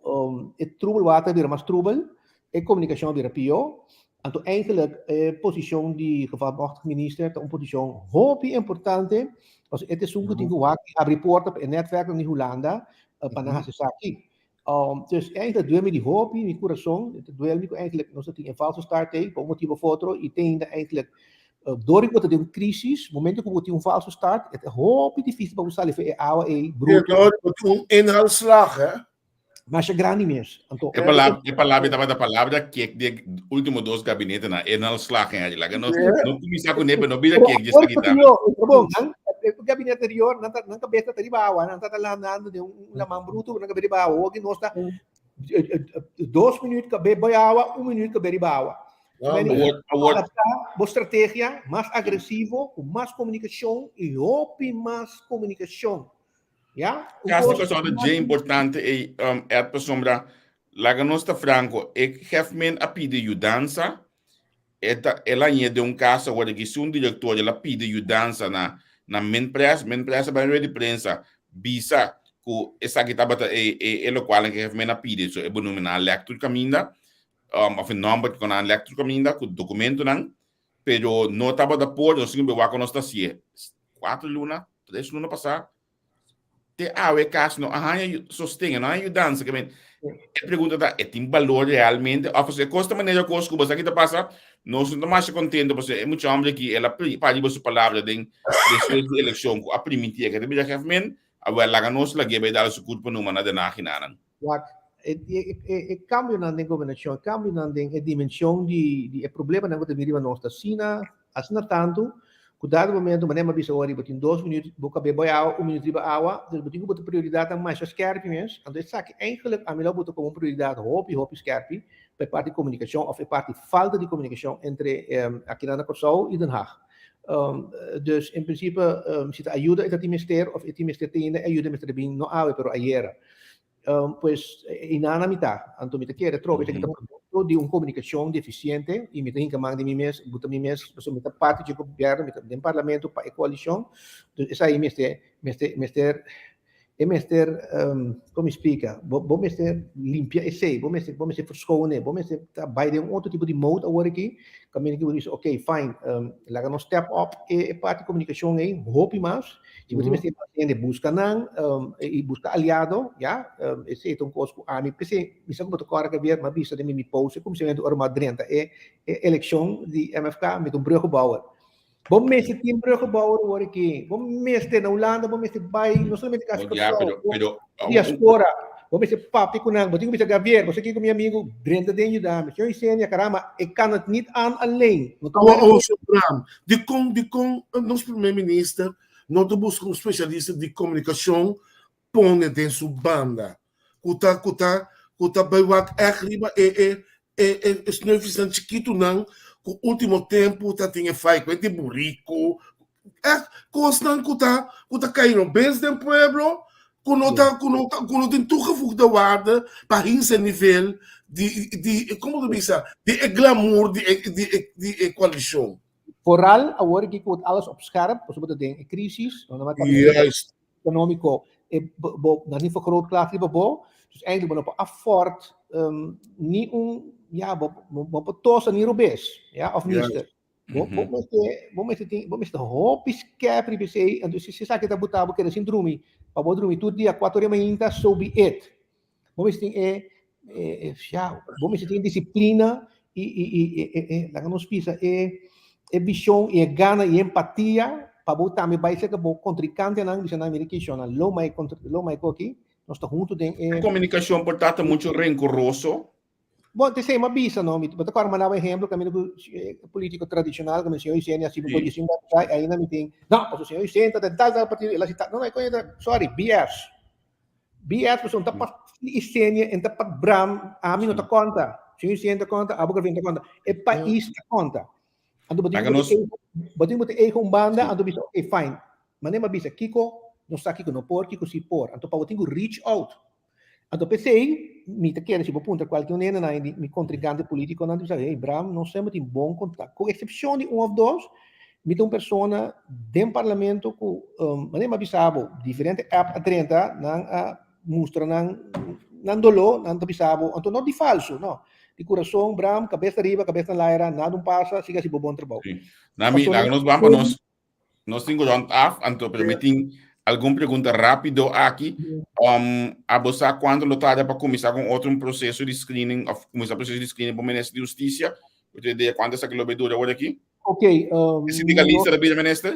e trubel water a bira mas trubel, e komunikashon a bira pió. Anto eigenlijk e posishon di gevolmachtigd minister ta un posishon hopi importante pasobra e ta esun ku tin ku wak i habri porta pa e nètwèrknan di Hulanda pa nan hasi esaki. Dus eigenlijk duel mi di hopi, mi kurason, e ta duel mi ku eigenlijk nos a tin e falso start ei, pa un motibu of otro, i te ainda eigenlijk dor ku bo ta den un krisis, momento ku bo tin un falso start, e ta hopi difisil pa bo sali for e awa ei bruto. Dor bo tin un inhaalslag, hè? Masha grandi mes. Anto, E palabra, e palabra tabata palabra kek di e ultimo dos gabinetenan, inhaalslag en aji. Laga nos no kuminsá kuné, pero no bira kek dje esaki tambe. Bon, nan, e gabinete anterior, nan ta, nan kabes ta riba awa, nan ta landando den un laman bruto, nan kabes riba awa. Hopi nos ta dos minuut kabes bai awa, un minuut kabes riba awa. Awor, awor. Adaptá bo strategia mas agresivo, ku mas komunikashon i hopi mas komunikashon. Ya? Un Kasi kos kos ta dje importante ei, Ed, pasobra laga nos ta franko, e hefmen a pidi yudansa, E ta el a ñe den un cas awor aki si un director el a pidi yudansa na na Minpres, Minpres a bai rueda di prensa bisa cu esaki tabata e e e locual nan ke Min a pidi so e benoemen nan a lek tur caminda of e nomber cu nan a lek tur caminda cu documentonan pero no tabata por nos tin cu wak nos ta hacié cuatro luna tres luna pasa Te awe kas no a haña sosten, no a haña yudansa. Ke men, e pregunta ta, e tin balor realmente? Of e kos ta manera kos ku bo sa ki ta pasa, nos no ta masha kontento pasobra e mucha hombre aki el a para riba su palabra den despues di elekshon ku a primintí e ke ta bira jef men, awel laga nos lag'é bai dal su kurpo numa na Den Haag hinanan. Wak. E kambionan den gobernashon, e kambionan den e dimenshon di e problemanan ku ta bini riba nos ta asina, asina tantu ku dado momento, manera mi a bisa ora, bo tin dos minüt bo kab'é bai awa, un minüt riba awa, dus bo tin ku bo ta prioridatnan masha skèrpi mes. Anto esaki eigentlik ami lo buta komo un prioridat hopi, hopi skèrpi pa e parti komunikashon òf e parti falta di komunikashon entre akinan na Kòrsou i Den Haag. Dus en prinsipe si ta ayuda e ta tin mester òf e tin mester te ainda e ayuda mester a bin no awe pero ayera. Pues einan na mi ta. Anto mi ta kere trobe ta producto di un comunicacion deficiente y mi ta hinca man di mi mes, buta mi mes, pasobra mi ta parti dje gobierno, mi ta den parlamento pa e coalicion. Dus esai mester, mester, mester, e mester, con mi splica, bo, bo mester limpia esei, bo mester, bo mester verschone, bo mester ta bai den un otro tipo di mode awor aki, caminda ki bo bisa, ok, fine, laga nos step up e parti comunicacion ei hopi mas. Si bo tin mester mas hende, buska nan i buska aliado, ya. Esei ta un kos ku ami, p'esei mi sa ku bo ta kòrda Javier, mi a bisa den mi post e kuminsamentu ora mi a drenta e elekshon di MFK, mi ta un bruggenbouwer. Bo mester tin bruggenbouwer awor aki. Bo mester, na Hulanda bo mester bai, no solamente kasi Kòrsou, diaspora, bo mester papia ku nan. Bo tin ku bisa Javier, bo sa kiko mi amigu, drenta den yuda mi. Señor Isenia, caramba, e kan het niet aan alleen. No ta Awo, awo, señor Bram, dikon, dikon nos primer minister no ta buska un spesialista di komunikashon pone den su banda ku ta ku ta ku ta bai wak ègt riba e e e e sneufjesnan chikitunan ku último tempu ta tin e fai ku e di buriku ègt kosnan ku ta ku ta kai robes den pueblo ku no ta ku no ta ku no tin toegevoegde waarde pa hinsa e nivel di di komo ta bisa di e glamour di e di e di e koalishon. Vooral awor aki ku alles op scherp, pasobra ta den e crisis, no ta Juist. economico, e bo, bo, nan tin vergrootglas riba bo, dus eigenlijk bo no por afford um, ni un, ja, bo, bo, bo por tosa ni robes, ja, of nister. Bo, bo mester, bo mester tin, bo mester hopi skerp riba esei, entonces si esaki ta buta bo keda sin drumi, pa bo drumi tur dia cuatro ora mainta, so be it. Bo mester tin e, e, e, ja, bo mester tin disciplina y, y, y, e, e, e, laga nos bisa, e, e vision y e gana y empatia pa bo tambe bai cerca bo contrincantenan, bisa nan, mira ki shona, lo mai contra, lo mai koki, nos ta hunto den e Comunicacion por ta ta mucho rencoroso. Bon, te sei, ma bisa no, mi bo ta kòrda mandaba ehemplo kaminda ku e polítiko tradishonal kaminda señor Isenia a sibi por diesinko aña atrás, ainda mi tin, no, pasobra señor Isenia ta den tal tal partido, el a si tal, no, no, e koño ta, sorry, BS. BS pasobra no ta pa Isenia, e no ta pa Bram, ami no ta konta, señor Isenia ta konta, abo Gravin ta konta, e pais ta konta. Anto bo tin ku pone ego, bo tin ku pone ego un banda, anto bisa, ok, fine, manera mi a bisa, kiko no sa kiko no por, kiko si por, anto pa bo tin ku reach out. Anto p'esei mi ta kere si bo puntra kualke un hendenan di mi kontrinkante politikonan ta bisa hey Bram nos semper tin bon kontak ku eksepshon di un òf dos mi ta un persona den parlamento ku manera mi a bisa bo diferente app a drenta nan a mustra nan nan doló nan ta bisa bo anto no di falsu no di kurason Bram kabes ariba kabes na laira nada un pasa siga hasi bo bon trabou. Nami laga nos ban pa nos Nos tin ku rond af, anto pero mi tin algun pregunta rápido aki. Um, abo sa kuantu lo tarda pa kuminsá ku otro un proseso di screening of kuminsá proseso di screening pa minister di hustisia? Bo tin idea kuantu esaki lo bay dura awor aki? Ok, E sindikalista ta bira minister?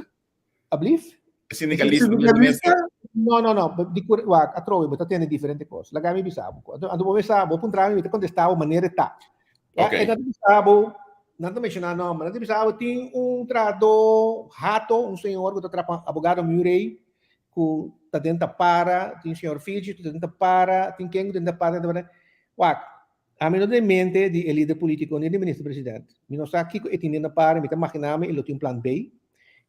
Ablief? E sindikalista ta bira minister? No, no, no. Di cur, wak, atrobe, bo ta tende diferente kos. Laga mi bisa bo. Anto, anto bo mesa, bo puntra mi, mi ta kontestá bo manera e ta. Ja, Ok. E nan ta bisa bo, nan ta menshoná nòmber, nan ta bisa bo tin un trahadó hato, un señor ku ta traha pa abogado Murray, ku ta den tapara, tin señor Filchi ku ta den tapara, tin ken ku ta den tapara, den tapara. Wak, ami no ta den mente di e lider polítiko ni di minister president. Mi no sa kiko e tin den tapara, mi ta maginá mi e lo tin un plan B.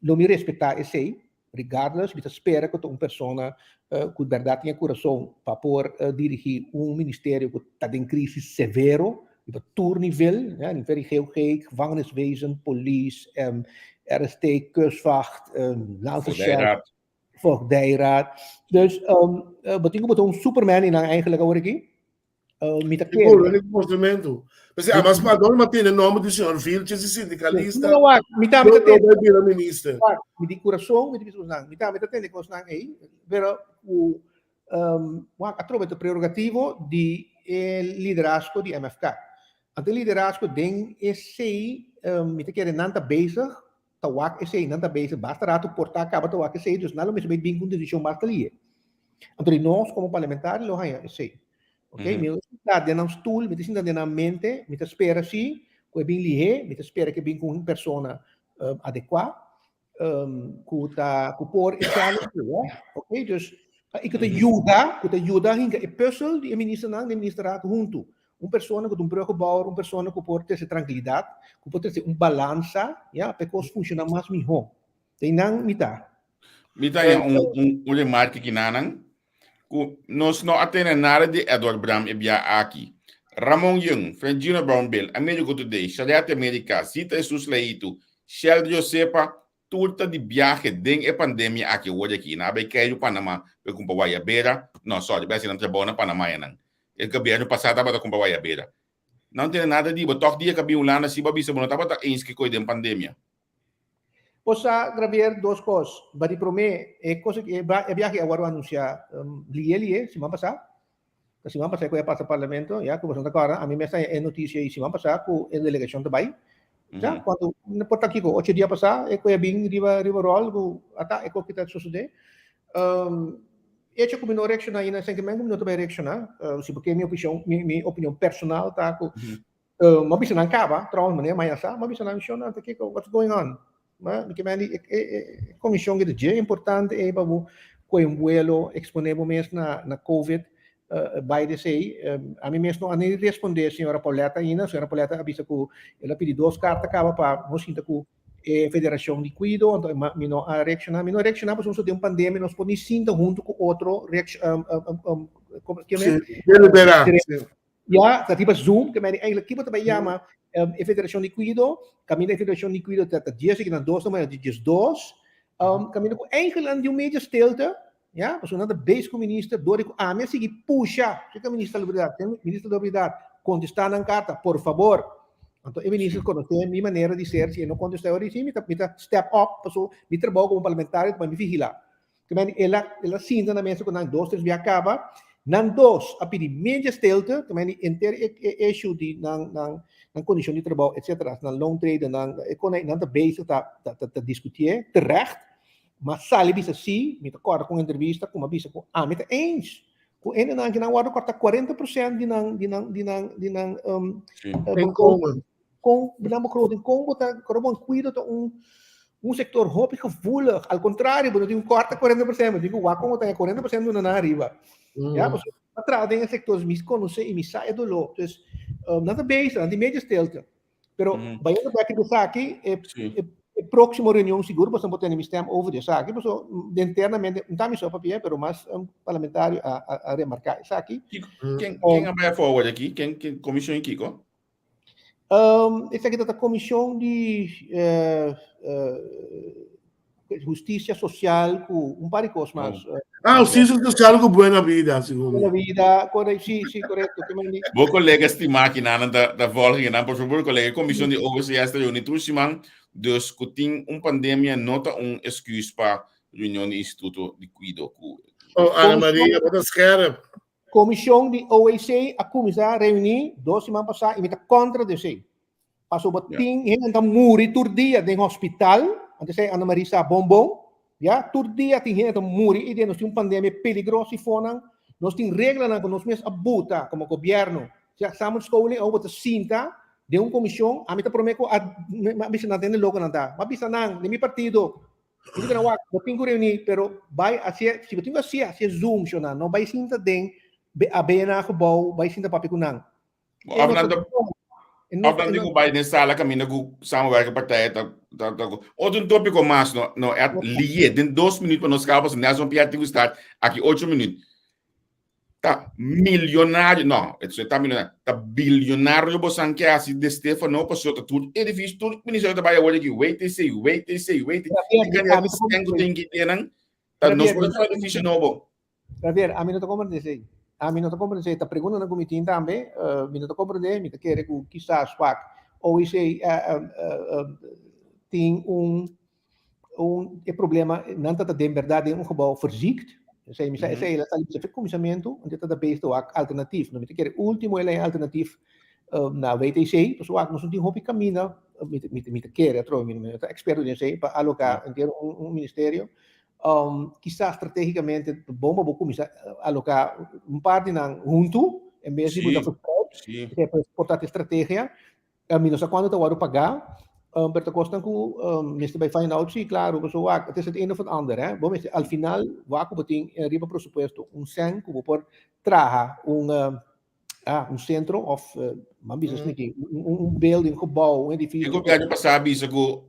Lo mi respetá esei, Regardless, mi ta spera ku ta un persona ku bèrdat tin e kurason pa por dirigí un ministerio ku ta den krisis severo riba tur nivel, ya, nivel di GOG, gevangeniswezen, polis, RST, kustwacht, Landsrecherche, Voogdijraad. Dus bo tin ku bo ta un superman i nan eigenlijk awor aki. Mi ta kere. Sigur, e conocimento. P'esei, a mas pa dónde tene nomber di señor Vilches, di sindicalista. No, wak, mi tambe ta tende. No bira minister. Wak, mi di curason, mi ta bisa cosnan. Mi tambe ta tende cosnan ei, pero cu, wak, atrobe ta prerogativo di e liderazgo di MFK. Anto e liderazgo den esei, mi ta kere nan ta bezig, ta wak esei, nan ta bezig basta rato por ta caba ta wak esei, dus nan lo mester bay bin cu un decision basta lihe. Anto di nos como parlamentario lo haña esei. Ok, mi no ta sinta den nan stoel, mi ta sinta den nan mente, mi ta spera si ku e bin lihé, mi ta spera ku e bin ku un persona adekuá, ku ta ku por e challenge, ok, dus i ku ta yuda, ku ta yuda hinka e puzzel di e ministernan, di e ministerraad huntu. Un persona ku ta un bruggenbouwer, un persona ku por trese trankilidat, ku por trese un balansa, ya, pa e kos funshoná mas mihó. Den nan mi ta. Mi ta haña un, un, un remarke kinanan ku nos no a tene nada di Edward Bram e bia aki. Ramon Yung, Frangino Brownbill, Americo Today, Shariat America, Zita Jesus Leito, Sheldon Josepa, tur ta di biahe den e pandemia aki awor aki. Nan a bai keiru Panama pa kumpra wayabera. No, sorry, bai hasi nan trabou na Panama ya nan. E gobierno pasá tabata kumpra wayabera. Nan no tene nada di bo. Tòg dia ku a bin Hulanda si bo a bisa bo no tabata eens kiko den pandemia. Bo sa, Gravier, dos kos. Ba di promé, e kos e biahe a wòrdu anunsiá lié lié, siman pasá. Ta siman pasá ku e a pasa parlamento, ya, ku boso no ta kòrda, ami mes haña e notisia ei siman pasá ku e delegashon ta bai. Ya, kuantu, por ta kiko, ocho dia pasá e ku e a bin riba riba ròl ku ata e kos ki ta sosodé. Echo ku mi no reakshoná ainda, esei ke men ku mi no ta bai reakshoná. Si bo ke mi opishon, mi opinion personal ta ku M'a bisa nan kaba, trouwens meneer maña sa, m'a bisa nan shon nan ta kiko, what's going on? Ma mi ke mende e e e komishon ke ta dje importante ei pa bo kohe un buelo, eksponé bo mes na na covid, bai di esei. Ami mes no a ni respondé señora Pauletta ainda, señora Pauletta a bisa ku el a pidi dos karta kaba pa nos sinta ku e federashon di kuido, anto mi no a reakshoná. Mi no a reakshoná pasobra nos ta den un pandemia, nos por ni sinta huntu ku otro komo ke men? Deliberá. Ya, ta riba Zoom, ke meni eigenlijk kibo ta bai yama e Federacion di Cuido, kaminda e Federacion di Cuido ta dies i nan dos ta di 12, kaminda ku eigenlijk di un media stilte, ya, pasobra nan ta bezig ku minister, dor di ku ami a sigui pusha, si minister Salubridad, minister Salubridad kontestá nan karta, por fabor. Anto e minister konosé mi manera di ser, si e no kontestá ora di si, mi ta mi ta step up, pasobra mi trabou komo parlamentario ta pa mi vigilá. Te men el a, el a sinta na mesa ku nan dos, tres bia kaba. Nan dos a pidi media stilte, te men enter e, e issue di nan, nan, nan kondishon di trabou, etcetera. Nan loontreden, nan, e kon nan ta bezig ta, ta, ta, ta diskutié, terecht. Ma sali bisa si, mi ta kòrda ku un entrevista ku mi a bisa ku ami ta eens ku hendenan ki nan wòrdu kòrta 40% di nan, di nan, di nan, di nan, um, Sí. Inkomen. Kon nan begroting, kon bo ta, kon bo kuido ta un un sector hopi gevoelig. Al contrario, bo no tin korta 40%, bo tin ku wak kon bo ta 40% duna nan ariba. Mm. Ja, pasobra bo traha den e sector, mi konosé i mi sa e doló. Dus, um, nan ta bezig, nan tin medio stilte. Pero mm. bayendo bek di esaki, e, sí. e, e próximo reunión sigur bo por tene mi stem over di esaki, paso internamente, no ta mi so papia, pero mas um, parlamentario a, a, a remarca esaki. Ken, ken a bai forward aki? Ken, ken comisión kiko? Um, esaki ta comisión di uh, uh, justicia social ku un par di cos mas. Oh. Ah, justicia social ku buena vida, seguro. Buena vida, correcto, sí, sí, correcto. Bo colega estima ki nan ta, ta volgen nan, por favor, colega, comisión di OVCS ta reuni tur siman, dus ku tin un pandemia no ta un excuse pa reunion di instituto di cuido ku. Oh, Ana Maria, bo ta scherp. Komishon di OEC a kuminsá reuní dos siman pasá i mi ta kontra di esei. Pasobra tin hende ta muri tur dia den hospital, anto esei Ana Marie sa bon bon, ya, tur dia tin hende ta muri i den nos tin un pandemia peligroso i fonan, nos tin reglanan ku nos mes a buta komo gobièrnu, sea samenscholing awor bo ta sinta den un komishon, ami ta promé ku a bisa nan ta hende loko nan ta, mi a bisa nan den mi partido Mi di wak, bo tin ku reuní, pero bai hasié, si bo tin ku hasié, hasié Zoom, shona, no bai sinta den ABNA gebouw, bai sinta papia ku nan. Of nan ta, of nan tin ku bai den sala kaminda ku samenwerken partijen ta, ta, ta, otro un tópiko mas, no, no, et lié, den 2 minuut pa nos kaba, pasobra Nelson Pierre tin ku start aki 8 minuut. Ta milionario, no, e ta milionario, ta bilionario bosan ke hasi De Stefano pasobra ta tur edifisio, tur ministerio ta bai awor aki WTC, WTC, WTC. Ten ku tin ki tenan, ta nos por traha edifisio nobo. Javier, ami no ta komprendé esei. Ami no ta komprendé esei. Ta preguntanan ku mi tin tambe, mi no ta komprendé, mi ta kere ku kisas wak OEC tin un un e problema nan ta den berdad den un gebouw verziekt. Esei mi sa esei el a sali bisa kuminsamentu, anto ta ta bezig wak alternatief. No mi ta kere ultimo el a alternatief na WTC, pasobra wak nos no tin hopi kaminda, mi mi mi ta kere atrobe, mi no ta eksperto den esei, pa aloká henter un un ministerio. Kisas strategicamente ta bon pa bo kuminsá aloká un par di nan huntu. En bes di bo ta verspreid, e por ta estrategia. Mi no sa cuanto ta wordo paga, pero ta cosnan cu mester bay find out, si, claro, pasobra wak, het is het een of het ander, hè. Bo mester al final wak cu bo tin riba presupuesto un cen cu bo por traha un, ah, un centro of, man bisa esaki, un building, un gebouw, un edificio. E gobierno pasa a bisa cu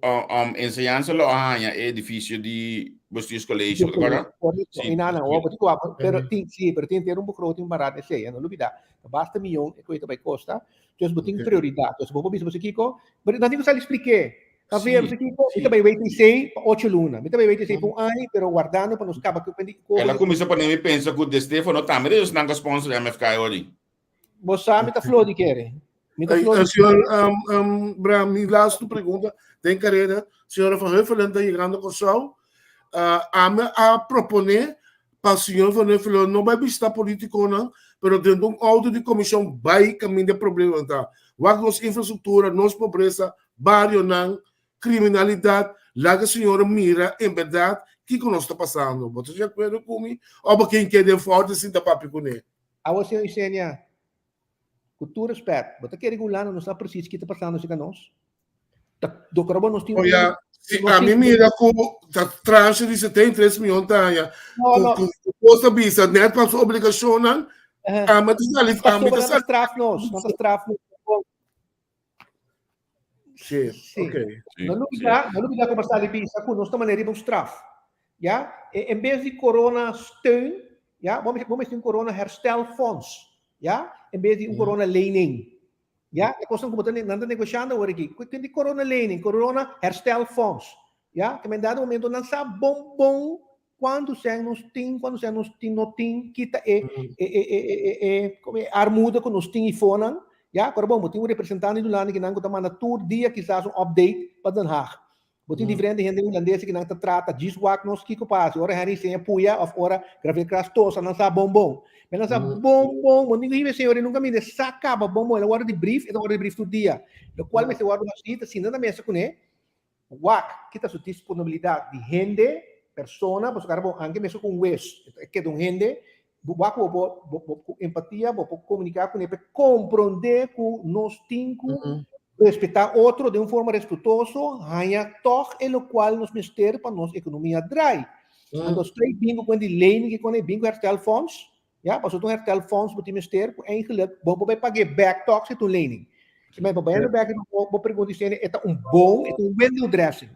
enseñansa lo a haña e edificio di bestuurscollege, bo ta acorda? Correcto, y nan, bo tin cu wak, pero tin, si, pero tin un begroting barat esey, no lubida, ta basta miyon e cu ta bay costa. Dus bo tin prioridat. Dus bo por bisa bo kiko, pero nan tin ku sali spliké. Javier, bo kiko, mi ta bai WTC pa ocho luna. Mi ta bai WTC pa un aña, pero wardando pa nos kaba ku di El a kuminsá pone mi pensa ku De Stefano tambe ta esnan ku a sponsor MFK ori. Bo sa mi ta flor di kere. Mi ta flor di Señor um, Bram, mi laatste pregunta den karera. Señora Van Huffelen ta yegando Kòrsou. Uh, ami a proponé pa señor Van Huffelen no bai bishita politiconan, pero den un auto di comision bai caminda e problemanan ta. Wak nos infrastructura, nos pobresa, barionan, criminalidad, laga señora mira en berdad kico nos ta pasando. Bo ta di acuerdo cu mi? Of bo ken keda den forte sinta papia cune? Awo señor Isenia, cu tur respet, bo ta kere cu Hulanda no sa precies ki ta pasando cerca nos? Ta dokter bo nos tin un Oya, si a mi mira ku ta tranche di 73 miyon ta haña, No, no. ku ku kos ta bisa net pa su obligashonnan, ami ta sali, ami Pasobra ta nan ta sali. straf nos, nan ta straf nos. Sí, Sí. ok. Sí, No lubida, no lubida ku bo sali bisa ku nos ta manera riba un straf. Ya, e en bes di corona steun, ya, bo bo mester un corona herstelfonds, ya, en bes di un corona lening. Ya, e kosnan ku bo ta nan ta negoshando awor aki. Ku di corona lening, corona herstelfonds. Ya, ke men dado momento nan sa bon bon kuantu sèn nos tin, kuantu sèn nos tin no tin, kita e e e e e e komo e armuda ku nos tin ifonan. Ya, kora bon, bo tin un representante di Hulanda kinan ku ta manda tur dia kisas un update pa Den Haag. Bo tin diferente hende hulandes ki nan ta trata djis wak nos kiko pa hasi. Ora Henry seña puya of ora Gravier Kras tosa nan sa bon bon. Me nan sa bon bon, bo tin ku hiba e señor nunka mira e sa kaba bon bon. El a wòrdu di brief, e ta wòrdu di brief tur dia. Lokual mester wòrdu hasi ta sinta na mesa kuné, wak kita su disponibilidat di hende, persona, pasobra kara bon anke mester ku un wes, e keda un hende, bo wak ku bo por, bo bo ku empatia bo por komuniká kuné pa e komprondé ku nos tin ku respetá otro den un forma respetuoso, haña tòg e lokual nos mester pa nos ekonomia drai. Anto straight bin ku kuen di lening ku kuen bin ku herstelfonds, ya, pasobra un herstelfonds bo tin mester ku eigenlijk bo por bai pag'é bèk tòg si ta un lening. Si bo bai bèk bo pregunta e ta un bon, e ta un window dressing.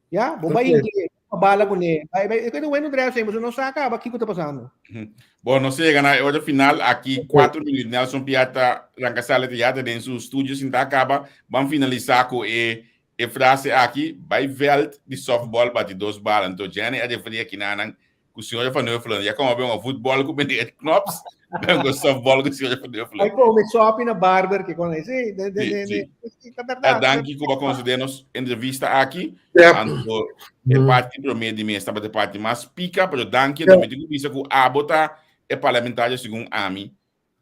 Ya, bo bai inglés, bo bala kuné. Bai, bai, e window dressing, bo no sa kaba kiko ta pasando. Bon, nos a yega na e ora final. Aki 4 minuut Nelson Piar ta ranka sali te yata den su studio sinta kaba. Ban finalisá ku e e frase aki, bai veld di softball bati dos bala. Anto Jenny a referí akinanan ku señora Van Huffelen. Ya komo ben un voetbal ku meneer Knops, ben un softball ku señora Van Huffelen. Ay kome sopi na barber ke kon sí, de de de Sí, sí, ta berdad. Danki ku bo konsider nos entrevista aki. Ja. Anto e parti promé di mes tabata e parti mas pika, pero danki anto mi tin ku bisa ku abo ta e parlamentario segun ami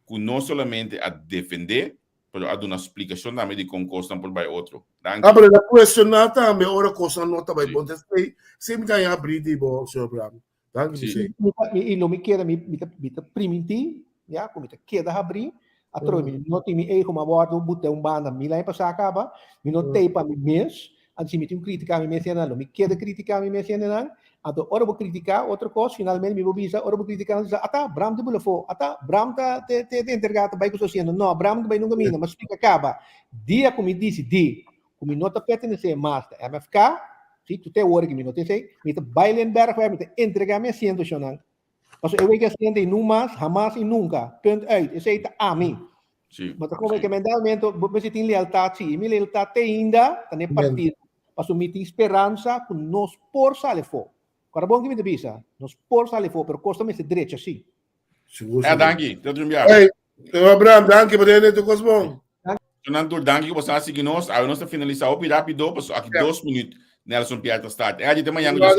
ku no solamente a defendé, pero a duna splikashon tambe di kon kosnan por bai otro. Danki. Ah, pero el a cuestiona tambe ora cosnan no ta bai Sí. bon. Entonces, ey, sí mi ta haña abrí di bo, señor Bram. Danki, Sí. José. Mi ta, mi, i lo mi keda, mi, mi ta, mi ta primintí, ya, ku mi ta keda habrí, atrobe mi no tin mi ego, ma wòrdu but'é un banda mil aña pasá kaba, mi no t'ei pa mi mes, anto si mi tin ku kritiká mi mes hendenan, lo mi keda kritiká mi mes hendenan, anto ora bo kritiká otro kos, finalmente mi bo bisa, ora bo kritiká nan ta bisa, ata, Bram ta bula afó, ata, Bram ta te te entergá ta bai ku su asiento, no, Bram ta bai nunka minda, mi a splika kaba, dia ku mi disidí ku mi no ta pertenesé mas na MFK, si, tu te awor ku mi no ta esei, mi ta bai Lindbergh, mi ta entregá mi asiento shonnan, Paso e wega siente y nu mas, hamas y nunca. Punt uit. Esey ta ami. Sí. Ma ta como que men dado momento, bo mester tin lealtad, sí. Y mi lealtad te ainda ta n'e partido. Paso mi tin speransa cu nos por sali afó. Ora bon ki mi ta bisa, nos por sali afó, pero cos ta mester drecha, sí. Sigur, Eh, sigur. danki. Tot un biaha. Hey, Abraham, danki pa tene tu kos bon. Nan tur danki ku boso a sigui nos. Awe nos ta finalisá hopi rápido, pasobra aki 2 minuut Nelson Piar ta start. Eh, te mañana.